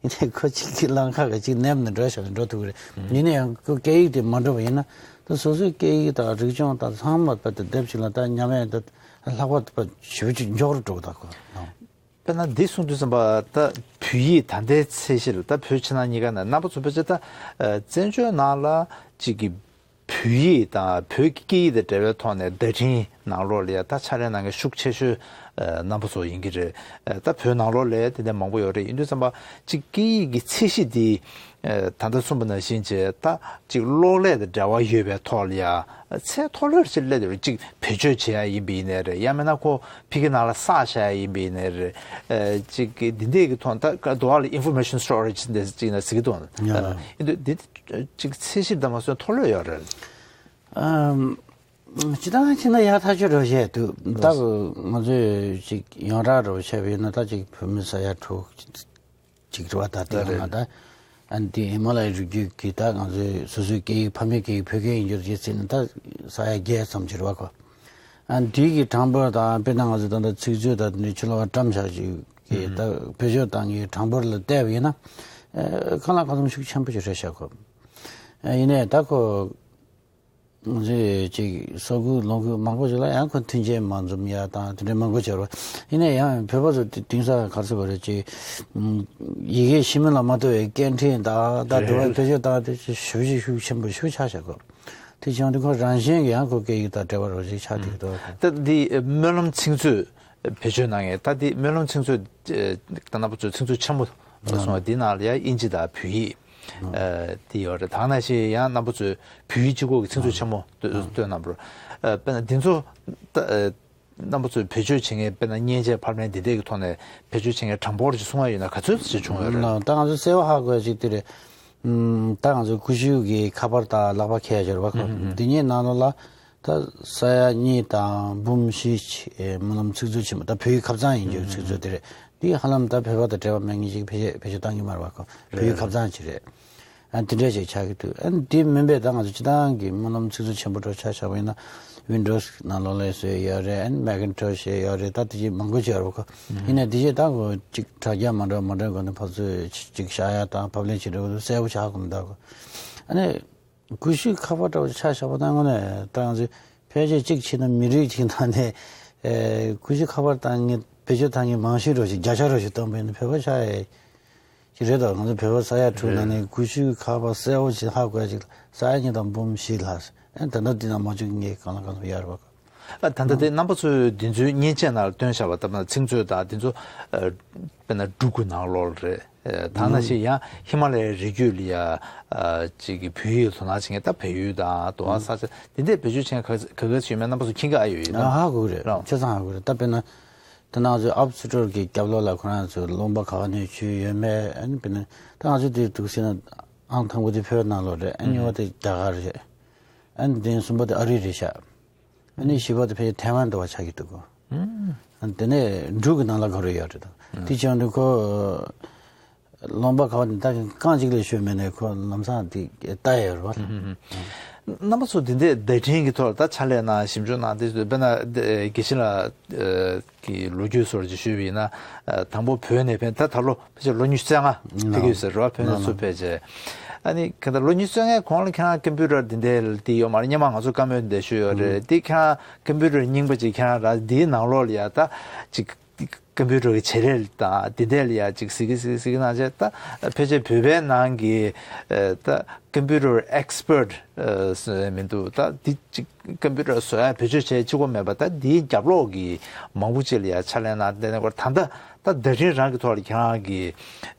ཡིན་ནའི་ཁོ་གཅིག་གི་ལམ་ཁ་ག་གཅིག་ནེམ་ནས་འགྲོ་བཞག་ནས་འགྲོ་ཐུབ་ཀྱི་རེད། ཡིན་ནའི་ཡང་ཁོ་སྐད་ཡིག་དེ་མ་འགྲོ་བ་ཡིན་ན་ད་སོ་སོའི་སྐད་ཡིག་དང་རིག་གཞུང་དང་ཚང་མ་བར་དུ་སྡེབ་ཅིག་ལ་ད་ཉམས་ཡང་ད་ལྷག་པར་དུ་ཞེ་པོ་ཅིག་མགྱོགས་རུ་འགྲོ་གི། ད་ཁོ། དཔེར་ན་འདི་གསུངས་དུས་ཙམ་པ་ད་བོད་ཡིག་ད་ལྟའི་ཚད་གཞི་ལ་ད་བོད་ཕྱི་ནང་གཉིས་ཀ་ནས་རྣམ་པ་ཚོ་ཕལ་ཆེར་ད་ཨ་བཙན་བྱོལ་ནང་ལ་གཅིག་གི་བོད་ཡིག་དང་བོད་ཀྱི་སྐད་ཡིག་དང་འབྲེལ་བའི་ཐོག་ནས་བརྡ་འཕྲིན་ནང་ལོགས་ལ་ཡ་ད་ཕྱག་ལས་གནང་མཁན་ཤུགས་ཆེ་ཤོས་ཨ་རྣམ་པ་ཚོ་ཡིན་གྱི་རེད། ཨ་ད་བོད་ནང་ལོགས་ལ་དེ་འདྲ་མང་པོ་ཡོད་རེད། ཡིན་དུས་ཙམ་པ་གཅིག་སྐད་ཡིག་གི་ཚད་གཞི་འདི་ཨ་ད་ལྟ་གསུངས་པ་ནང་བཞིན་བྱས་ད་གཅིག་གློག་ཀླད་དང་འབྲེལ་བ་ཡོད་པའི་ཐོག་ལ་ཡ་ཚད་མཐོ་ལོས་ཅིག་སླེབས་ཡོད་རེད། གཅིག་བེད་སྤྱོད་བྱེད་ཡ་ཡིན་པ་ཡིན་ནའི་རེད། ཡང་མིན་ན་ཁོ་ཕ་གི་ནང་ལ་བསགས་བཞག་ཡ་ཡིན་པ་ཡིན་ནའི་རེད། ཨ་གཅིག་གི་འདི་འདྲས་ཀྱི་ཐོག་ད་ག་འདུག་ཨ་ལ་information storage འདི་གཅིག་ན་ཟེར་གི་འདུག་ཡ། ཨ་ཡིན་དུས་འདི་གཅིག་ཚད་གཞི་འདྲ་མ་སོན་མཐོ་ལོས་ཡོད་རེད། ཨམ། སྤྱི་བཏང་ཕྱིན་ན་ཡག་ཐག་ཆོད་འགྲོ་བཤད་འདུག་ད་ང་ཚོས་ཅིག་ཡོངས་གྲགས་འགྲོ་བཤད་པ་ཡིན་ན་ད་ཅིག་བོད་མི་ས་ཡ་དྲུག་ཅིག་རེད་བ། ད་དེ་ཡང་ན་ད་ཨ་ནི་དེ་ཧི་མ་ལ་ཡའི་རི་རྒྱུད་ཀྱི་ད་ང་ཚོའི་སོ་སོའི་སྐད་ཡིག་ཕ་མེས་སྐད་ཡིག་བོད་སྐད་ཡིན་རྒྱུ་རེད་ཟེར་ན་ད་ས་ཡ་བརྒྱད་ཙམ་ཅིག་རེད་བ་ཁོ། ཨ་ནི་དེ་གི་གྲངས་འབོར་དང་དཔེར་ན་ང་ཚོ་ད་ལྟ་ཚིག་མཛོད་དང་དེ་འདྲའི་ཕྱི་ལོགས་བཀྲམ་བཞག་ཅིག་གི་ད་བེད་སྤྱོད་བཏང་གི་གྲངས་འབོར་ལ་བལྟས་པ་ཡིན་ན་ཨ་གང་ལ་གང་འཚམ་ཤུགས་ཆེན་པོ་ཞིག་རེད་ཤག་ཁོ། ཨ་ཡིན་ནའི་ད་ཁོ། ང་ཚོས་ཅིག་ས་ཁུལ་ལུང་ཁུལ་མང་པོ་ཞིག་ལ་ཡང་ཁོ་མཐུན་རྐྱེན་མ་འཛོམས་ཡ་དང་དེ་འདྲའི་མང་པོ་བྱས་རོ། ཡིན་ན་ཡང་བོད་པ་ཚོ་དེ་དེང་སང་ག་རེ་ཟེར་དགོས་རེད། ཅིག་ཡི་གེ་ཤེས་མིན་ལ་མ་ལྟོས་པའི་སྐད་འཕྲིན་དང་ད་དུ་བ་བེད་སྤྱོད་བཏང་དེ་ཞེ་པོ་ཅིག་ཤུགས་ཆེན་པོ་ཞིག་ཆགས་བཞག་གོ། དེ་བྱུང་དུས་ཁོ་རང་བཞིན་གྱིས་ཡང་ཁོ་སྐད་ཡིག་དང་འབྲེལ་བ་རོ་ཞིག་ཆགས་བསྡད་ཀྱི་འདུག་ད་འདི་སྨོན་ལམ་ཚིག་མཛོད་བེད་སྤྱོད་གནང་མཁན་ད་འདི་སྨོན་ལམ་ཚིག་མཛོད་ད་རྣམ་པ་ཚོས་ཚིག་མཛོད་ཆེན་མོ་སོང་བ་འདི་ནང་ལ་ཡང་དབྱིན་ཇི་དང་བོད་ཡིག་ཨ་དེ་ཡོད་རེད། ད་ག་ནང་བཞིན་ཡང་རྣམ་པ་ཚོས་བོད་ཡིག་གཅིག་པོ་གི་ཚིག་མཛོད་ཆེན་མོ་བཏོད་བཏོད་གནང་བ་རེད། ཨ་དཔེར་ན་འདི་ཚོ་ད་ཨ་རྣམ་པ་ཚོས་བེད་སྤྱོད་བྱེད་མཁན་དཔེར་ན་མཉེན་ཆས་ཕབ་ལེན་འདི་འདྲས་ཀྱི་ཐོག་ནས་བེད་སྤྱོད་བྱེད་མཁན་གྲངས་འབོར་ཅིག་གསུང་བ་ཡིན་ན་ག་ཚོད་ཅིག་བྱུང་ཡོད་རེད། ད་ང་ཚོ་གསལ་པོ་ཧ་གོ་ཡ་ཅིག་དེ་རེད། ཨམ་ད་ང་ཚོ་ཀུ་ཤུ་གི་ཁ་པར་དང་ལག་པ་འཁྱེར་ཡ་ཅིག་རེད་བ་ཁོ། འདི་གཉིས་ནང་ལོགས་ལ་ད་ས་ཡ་གཉིས་དང་འབུམ་བཞི་ཅིག་སྨོན་ལམ་ཚིག་མཛོད་ཆེན་མོ་ད་བོད་ཡིག་ཁ་བྱང་ཡིན་རྒྱུའི་ཚིག་མཛོད་དེ་རེད། འདི་ཧ་ལམ་ད་བོད་པ་དང་འབྲེལ་བ་མེད་མཁན་ཅིག་བེད་སྤྱོད་བེད་སྤྱོད་བཏང་གི་མ་རེད་བ་ཁོ། བོད་ཡིག་ཁ་བྱང་ཅིག་རེད། ཨ་དེ་འདྲ་ཞིག་ཆགས་ཀྱི་འདུག་ཨ་དེ་མིན་པའི་ད་ང་ཚོ་སྤྱི་བཏང་གི་སྨོན་ལམ་ཚིག་མཛོད་ཆེན་པོ་འདྲ་ཆ་བཞག་པ་ཡིན་ན་Windows་ནང་ལོགས་ལ་བཟོས་ཡོད་རེད། ཨ་Macintosh་ཡོད་རེད། ད་དེ་ཅིག་མང་པོ་ཅིག་ཡོད་རེད་ཁོ། ཡིན་ནའི་དེ་ཅིག་ད་ཁོ་ཅིག་དྲ་རྒྱ་མ་འདྲ་མ་འདྲ་སྒོ་ནས་ཕར་ཚུར་ཅིག་བཞག་ཡ་དང་ཕབ་ལེན་བྱེད་འགྲོ་གི་འདུག་གསལ་པོ་ཆགས་གི་མི་འདུག་ཁོ། ཨ་ནི་ཀུ་ཤུ་ཁ་པར་འདྲ་བོ་ཆ་བཞག་པ་ན་དངོས་གནས་ད་ང་ཚོས་ཕལ་ཆེར་གཅིག་བྱས་ན་མི་རིགས་གཅིག་ནང་ནས་ཨེ་ཀུ་ཤུ་ཁ་པར་བཏང་མཁན་བེད་སྤྱོད་བཏང་མཁན་མང་ཤོས་རོ་ཞིག་བརྒྱ་ཆ་རོ་ཞིག་བཏང་པ་ཡིན་ན་བོད་པ་ཆགས་ཡས་ཅིག་རེད་དོ། ང་ཚོ་བོད་པ་ས་ཡ་དྲུག་ནང་ནས་ཀུ་ཤུ་ཁ་པར་གསལ་པོ་ཞིག་ཧ་གོ་ཡ་ཅིག་ས་ཡ་གཉིས་དང་འབུམ་བཞི་ལྷག་ཨེ་ད་ལྟ་འདི་ནང་མ་བཅུག་ངས་གང་ལ་གང་འཚམ་ཡར་བ། ཨ་ད་ལྟ་དེ་རྣམ་པ་ཚོས་འདི་ཚོའི་མཉེན་ཆས་ནང་ལ་བཏོན་བཞག་པ་ལྟར་ན་ཚིག་མཛོད་དང་འདི་ཚོ་ཨ་དཔེར་ན་འབྲུག་གི་ནང་ལོགས་རེད། ཨ་ད་ནང་བཞིན་ཡང་ཧི་མ་ལ་ཡའི་རི་རྒྱུད་ལ་ཡ་ཨ་ཅིག་གི་བོད་ཡིག་དོ་སྣང་བྱེད་མཁན་ད་བལ་ཡུལ་དང་དུ་བ་ས་ཆ་འདི་འདྲས་བེད་སྤྱོད་བྱེད་མཁན་ག་ག་ག་ཞིག་ཡོད་མེད་རྣམ་པ་ཚོ་མཁྱེན་གྱི་ཨ་ཡོད་ཡིན་ན། ཧ་གོ་གི་རེད། ཆ་ཚང་ཧ་གོ་གི་རེད། ད་དཔེར་ན་ད་ནང་ཚོའི་ཨབ་སི་ཊོར་གི་རྒྱབ་ལོགས་ལ་ཁོ་རང་ཚོའི་ལུང་པ་ག་བ་ནས་བྱུས་ཡོད་མེད། ཨ་ནི་དཔེར་ན་ད་ང་ཚོ་དེ་འདུག་ཟེར་ན་ཨང་དང་པོ་དེ་བོད་ནང་ལོགས་རེད། ཨ་གཉིས་པ་དེ་རྒྱ་གར་རེད། ཨ་ནི་དེ་གསུམ་པ་དེ་ཨ་རི་རེད་ཤག་ཨ་ནི་བཞི་པ་དེ་ཕལ་ཆེར་ཐའེ་ཝན་དུ་བ་ཆགས་ཀྱི་འདུག་གོ། ཨུམ། དེ་ནས་འབྲུག་གི་ནང་ལ་ག་རེ་ཡོད་རེད་དང་། དེ་བྱས་ནས་ཁོ་ལུང་པ་ག་བ་ནས་ད་རྐང་གཅིག་ལས་ཤོར་མེད་ནས་ཁོ་ལམ་སང་དེ་ལྟ་ཡ་ཡོད་རེད་བ། རྣམ་པ་ཚོ་འདི་འདྲའི་བརྡ་འཕྲིན་གྱི་ཐོག་ལ་ད་ཕྱག་ལས་གནང་ཞིབ་འཇུག་གནང་དེ་དཔེར་ན་དགེ་བཤེས་ལགས་ཀྱི་ལོ་རྒྱུས་སོགས་ཅིག་ཞུས་པ་ཡིན་ན། དང་པོ་བོད་ནས་ཕེབས། ད་ད་ལོ་ཕལ་ཆེར་ལོ་ཉི་ཤུ་རྩ་ལྔ་ཕེབས་ཀྱི་ཡོད་ཟེར་རོ། བོད་ནས་ཚུར་ཕེབས་རྗེས། ཨ་ནི་ག་ད་ལོ་ཉི་ཤུ་རྩ་ལྔའི་གོང་ལ་ཁྱེད་རང་ཀམ་པུ་ཊར་འདི་འདྲའི་འདི་ཡོད་མ་རེད། སྔོན་མ་ང་ཚོ་བཀའ་མོལ་འདི་ཞུས་ཡོད་རེད། འདི་ཁྱེད་རང་ཀམ་པུ་ཊར་རྙིང་པ་ཅིག་ཁྱེད་རང་རག་འདིའི་ནང་ལོགས་ལ་ཡ་ད་ཅིག་ཀམ་པུ་ཊར་གྱི་བྱེད་རེས་དང་འདི་འདྲའི་ལ་ཡ་ཅིག་གཟིགས་ཀྱི་གཟིགས་ཀྱི་གཟིགས་ཀྱི་གནང་བྱས། ད་ཕལ་ཆེར་བོད་པའི་ནང་གི་ད་ཀམ་པུ་ཊར་ཨེག་སི་པར་ཊི་ཟེར་མི་འདུག་ད་འདི་ཅིག་ཀམ་པུ་ཊར་བཟོ་ཡ་བེད་སྤྱོད་བྱེད་ཅིག་པོ་མེད་པ། ད་འདིའི་རྒྱབ་ལོགས་ཀྱི་མང་པོ་ཅིག་ལ་ཡ་ཕྱག་ལས་གནང་བསྡད་ནས། ད་ལྟ་ད་བརྡ་འཕྲིན་རང་གི་ཐོག་ལ་ཁྱེད་རང་གི་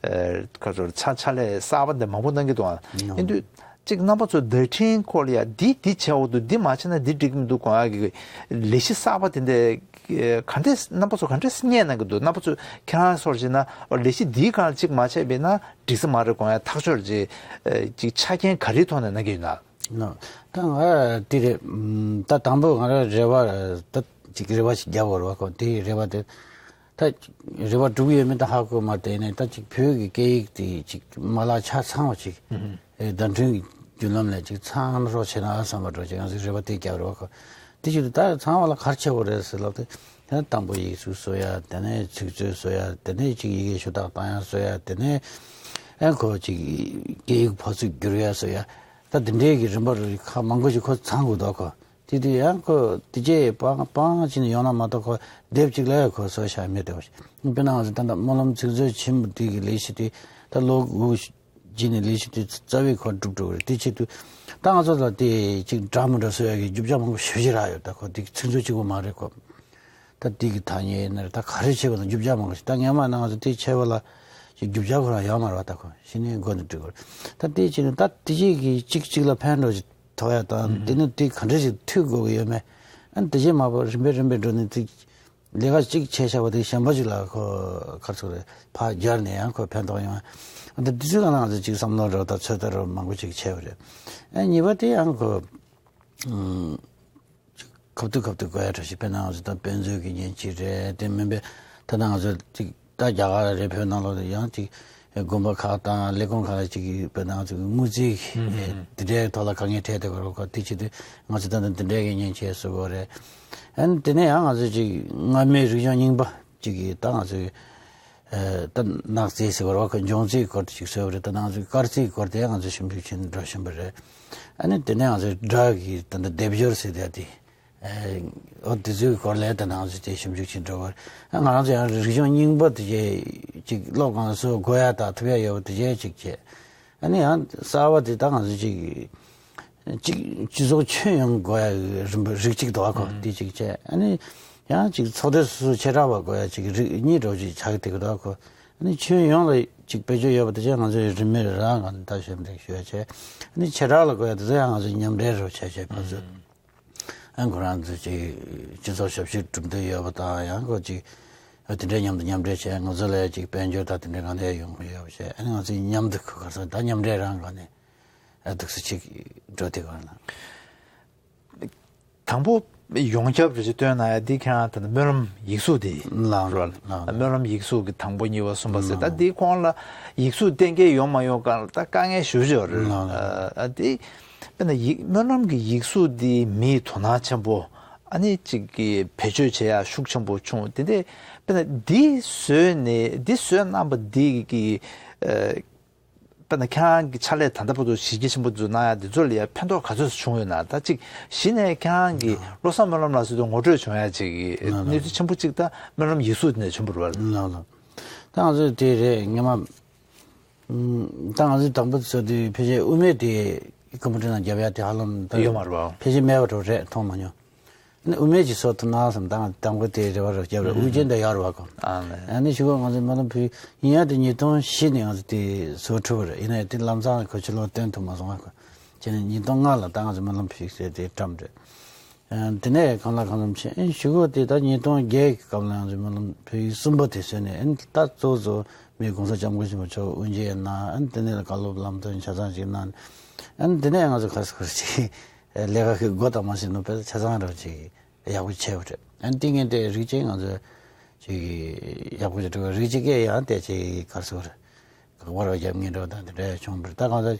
ཁ་ཚོར་ཕྱག་ཕྱག་ལས་གསར་པ་འདི་མང་པོ་གནང་གི་འདུག་ཨ། ཡིན་དུས་ཅིག་རྣམ་པ་ཚོ་བརྡ་འཕྲིན་སྐོར་ལ་ཡ་འདི་འདི་བྱས་འོ་འདུག་འདི་མ་བྱས་ན་འདི་འགྲིག་གི་མི་འདུག་གོ་ཡ་གི་ལས་གཞི་གསར་པ་དེ་འདྲ་ག་འདྲས་རྣམ་པ་ཚོ་ག་འདྲས་སྙད་གནང་གི་འདུག་རྣམ་པ་ཚོ་ཁྱེད་རང་སོར་བྱས་ན་ལས་གཞི་འདིའི་སྒང་ལ་ཅིག་མ་བྱས་པས་ན་འགྲིག་ས་མ་རེད་གོ་ཡ་ཐག་ཆོད་ཅིག་ཅིག་ཆ་རྐྱེན་ག་རེའི་ཐོག་ནས་གནང་གི་ཡོད་ན། ནོ། ད་ང་དེ་རེད། ད་དང་པོ་ང་རང་རེ་བ་ད་ཅིག་རེ་བ་ཞིག་རྒྱབ་པ་རེད་བ་ཁོ། དེ་རེ་བ་དེ་ད་རེ་བ་འགྲུབ་ཡོད་མེད་ད་ཧ་གོ་མ། དེ་ནས་ད་ཅིག་བོད་ཀྱི་སྐད་ཡིག་དེ་ཅིག་མ་ལག་ཆ་ཚང་བ་ཅིག་བརྡ་འཕྲིན་གྱི་བརྒྱུད་ལམ་ལས་ཅིག་ཚང་རོགས་བྱེད་ན་བསམ་པ་འགྲོ་ཅིག་ང་ཚོས་རེ་བ་དེ་རྒྱབ་རེད་བ་ཁོ། དེ་ཅིག་ད་ཚང་བ་ལ་ག་རེ་བྱེད་དགོས་རེད་ཟེར་ལབ་དེ། ད་དང་པོ་ཡིག་གཟུགས་བཟོ་ཡ། དེ་ནས་ཚིག་མཛོད་བཟོ་ཡ། དེ་ནས་ཅིག་ཡི་གེ་ཞུ་དག་བཏང་ཡ་བཟོ་ཡ། དེ་ནས་ཨ་ཁོ་ཅིག་སྐད་ཡིག་ཕོ་ཚོད་བསྒྱུར་ཡ་བཟོ་ཡ། ད་དེ་འདྲའི་གི་རིམ་པ་རུ་ཁག་མང་པོ་ཞིག་ཁོ་ཚང་དགོས་འདུག་ཁོ། དེ་དུས་ཡང་ཁོ་དེ་རྗེས་སྤང་སྤང་བྱས་ནས་ཡོང་ན་མ་གཏོགས་ཁོ་དེབ་གཅིག་ལ་ཡང་ཁོ་བཟོ་བྱ་མེད་དེ། དཔེར་ན་ང་ཚོ་ད་ལྟ་སྨོན་ལམ་ཚིག་མཛོད་ཆེན་པོ་དེ་གི་ལས་གཞི་དེ་ད་ལོ་དགུ་རྗེས་ནས་ལས་གཞི་དེ་རྩ་བའི་ཁོ་འགྲུབ་འགྲོ་གི་རེད། དེ་ཆེད་དུ་ད་ང་ཚོ་ལ་དེ་གཅིག་འདྲ་མི་འདྲ་བཟོ་ཡ་གི་རྒྱུ་ཆ་མང་པོ་ཞེ་པོ་ཅིག་རག་ཡོད། ད་ཁོ་དེ་ཚིག་མཛོད་གཅིག་པོ་མ་རེད་ཁོ། ད་དེ་གི་ཐ་སྙད་ཡིན་ན་རེད། ད་ག་རེ་བྱེད་དགོས་དང་རྒྱུ་ཆ་མང་པོ་ཞིག་ད་སྔོན་མ་ན་ང་ཚོ་དེ་བྱས་པ་ལ་ཅིག་རྒྱུ་ཆ་ཁོ་རང་ཡོད་མ་རེད་བ། ད་ཁོ་གཞི་ནས་མགོ་ནས་འགྲིག་གི་རེད། ད་དེ་བྱས་ནས་ད་དེ་རྗེས་ཀྱི་གཅིག་གཅིག་ལ་ཕན་འགྲོ་ཅིག་ཐོགས་ཡ་དང་། དེ་ནི་དེ་ག་འདྲ་ཞིག་མཐུད་དགོས་ཀྱི་ཡོད་མེད། ཨ་ནི་དེ་རྗེས་མ་པ་རིམ་པས་རིམ་པས་འགྲོ་ནས་དེ་ལས་ཀ་གཅིག་བྱས་བཞག་པ་དེ་གཞན་པ་ཅིག་ལ་ཁོ་ག་རེ་ཟེར་དགོས་རེད། ཕར་སྦྱར་ནས་ཡང་ཁོ་ཕན་ཐོགས་ཡོང་། ཨ་ནི་དེ་ཚོའི་སྒང་ལ་ང་ཚོ་ཅིག་བསམ་བློ་རེ་བ་དང་ཚོད་ལྟ་རེ་བ་མང་པོ་ཅིག་བྱས་པ་རེད། ཨ་གཉིས་པ་དེ་ཡང་ཁོ་ཁ་ཐུག་ཁ་ཐུག་དགོས་ཡ་འདྲ་ཞིག་དཔེར་ན་ང་ཚོ་ད་དཔེ་མཛོད་ཀྱི་མཉེན་ཆས་རེད། དེ་མིན་པའི་ད་ལྟ་ང་ཚོ་ཅིག་ད་རྒྱ་གར་རེད། བོད་ནང་ལོགས་ལ་ཡང་ཅིག་དགོན་པ་ཁག་དང་ལས་ཁུངས་ཁག་ལ་ཅིག་དཔེར་ན་ང་ཚོ་དངུལ་རྩིས་དེ་འདྲའི་ཐོག་ལ་དཀའ་ངལ་འཕྲད་བསྡད་པ་རེད་ཁོ། དེ་བྱེད་དུས་ང་ཚོ་ད་ལྟ་འདི་འདྲའི་གི་མཉེན་ཆས་བཟོ་དགོས་རེད། ཨ་ནི་དེ་ནས་ཡང་ང་ཚོ་ཅིག་སྔ་མའི་རིག་གཞུང་རྙིང་པ་ཅིག་གི་ད་ང་ཚོའི་ད་སྣག་རྩི་ཟེར་བ་རེད་བ། ཁོ་འཇང་རྩིའི་སྐོར་དེ་ཅིག་བཟོས་པ་རེད། ད་ང་ཚོའི་སྐར་རྩིའི་སྐོར་དེ་ང་ཚོ་ཞིབ་འཇུག་བྱེད་འགྲོ་བཞིན་པ་རེད། ཨ་ནི་དེ་ནས་ང་ཚོའི་སྒྲ་གི་ད་ལྟ་སྡེབ་སྦྱོར་ཟེར་དེ་དེ་འོ་དེ་ཚོའི་སྐོར་ལ་ད་ང་ཚོ་དེ་ཞིབ་འཇུག་བྱེད་འགྲོ་བ་རེད། ང་རང་ཚོ་ཡང་རིག་གཞུང་རྙིང་པ་དེ་ཅིག་ཅིག་སློབ་སྦྱོང་བཟོ་དགོས་ཡ་ད་ཐུབ་ཡ་ཡོད་པ་དེ་ཅིག་བྱས། ཨ་ནི་ཡང་གསར་བ་དེ་ད་ང་ཚོ་ཅིག་གཅིག་སྤྱི་ཚོགས་ཁྱོན་ཡོངས་དགོས་ཡ་རིམ་པ་རིགས་གཅིག་འདུག་གོ། དེ་གཅིག་བྱས། ཨ་ནི་ཡང་གཅིག་ཚོགས་སྡེ་སོ་སོ་བྱེ་བྲག་པ་དགོས་ཡ་གཅིག་རིགས་གཉིས་འདྲ་བོ་ཅིག་ཆགས་ཀྱི་འདུག་གོ། ཨ་ནི་ཁྱོན་ཡོངས་ལ་གཅིག་བེད་སྤྱོད་ཡོད་པ་དེ་ཚོ་ང་ཚོས་རིན་མེད་རང་གང་ད་ཞིབ་འཇུག་ཞུ་ཡ་བྱས། ཨ་ནི་བྱེ་བྲག་ལ་དགོས་ཡ་དེ་ཚོ་ཡང་ང་ཚོས་མཉམ་འབྲེལ་རུ་བྱས་བྱས་ཕར་ཚུར། ཨ་ཁོ་རང་ཚོ་ཅིག་སྤྱི་ཚོགས་ཞབས་ཞུ་གྲུབ་འདོད་ཡོད་པ་དང་། ཡང་ཁོ་ཅིག་དེ་འདྲའི་མཉམ་དུ་མཉམ་འབྲེལ་བྱས། ང་ཚོ་ལ་ཡ་ཅིག་དཔལ་འབྱོར་དང་དེ་འདྲའི་གང་ལྟར་ཡོང་གི་ཡོད་པ་བྱས། ཨ་ནི་ང་ཚོས་མཉམ་དུ་ཁོ་ག་ཚོད་ད་མཉམ་འབྲེལ་རང་གང་ནས། ཨ་འདུག་སེ་ཅིག་འགྲོ་དེ་ག་ན། དང་པོ་ཡོངས་ཁྱབ་རེ་ཞིག་སྟོན་ན་ཡ་འདི་ཁྱེད་རང་ད་ལྟ་སྨོན་ལམ་ཡིག་གཟུགས་དེ་ལགས་རོལ། ལགས། སྨོན་ལམ་ཡིག་གཟུགས་ཀྱི་དང་པོ་གཉིས་པ་གསུམ་པ་ཟེར། ད་ལགས། འདིའི་ཁོངས་ལ་ཡིག་གཟུགས་གཏན་འཁེལ་ཡོང་མ་ཡོང་ག་ལ་ད་དཀའ་ངལ་ཞེ་པོ་ཅིག་ཡོད་རེད། ལགས་ལགས། ཨ་འདི་དཔེར་ན་ཡིག་སྨོན་ལམ་གྱི་ཡིག་གཟུགས་འདི་མིའི་དོ་སྣང་ཆེན་པོ། ཨ་ནི་ཅིག་གི་བེད་སྤྱོད་བྱེད་ཡ་ཤུགས་ཆེན་པོ་བྱུང་། དེ་འདྲ་དཔེར་ན་འདི་བཟོས་ནས་འདི་བཟོས་གནང་པ་འདི་གི་ཨ། དཔེར་ན་ཁྱེད་རང་གི་ཕྱག་ལས་ད་ལྟ་བར་དུ་གཞི་རྒྱ་ཆེན་པོ་འཛུགས་གནང་ཡ་འདི་ཚོ་ལ་ཡ་ཕན་ཐོགས་ག་ཚོད་བྱུང་ཡོད་ན། ད་ཅིག་གཞི་ནས་ཁྱེད་རང་གི་ལྷ་བློ་བཟང་སྨོན་ལམ་ལགས་ཚོ་དུ་ངོ་སྤྲོད་བྱུང་ཡ་ཅིག་གི་ལགས་ལགས། གནས་ཚུལ་ཆེན་པོ་ཅིག་ད་སྨོན་ལམ་ཡིག་གཟུགས་དེ་ནས་བྱུང་བ་རེད་བ། ལགས་ལགས། ད་ང་ཚོས་དེ་རེད་སྔོན་མ། ད་ང་ཚོས་དང་པོ་བཟོ་དུས་ཕལ་ཆེར་དབུ་མེད་དེ་ཀམ་པུ་ཊར་ནང་རྒྱབ་ཡ་དེ་ཧ་ལམ་ད་ཡོད་མ་རེད་བ། ཕལ་ཆེར་མེད་པ་འདྲ་བོ་རེད། མཐོང་མ་མྱོང་། ནི་དབུ་མེད་ཅིག་བཟོ་ཐུབ་ན་བསམ་ད་ང་དང་པོ་དེ་རེ་བ་རུ་བརྒྱབ་རེད། དབུ་ཅན་དེ་ཡག་རེད་བ་ཁོ། ཨ་ནི་ཞུ་གོ་ང་ཚོ་སྨོན་ལམ་ཕུལ་ཡིན་ཡ་དེ་ཉིས་སྟོང་བཞི་ནས་ང་ཚོ་དེ་བཟོ་ཐུབ་པ་རེད། ཡིན་ན་ཡང་དེ་ལམ་སང་གོ་ཆུ་ལོག་སྟོན་ཐུབ་མ་སོང་ང་ཁོ། བྱས་ནས་ཉིས་སྟོང་ལྔ་ལ་ད་ང་ཚོ་སྨོན་ལམ་ཕུལ་ཟེར་དེ་བཀྲམ་རེད། དེ་ནས་གང་ལ་གང་འཚམ་བྱས། ཨེ་ཞུ་གོ་དེ་ད་ཉིས་སྟོང་བརྒྱད་ཀྱི་སྐབས་ལ་ང་ཚོ་སྨོན་ལམ་ཕུལ་གསུམ་པ་དེ་བཟོས་ནས། ཨེ་ད་གཙོ་གཙོ་མི་གོང་ས་སྐྱབས་མགོན་ཆེན་པོ་མཆོག་དབུ་འབྱེད་གནང་། ཨེ་དེ་ནས་བཀའ་སློབ་ལམ་སྟོན་ཆ་ཚང་ཞིག་གནང་། ཨེ་དེ་ནས་ང་ཚོ་ག་ས་ག་རེ་ཅིག་ལས་ཀ་གི་སྒོ་དང་མ་ཕྱེ་ནོ་དཔེ་ཆ་ཚང་རང་ཅིག་ཡག་པོ་བྱས་པ་རེད། ཨ་ནི་དེ་ངས་དེ་རིགས་ཅན་ང་ཚོས་ ཅིག་ཡག་པོ་ཞིག་འགྲོ་བའི་རིགས་ཅིག་གིས་ཡང་དེ་ཅིག་ག་རེ་ཟེར་དགག་པ་རོགས་རྒྱབ་མཁན་འདྲ་བོ་དང་དེ་འདྲ་བྱུང་བ་རེད། ད་གང་ཟེར།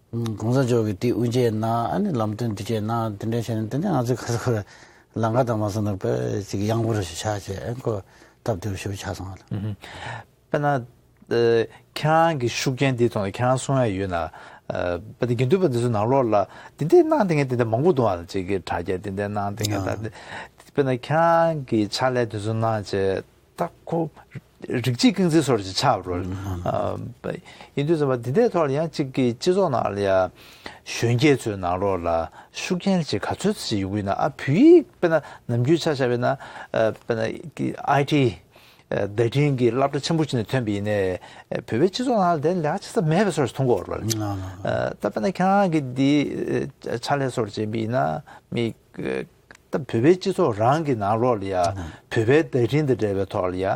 གོང་ས་མཆོག་གིས་དེ་དབུ་འབྱེད་གནང་། ཨ་ནི་ལམ་སྟོན་དེ་བྱས་གནང་། དེ་འདྲ་བྱས་ནས་དེ་ནས་ང་ཚོས་ག་རེ་ཟེར་དགོས་རེད། ལམ་ཁ་དང་མ་སོང་ན་དཔེ་ཅིག་ཡངས་པོ་རུ་ཞིག་ཆགས་བྱས། ཨ་ཁོ་སྟབས་བདེ་པོ་ཞེ་པོ་ཆགས་སོང་བ་ལ། ཨུ་ཧུ། དཔེར་ན། ཨ། ཁྱེད་རང་གི་ཤུགས་རྐྱེན་འདིའི་ཐོག་ནས་ཁྱེད་རང་གསུང་ཡ་ཡོད་ན། ཨ། དཔེར་ན་དགེ་འདུན་པ་འདི་ཚོ་ནང་ལོགས་ལ་འདི་འདྲའི་གནང་བསྡད་མཁན་དེ་འདྲ་མང་པོ་འདུག་ཨ། ཅིག་གི་དྲ་རྒྱ་འདི་འདྲའི་གནང་བསྡད་མཁན་ད། ཨ། དཔེར་ན་ཁྱེད་རང་གི་ཕྱག་ལས་འདི་ཚོ་གནང་བྱས་ད་ཁོ་རིགས་གཅིག་རྐང་འཛིན་བཟོ་འདྲ་ཅིག་ཆགས་པ་རེད། ཨ། ཡིན་དུས་ཙམ་པ་འདི་འདྲའི་ཐོག་ལ་ཡང་ཅིག་གི་སྤྱི་ཚོགས་ནང་ལ་ཡ་གཞོན་སྐྱེས་ཚོའི་ནང་ལོགས་ལ་ཤུགས་རྐྱེན་ཅིག་ག་ཚོད་ཅིག་ཡོང་གི་ཡོད་ན། ཨ། བོད་ཡིག་དཔེར་ན་ནམ་རྒྱུན་ཆ་བཞག་པ་ཡིན་ན། ཨ། དཔེར་ན་གི་ཨའི་ཊི། ཨ། བརྡ་འཕྲིན་གྱི་སློབ་གྲྭ་ཆེན་པོ་ཅིག་ནས་ཐོན་པ་ཡིན་ནའི། ཨ། བོད་པའི་སྤྱི་ཚོགས་ནང་ལ་དེ་ལས་ཀ་བྱེད་ས་མེད་པའི་བཟོ་འདྲ་མཐོང་གི་ཡོད་རེད། ཨ། ཨ། ད་དཔེར་ན་ཁྱེད་རང་གིས་འདི་ཕྱག་ལས་བཟོ་འདྲ་བྱེད་པ་ཡིན་ན་མི། ཨ། ད་བོད་པའི་སྤྱི་ཚོགས་རང་གི་ནང་ལོགས་ལ་ཡ། ཨ། བོད་པའི་བརྡ་འཕྲིན་དང་འབྲེལ་བའི་ཐོག་ལ་ཡ་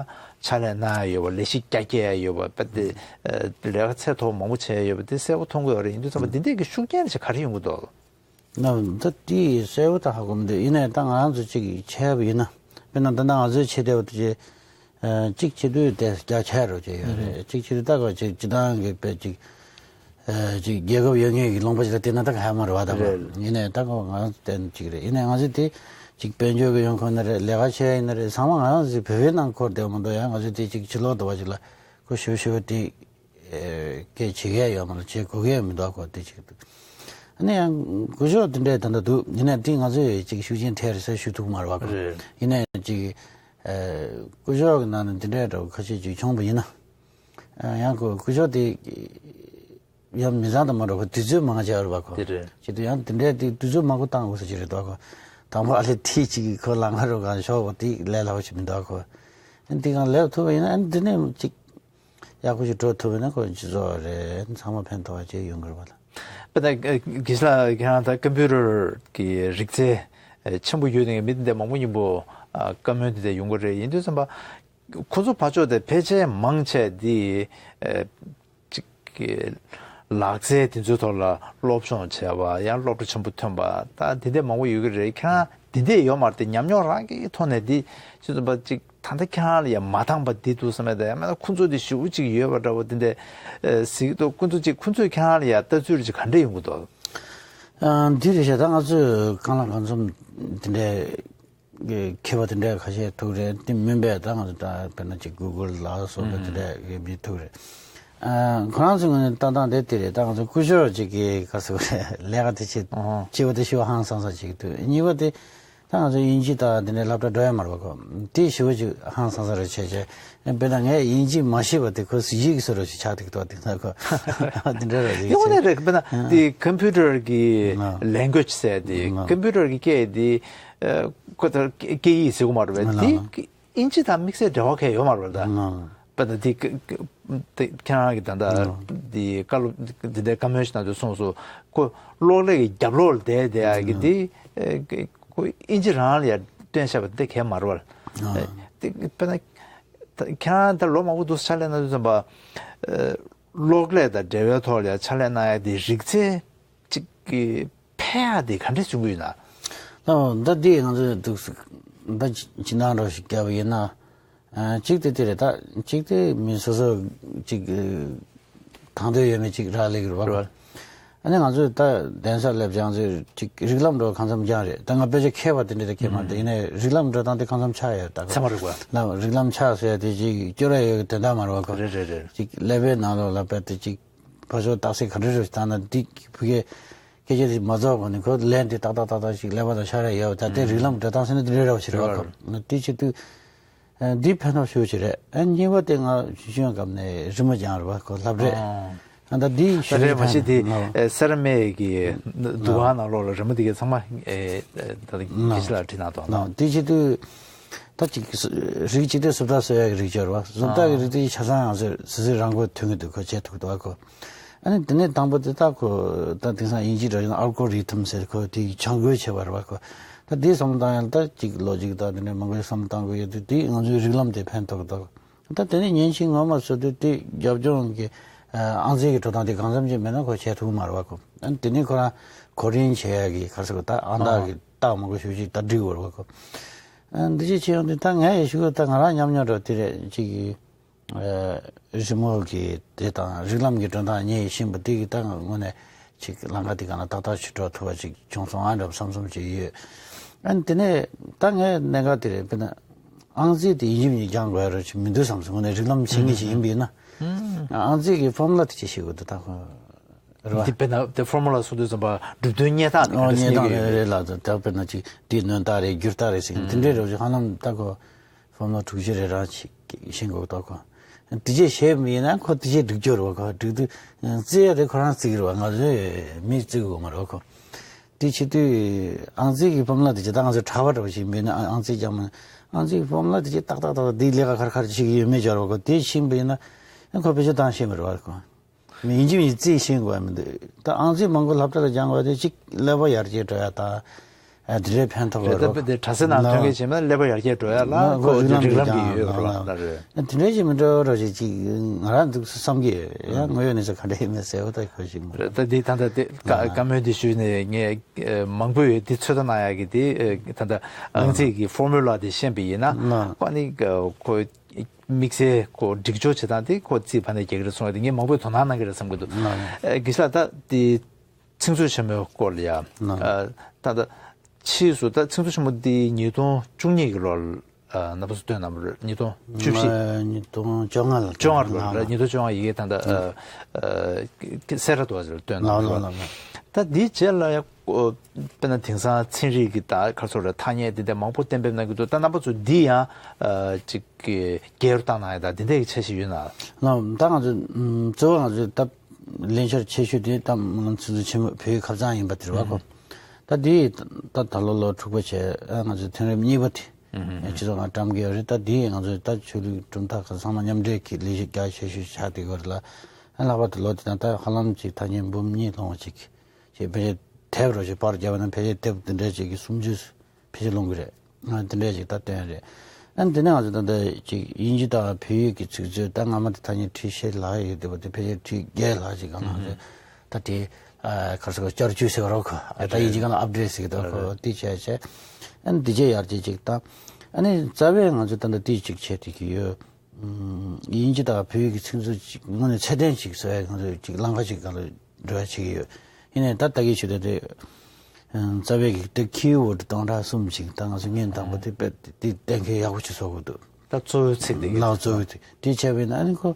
ཕྱག་ལས་གནང་ཡ་ཡོད་པ། ལས་གཞི་རྒྱ་སྐྱེད་ཡ་ཡོད་པ། དཔེ་དེ། ཨ། ལས་ཀ་ཚད་མཐོ་པོ་མང་པོ་བྱས་ཡ་ཡོད་པ་དེ་གསལ་པོ་མཐོང་གི་ཡོད་རེད། ཡིན་དུས་ཙམ་པ་འདི་འདྲས་ཀྱི་ཤུགས་རྐྱེན་ཅིག་ག་རེ་ཡོང་གི་འདུག་ན། ད་དེ་གསལ་པོ་ད་ཧ་གོ་མི་འདུག་ཡིན་ནའི་ད་ང་རང་ཚོ་ཅིག་བྱས་པ་ཡིན་ན། དཔེར་ན་ད་ལྟ་ང་ཚོའི་ཆེ་བསྟོད་པ་དེ་ཅིག་ཨ། གཅིག་བྱེད་དུས་དེ་རྒྱ་ཆེ་རུ་ཅིག་ཡོད་རེད། ཨུ་ཧུ། གཅིག་བྱེད་དུས་ད་ག་ཅིག་སྤྱི་བཏང་གི་དཔེ་ཅིག་ཨ། ཅིག་རྒྱལ་ཁབ་ཡོད་མཁན་གྱི་ལུང་པ་ཅིག་ལ་བལྟས་ན་ད་ག་ཧ་མ་རེད་བ། ད་ག་རེད། ཡིན་ནའི་ད་ག་ང་རང་བསྟན་ཅིག་རེད། ཡིན་ནའི་ང་ཚོས་དེ་ཅིག་དཔལ་འབྱོར་གྱི་ཡོང་ཁུངས་ན་རེད། ལས་ཀ་བྱེད་ཡ་ཡིན་ན་རེད། ཚང་མ་ང་རང་ཚོའི་བོད་པའི་ནང་འཁོར་བསྡད་མ་གཏོགས། ཡང་ང་ཚོས་དེ་ཅིག་ཕྱི་ལོགས་དུ་བ་ཅིག་ལ་ཁོ་ཞུ་ཞུ་བ་དེ། ཨེ། སྐད་བྱེད་མཁན་ཡོད་མ་རེད། བྱེད་དགོས་མཁན་མི་འདུག་ཁོ་དེ་ཅིག་འདུག་ཨ་ནི་ཡང་སྐུ་ཞབས་དེ་འདྲས་ད་ལྟ་འདུག་ཡིན་ནའི་དེ་ང་ཚོས་ཅིག་ཤུགས་རྐྱེན་ཐེབས་རེད་ཟེར་ཞུ་ཐུབ་མ་རེད་བ་ཁོ། རེད། ཡིན་ནའི་ཅིག་ཨེ། སྐུ་ཞབས་ཀྱི་ནང་ནས་དེ་འདྲས་འདྲ་བོ་ཁ་ཤས་ཅིག་བྱུང་བ་ཡིན་ན། ཨ། ཡང་ཁོ་སྐུ་ཞབས་དེ་ཡང་མི་ཚང་དང་མ་འགྲོ་ཁོ་དུས་ཚོད་མང་ཆེ་བ་རེད་བ་ཁོ། དེ་རེད། བྱེད་དུས་ཡང་དེ་འདྲས་དེ་དུས་ཚོད་མང་པོ་བཏང་དགོས་ས་ཅིག་རེད་འདུག་ཁོ། དང་པོ་ཨ་ལེ་དེ་ཅིག་ཁོ་ལང་ཁ་རུ་གང་ཤོག་པ་དེ་ལས་སླ་པོ་ཞིག་མི་འདུག་ཁོ། ཨ་ནི་དེ་གང་ལས་ཐུབ་པ་ཡིན་ན། ཨ་ནི་དེ་ནས་ཅིག་ཡག་པོ་ཞིག་འགྲོ་ཐུབ་པ་ཡིན་ན་ཁོ་སྤྱི་ཚོགས་རེད། ཚང་མ་ཕན་ཐོགས་པ་ཅིག་ཡོང་གི་རེད་བ་ལ། པ་ད་དགེ་བཤེས་ལགས་ཁྱེད་རང་ད་ཀམ་པུ་ཊར་གྱི་རིག་རྩལ་ཆེན་པོ་ཡོད་ནས་མི་དེ་འདྲ་མང་པོ་མཉམ་པོ་བཀའ་མོལ་དེ་འདྲ་ཡོང་གི་རེད། ཡིན་དུས་ཙམ་པ་ཁོ་ཚོ་ཕར་ཕྱོགས་དེ་ཕལ་ཆེར་མང་ཆེ་དེ་ཅིག་གི་ལག་རྩལ་དེ་ཚོའི་ཐོག་ལ་སློབ་སྦྱོང་བྱས་པ། ཡང་སློབ་གྲྭ་ཆེན་པོ་ཐོན་པ་ད་དེ་འདྲ་མང་པོ་ཡོད་ཀྱི་རེད། ཁྱེད་རང་དེ་འདྲ་ཡོད་མ་རེད་དེ། ཉམས་མྱོང་རང་གི་ཐོག་ནས་དེ་ཅི་ཙམ་པ་ཅིག་ད་ལྟ་ཁྱེད་རང་ལ་ཡང་མ་འདང་པ་འདི་འདུག་བསམ་ཡ་དང་། ཡང་མིན་ན་ཁོ་ཚོ་འདི་ཞེ་པོ་ཅིག་ཡོད་པ་འདྲ་བོ་འདི་འདྲ་ཨ་གཟིགས་འདུག་ཁོ་ཚོ་ཅིག་ཁོ་ཚོས་ཁྱེད་རང་ལ་ཡང་ལྟ་ཚུལ་ཅིག་ག་འདྲ་ཡོང་གི་འདུག་ཨ། འདི་རེད་ཤག་ད་ང་ཚོས་རྐང་ལག་རྐང་ཚོམ་འདི་འདྲའི་མཁས་པ་དེ་འདྲ་ཁ་ཤས་ཐུག་རེད། དེ་མིན་པའི་ད་ང་ཚོ་ད་དཔེར་ན་ཅིག་གུ་གུལ་ལ་སོགས་པ་དེ་འདྲ་གི་མི་ཐུག་རེད། ཨ། ཁོ་རང་ཚོའི་ངོས་ནས་ལྟ་སྟངས་དེ་དེ་རེད། ད་ང་ཚོ་སྐུ་ཞབས་ཅིག་གིས་ག་ཟེར་དགོས་རེད། ལས་ཀ་དེ་བྱེད། ཨོ། སྤྱི་པ་དེ་ཞེ་པོ་ཧང་སང་ས་ཅིག་འདུག་གཉིས་པ་དེ་ད་ང་ཚོ་དབྱིན་ཇི་དང་དེ་འདྲའི་སློབ་གྲྭ་འགྲོ་ཡ་མ་རེད་པ་ཁོ། དེ་ཞེ་པོ་ཅིག་ཧང་སང་ས་རེད་བྱས་བྱས། དཔེར་ན་ངས་དབྱིན་ཇི་མ་ཤེས་པ་དེ་ཁོ་གཟི་བརྗིད་ཀྱི་བཟོ་འདྲ་ཞིག་ཆགས་འདུག་དོ། དེ་ན་ཁོ་དེ་འདྲ་རེད་ཅིག་དངོས་གནས་རེད། དཔེར་ན་དེ་ཀམ་པུ་ཊར་གི་ལེང་གུ་ཨེཇ་ཟེར་དེ། ཀམ་པུ་ཊར་གི་སྐད་དེ་ཁོ་ད་སྐད་ཡིག་ཟེར་གོ་མ་རེད་པས། དེ་དབྱིན་ཇི་དང་དམིགས་བསལ་འབྲེལ་བ་གང་ཡང་ཡོད་མ་རེད་པ། ད་ཨང་། དཔེར་ན་དེ་ཀ་ཀ་དེ་ཁྱེད་རང་གི་ད་ལྟ་ཨང་། དེ་བཀའ་སློབ་དེ་འདྲའི་བཀའ་མོལ་ཞིག་གནང་དུས་གསུངས་སོང་། ཁོ་གློག་ཀླད་ཀྱི་རྒྱབ་ལོགས་ལ་བསྡད་བསྡད་ཡག་གི་ཨང་། དེ་ཨེ་ཁོ་དབྱིན་ཇི་རང་ལ་ཡར་སྟོན་བྱས་པ་དེ་གས་མ་རེད་པ། ཨང་། ཨེ་དེ་དཔེར་ན་ད་ཁྱེད་རང་ད་ལོ་མང་པོ་འདུག་ཕྱག་ལས་གནང་དུས་ཙམ་པ། ཨེ་གློག་ཀླད་དང་འབྲེལ་བའི་ཐོག་ལ་ཡར་ཕྱག་ལས་གནང་ཡག་དེ་རིག་རྩལ་གཅིག་གི་ཕན་ཡག་དེ་ག་འདྲས་བྱུང་གི་ཡོད་ན། ལགས། ད་འདི་ང་ཚོས་འདུག་ཟེར་ད་ཕྱི་ནང་འགྲོ་ཞིག་བརྒྱབ་པ་ཡིན་ན། ཨ། གཅིག་དེ་དེ་རེད། ད་གཅིག་དེ་མི་སོ་སོ་གཅིག་དང་དོད་ཡོད་མེད་གཅིག་རག་ལས་ཀྱི་རེད་པ། རེད། ཨ་ནི་ང་ཚོས་ད་གདན་ས་སླེབས་ཀྱང་ཚོས་གཅིག་རིགས་ལམ་འགྲོ་གང་འཚམ་ཀྱང་རེད། ད་ང་དཔེ་ཆ་མཁས་པ་དེ་འདྲ་དེ་མཁས་མ་རེད། ཡིན་ནའི་རིགས་ལམ་འགྲོ་སྟངས་དེ་གང་འཚམ་ཆགས་ཡོད། ད་ག་ཚང་མ་རིག་པ། ལ་རིགས་ལམ་ཆགས་ཟེར་ཡ་དེ་གཅིག་སྐྱོ་ར་ཡོད་ཀྱི་དོན་དག་མ་རེད་པ་ཁོ། རེད་རེད་རེད། གཅིག་ཀླད་པའི་ནང་ལོགས་ལ་དཔེ་དེ་གཅིག་ཕར་ཕྱོགས་རྟགས་གསལ་ག་འདྲ་རེད་བཏང་ན་འདི་ཕ་གིའི་སྐད་ཆ་དེ་མ་རྫོགས་གོང་ནས་ཁོ་ལན་དེ་ཏག་ཏག་ཏག་ཏག་ཞིག་ཀླད་པ་དང་ཤར་ཡ་ཡོད། ད་ལྟའི་རིགས་ལམ་འགྲོ་སྟངས་ཟེར་ན་དེ་འདྲ་རེད་པ། ཕྱིར་བ་ཁོ་ན་དེ་བྱེད་དུས་འདི་ཕན་ཐོགས་ཤུགས་ཆེ་རེད། ཨ། གཉིས་པ་དེ་ང་ཞུ་ཡོང་སྐབས་ནས་རི་མོ་སྦྱང་རེད་པ་ཁོ་ལབ་རེད། ཨ། ད་འདི་ཞུ་རེད་མ་གཞི་དེ་ཨ་སེ་ར་མིག་གི་འདུ་ཁང་ནང་ལོགས་ལ་རི་མོ་དེ་གའི་ཚང་མ་ཨེ་ད་དགེ་བཤེས་ལགས་བྲིས་གནང་དོ། ཨ། དེ་བྱེད་དུས། ད་ཅིག་རིགས་གཅིག་དེ་བཟོ་ལྟ་བཟོ་ཡག་གི་རིགས་ཅིག་ཡོད་རེད་པ། བཟོ་ལྟ་གི་རིགས་དེ་ཆ་ཚང་ཡང་སོ་སོའི་རང་མགོ་ཐོན་གྱི་འདུག་ཁོ་བྱེད་ཐུབ་འདུག་པ་ཁོ། ཨ་ནི་དེ་ནས་དང་པོ་དེ་ད་ཁོ་ད་དེང་སང་དབྱིན་ཇིའི་སྒྲ་གཞུང་ཨལ་གོ་རི་ཐམ་ཟེར། ཁོ་དེ་བྱ་འགུལ་བྱེད་པ་རེད་པ་ཁོ། ད་དེའི་བསམ་བློ་བཏང་ཡང་ད་ཅིག་ལོ་གཅིག་ད་དེ་འདྲ་མང་པོ་ཞིག་བསམ་བློ་བཏང་དགོས་ཡོད་དུས་དེ་ང་ཚོའི་རིགས་ལམ་དེ་ཕན་ཐོགས་འདུག་ད་དེ་ནས་མཉེན་ཆས་ངོ་མ་བཟོ་དུས་དེ་རྒྱབ་ལྗོངས་ཀྱི་ཨང་རྩིས་ཀྱི་འགྲོ་སྟངས་དེ་གང་འཚམ་ཅིག་མེད་ན་ཁོ་བྱེད་ཐུབ་ཀྱི་མ་རེད་པ་ཁོ། ཨ་ནི་དེ་ནས་ཁོ་རང་གོ་རིམ་བྱེད་ཡག་གི་ག་རེ་ཟེར་དགོས། ད་ཨང་རྟགས་ཀྱི་རྟགས་མང་པོ་ཞེ་པོ་ཅིག་ད་བསྒྲིགས་ཡོད་རེད་པ་ཁོ། ཨ་འདི་ཅི་བྱེད་ཡོང་དུས་ད་ངས་ཞུ་གི། ད་ང་རང་ཉམས་མྱོང་འདྲ་དེ་རེད། ཅིག་ཨ་རི་མོ་གི་དེ་དང་རིགས་ལམ་གྱི་འགྲོ་སྟངས་ཉེ་ཤེས་པ་དེ་གི་ད་དངོས་གནས་ཅིག་ལམ་ཁ་དེ་ག་ན་ཏག་ཏག་ཅིག་འགྲོ་ཐུབ་པ་ཅིག་བྱུང་སོང་ཨ་འདྲ་བསམ་བསམ་ཅིག་ཡོད། ཨ་ནི་དེ་ནས་ད་ངས་གནད་འགག་དེ་རེད། དཔེར་ན་ཨང་རྩིས་དེ་ཡིན་གཅིག་མིན་གཅིག་སྦྱང་དགོས་ཡ་རོ་ཅིག་མི་འདུག་བསམ་སོང་། དངོས་གནས་རིགས་ལམ་ཤེས་མཁན་ཞིག་ཡིན་པ་ཡིན་ན། ཨང་རྩིས་ཀྱི་ཕོར་མུ་ལ་དེ་ཅིག་ཤེས་དགོས་འདུག་ད་ཁོ། རེད་བ། འདི་དཔེར་ན་དེ་ཕོར་མུ་ལ་སོགས་དུས་ཙམ་པ་གྲུབ་དོན་རྙེད་སྟངས་དེ་ག་འདྲ་ཨོ་རྙེད་སྟངས་རེད་རེད་ལ། ད་དཔེར་ན་ཅིག་དེའི་སྣོན་རྟགས་རེད། བསྒྱུར་རྟགས་རེད་ཟེར་མཁན་དེ་འདྲའི་རོ་ཅིག་ཧ་ལམ་ད་ཁོ་ཕོར་མུ་ལ་དྲུག་ཅུ་རེ་རང་ཅིག་ཤེས་དགོས་ད་ཁོ། དེ་ཅིག་ཤེས་མི་ཡིན་ན་ཁོ་དེ་ཅིག་སྒྲིག་སྦྱོར་རེད་བ། ཁོ་སྒྲིག་དུས་རྩིས་ཡ་དེ་ཁོ་རང་རྩིས་ཀྱི་རེད་བ། ང་ཚོས་མིས་རྩིས་དགོས་མ་རེད་བ་ཁོ། དེ་བྱེད་དུས་ཨང་རྩིས་ཀྱི་ཕོར་མུ་ལ་དེ་ཅིག་ད་ང་ཚོས་གྲྭ་པ་འདྲ་བོ་ཞིག་མིན་ན་ཨང་རྩིས་རྐྱང་མ། ཨང་རྩིས་ཀྱི་ཕོར་མུ་ལ་དེ་ཅིག་ཏག་ཏག་ཏག་ཏག་དེའི་ལས་ཀ་ཁར་ཁར་ཅིག་ཡོད་མེད་སྦྱར་བ་ཁོ་དེ་ཤེས་པ་ཡིན་ན། ཁོ་བེད་སྤྱོད་བཏང་ཤེས་མ་རེད་བ་ཁོ། མི་ཡིན་གཅིག་མིན་གཅིག་རྩིས་ཤེས་དགོས་མི་འདུག་ད་ཨང་རྩིས་མང་པོ་སློབ་གྲྭ་ལ་སྦྱང་དགོས་དེ་གཅིག་ཀླད་པ་ཡར་རྒྱས་འགྲོ་ཡ་དང་། ཨ་དེ་འདྲའི་ཕན་ཐོགས་རེད། ད་རོ་དཔེ་དེ་གྲྭ་སའི་ནང་ཐོན་མཁན་བྱས་ན་ཀླད་པ་ཡར་རྒྱས་འགྲོ་ཡ་ལ་ཁོ་རིགས་ལམ་གྱི་རིགས་ལམ་གྱི་ཡོད་རོ་ལ་རེད། ཨ་དེ་འདྲའི་ཅིག་མི་འགྲོ་རོ་ཅིག་ཅིག་ང་རང་འདུག་བསམ་གྱི་ཡོད། ཡང་དངོས་ཡོད་གནས་ཚུལ་ག་འདྲ་ཡིན་མིན་གསལ་པོ་ད་གོ་ཞིག་མ་རེད། ད་འདི་ད་ལྟ་དེ་བཀའ་མོལ་འདི་ཞུས་ནས་ངས་མང་པོས་འདི་ཚོད་ལྟ་གནང་ཡ་གི་དེ་ད་ལྟ་ཨང་རྩིས་ཀྱི་ཕོར་མུ་ལ་དེ་ཤེས་པ་ཡིན་ན་ཨ་ནི་ཁོ། དམིགས་བསལ་ཁོ་སྒྲིག་སྦྱོར་བྱེད་སྟངས་དེ་ཁོ་རྩིས་ཕ་ནས་རྒྱག་གི་རེད་གསུངས་པ་དེ་ངས་མང་པོས་དོ་སྣང་གནང་གི་རེད་བསམ་གྱི་འདུག་ཨ་དགེ་བཤེས་ལགས་ད་དེ་ཚིག་མཛོད་ཆེན་མོའི་སྐོར་ལ་ཡ། ཨ་ད་ད་ཕྱིས་སུ་ད་ཚིག་མཛོད་ཆེན་མོ་འདི་ཉིས་སྟོང་བཅུ་གཉིས་ཀྱི་ལོར་ཨ་རྣམ་པ་ཚོ་བཏོན་གནང་བ་རེད། ཉིས་སྟོང་བཅུ་བཞི། ཨ་ཉིས་སྟོང་བཅོ་ལྔ་ལ་བཅོ་ལྔ་ལོར་རེད། ཉིས་སྟོང་བཅོ་ལྔ་ཡི་གེ་ད་ལྟ་ཨ་ཨ་སེ་ར་དུ་བ་ཟེར་བཏོན་གནང་བ་རེད། ད་འདིའི་རྗེས་ལ་ཡ། ཨོ། དཔེར་ན་དེང་སང་ཚན་རིག་གི་ད་ག་རེ་ཟེར་རེད། ཐ་སྙད་འདི་འདྲ་མང་པོ་གཏན་འབེབས་གནང་གི་འདུག་ད་རྣམ་པ་ཚོ་འདི་ཡང་ཨ་ཅིག་གི་རྒྱལ་རུ་བཏང་གནང་ཡ་ད་འདི་འདྲ་གི་འཆར་གཞི་ཡོད་ན། ལགས་ད་ང་ཚོ་ཨམ་གཙོ་བོ་ང་ཚོ་ད་ལས་འཆར་ཆེ་ཤོས་དེ་ད་སྨོན་ལམ་ཚིག་མཛོད་ཆེན་མོ་བོད་ཡིག་ཁ་བྱང་ཡིན་པ་དེ་རེད་བ་ཁོ། ད་འདི་ད་ད་ལོ་ལོ་དྲུག་པ་བྱས་ཨ་ང་ཚོ་ཐེངས་རིམ་གཉིས་པ་དེ་སྤྱི་ཚོགས་ནང་བཀྲམ་གི་ཡོད་རེད། ད་འདི་ང་ཚོ་ད་ཆོས་ལུགས་གྲུབ་མཐའ་ཁག་ཚང་མ་མཉམ་འབྲེལ་གྱི་ལས་གཞི་རྒྱ་ཆེ་ཤོས་ཆགས་བསྡད་ཡོད་རེད་ལ། ཨ་ལྷག་པར་དུ་ལོ་དེ་དང་ད་ཧ་ལམ་ཅིག་ཐ་སྙད་འབུམ་གཉིས་ལྷུང་བ་ཅིག་ཅེས་ཕལ་ཆེར་དེབ་རོ་ཞིག་པར་བརྒྱབ་པ་ན་ཕལ་ཆེར་དེབ་དེ་འདྲ་ཅིག་གི་སུམ་ཅུ་ཕལ་ཆེར་ལོངས་ཀྱི་རེད། ང་དེ་འདྲ་ཅིག་ད་བཏོན་རེད། ཨ་ནི་དེ་ནས་ང་ཚོ་ད་ལྟ་ཅིག་དབྱིན་ཇི་དང་བོད་ཡིག་གི་ཚིག་མཛོད་ད་སྔ་མ་དེ་ཐ་སྙད་ཁྲི་ཤེས་ལྷག་ཡོད་དེ་བ་དེ་ཕལ་ཆེར་ཁྲི་བརྒྱད་ལྷག་ཅིག་གང་ང་ཚོ་ད་དེ་ཨ་ག་རེ་ཟེར་བསྐྱར་བཅོས་ཟེར་བ་རོ་ཁོ་ཨ་ད་དབྱིན་ཇི་སྒང་ལ་ཨབ་ཌེཊ་ཟེར་གི་འདུག་ཁོ་དེ་བྱས་བྱས་ཨ་ནི་དེ་རྗེས་ཡར་རྒྱས་ཅིག་ད་ཨ་ནི་རྩ་བའི་ང་ཚོ་ད་ལྟ་དེ་ཅིག་བྱས་བསྡད་ཀྱི་ཡོད། དབྱིན་ཇི་དང་བོད་ཡིག་གི་ཚིག་མཛོད་ཅིག་དངོས་གནས་ཚད་ལྡན་ཅིག་བཟོ་ཡ་ང་ཚོས་ཅིག་ལམ་ཁ་ཅིག་སྒང་ལ་འགྲོ་ཡ་བྱེད་ཀྱི་ཡོད། ཡིན་ནའི་ད་ལྟ་གི་ཆུ་ཚོད་དེ་རྩ་བའི་གི་དེ་ཁི་ཝོར་ཌི་སྟོང་ཕྲག་གསུམ་ཅིག་ད་ང་ཚོ་ཉིན་དང་པོ་དེ་དཔེ་དེ་གཏན་འཁེལ་ཡག་པོ་ཅིག་བཟོ་དགོས་འདུག་ད་གཙོ་བོའི་ཚིག་དེ་ལག་གཙོ་བོའི་ཚིག་དེ་བྱས་པས་ན་ཨ་ནི་ཁོ་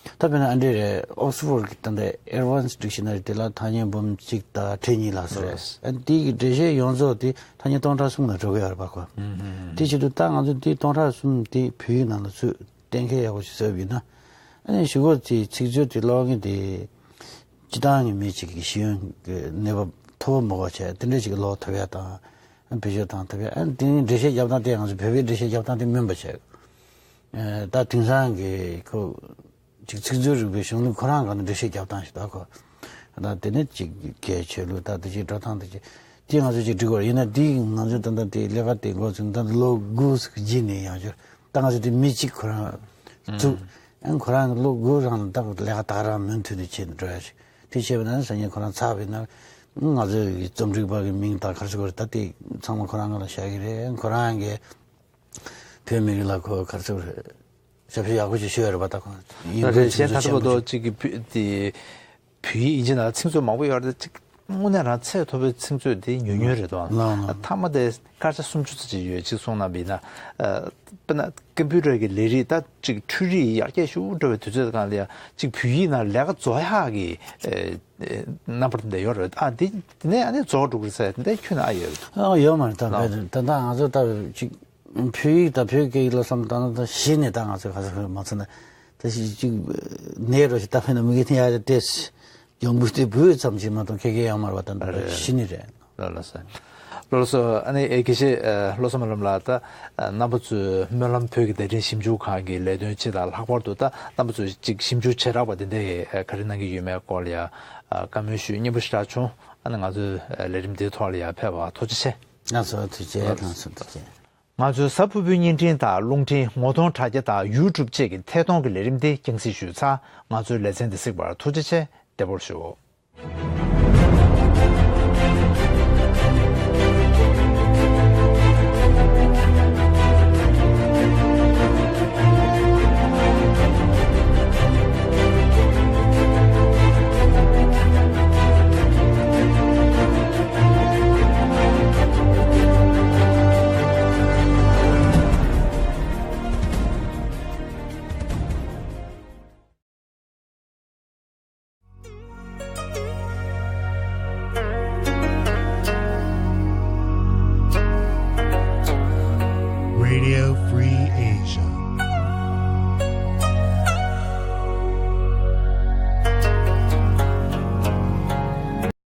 ད་དཔེར་ན་ཨ་འདྲེ་རེད། ཨོག་སི་ཕོར་ཌི་གི་ད་ལྟ་ཨེ་ཌི་ཝན་སི་ཌིག་ཤི་ན་རི་དེ་ལ་ཐ་སྙད་འབུམ་གཅིག་དང་ཁྲི་གཉིས་ལྷག་ཙམ་རེད། ཨ་ནི་དེ་གི་འགྲེལ་བཤད་ཡོངས་རྫོགས་དེ་ཐ་སྙད་སྟོང་ཕྲག་གསུམ་ལ་འགྲོ་གི་ཡོད་རེད་པ་ཁོ། དེ་བྱེད་དུས་ད་ང་ཚོ་དེ་སྟོང་ཕྲག་གསུམ་དེ་བོད་ཡིག་ནང་ལ་ཚུད། གཏན་འཁེལ་ཡག་པོ་ཞིག་བཟོས་པ་ཡིན་ན། ཨ་ནི་གཞུག་གུ་དེ་ཚིག་མཛོད་དེ་ཀློག་མཁན་དེ་སྤྱི་བཏང་གི་མི་གཅིག་གི་ཤེས་ཡོན་གྱི་ནུས་པ་མཐོ་པོ་མི་དགོས་བྱས་དེ་འདྲ་ཅིག་ཀློག་ཐུབ་ཡ་དང་བེད་སྤྱོད་བཏང་ཐུབ་ཡ། ཨ་ནི་དེ་ནི་འགྲེལ་བཤད་རྒྱབ་སྟངས་དེ་ང་ཚོ་བོད་པའི་འགྲེལ་བཤད་རྒྱབ་སྟངས་དེ་སྨན་པ་བྱས། ཨ་ད་དེང་སང་གི་ཁོ་ཅིག་ཚིག་མཛོད་རིག་པའི་གཞུང་ལུགས་ཁོ་རང་སྒང་ནས་འགྲེལ་བཤད་རྒྱབ་སྟངས་ཤིག་ད་ཁོ། ད་དེ་ནི་ཅིག་གལ་ཆེ་ལུགས་ད་དེ་ཅིག་འགྲོ་སྟངས་དེ་ཅིག་དེ་ང་ཚོ་ཅིག་འགྲིག་གོ་རེད། ཡིན་ན་དེ་ང་ཚོ་ད་ལྟ་དེ་ལས་ཀ་དེ་འགོ་ཚུགས་ད་ལོ་དགུ་ཟིག་རྗེས་ནས་ཡང་བསྐྱར་ད་ང་ཚོ་དེ་མི་གཅིག་ཁོ་རང་བཙུགས། ཨ་ཁོ་རང་ལོ་དགུ་རང་ལ་ད་ལས་ཀ་ད་རང་མུ་མཐུད་དུ་བྱེད་འགྲོ་ཡ་ཞིག་དེ་བྱས་པ་ན་སང་ཉིན་ཁོ་རང་ཚར་བས་ན་ང་ཚོ་གི་རྩོམ་སྒྲིག་པ་གི་མིང་ད་ག་རེ་ཟེར་དགོས་རེད། ད་དེ་ཚང་མ་ཁོ་རང་ང་ལ་བཞག་གི་རེད། ཁོ་རང་གི་བོད་མི་རིགས་ལ་ཁོ་ག་རེ་ཟེར་དགོས་རེད། ཞབས་ཞུ་ཡག་པོ་ཞིག་ཞུས་ཡོད་རེད་པ། ད་ཁོང་ཡིན་རེད། གཞན་ད་ལྟ་བར་དུ་གཅིག་གི་བོད་དེ་བོད་ཡིག་ཡིན་གཅིག་ན་ཚིག་མཛོད་མང་པོ་ཡོད་རེད། གཅིག་དངོས་གནས་རང་ཚད་མཐོ་པོའི་ཚིག་མཛོད་དེ་ཉུང་ཉུང་རེད་དོ། ལགས་ལགས། མཐའ་མ་དེ་སྐར་ཆ་སུམ་ཅུ་ཙམ་ཅིག་ཡོད་ཅིག་གསུངས་གནང་བ་ཡིན་ན། དཔེར་ན་ཀམ་པུ་ཊར་གྱི་ལས་རིགས་ད་གཅིག་འཕྲུལ་རིག་ཡར་རྒྱས་ཤུགས་འགྲོ་བའི་དུས་ཚོད་སྒང་ལ་ཡང་གཅིག་བོད་ཡིག་ནང་ལས་ཀ་རྫོགས་ཡག་གི་རྣམ་པ་དེ་འདྲ་ཡོད་རེད། ཨ་དེ་དེ་ནས་ཨ་ནི་རྫོགས་འགྲོ་གི་རེད་ཟེར་དེ་འདྲ་ཁྱོན་ནས་ཨ་ཡོད་རེད། ཨ་ཡོད་མ་རེད། ད་ལགས། ད་ལྟ་ང་ཚོ་ད་གཅིག་བོད་ཡིག་དང་བོད་སྐད་ཡིག་སློབ་གསུམ་དང་ད་གཞི་ནས་ད་ང་ཚོས་ག་ཚོད་མ་ཚོད་ན་ད་གཞི་གཅིག་ནས་རོ་ཞིག་ད་ཕན་ན་མི་གི་ནས་ཡ་ཏེས་ཡོང་བུ་དེ་བོད་ཙམ་ཞིག་མ་གཏོགས་ཁེ་ཁེ་ཡང་མ་རེད་པ། ད་ད་རེད། གཞི་ནས་རེད། ལགས་ལགས་སོ། ལགས་སོ། ཨ་ནི་ཨེ་དགེ་བཤེས་ཨ་བློ་བཟང་སྨོན་ལམ་ལགས། ད་རྣམ་པ་ཚོས་སྨོན་ལམ་བོད་ཀྱི་བརྡ་འཕྲིན་ཞིབ་འཇུག་ཁང་གི་ལས་དོན་སྤྱི་དང་ལྷག་པར་དུ་ད་རྣམ་པ་ཚོས་ཅིག་ཞིབ་འཇུག་བྱེ་བྲག་པ་དེ་འདྲ་ག་རེ་གནང་གི་ཡོད་མེད་སྐོར་ལ་ཡ་བཀའ་མོལ་ཞུས་སྙན་པོ་ཞེ་དྲག་བྱུང་། ཨ་ནི་ང་ཚོའི་ལས་རིམ་འདིའི་ཐོག་ལ་ཡ་ཕེབས་པ་ཐུགས་རྗེ་ཆེ། ལགས་སོ་ཐུགས་རྗེ་ཆེ། ལགས་སོ་ཐུགས་རྗེ་ཆེ། ང་ཚོའི་གཟའ་ཕུར་བུའི་བརྙན་འཕྲིན་དང་རླུང་འཕྲིན་ངོ་གདོང་དྲ་རྒྱ་དང་ཡུ་ཊུབ་བཅས་ཀྱི་ཐད་གཏོང་གི་ལས་རིམ་འདི་རྒྱང་སྲིང་ཞུས་ཚར། ང་ཚོའི་ལེ་ཚན་འདི་གཟིགས་པར་ཐུགས་རྗེ་ཆེ། བདེ་པོར་བཞུགས། Radio Free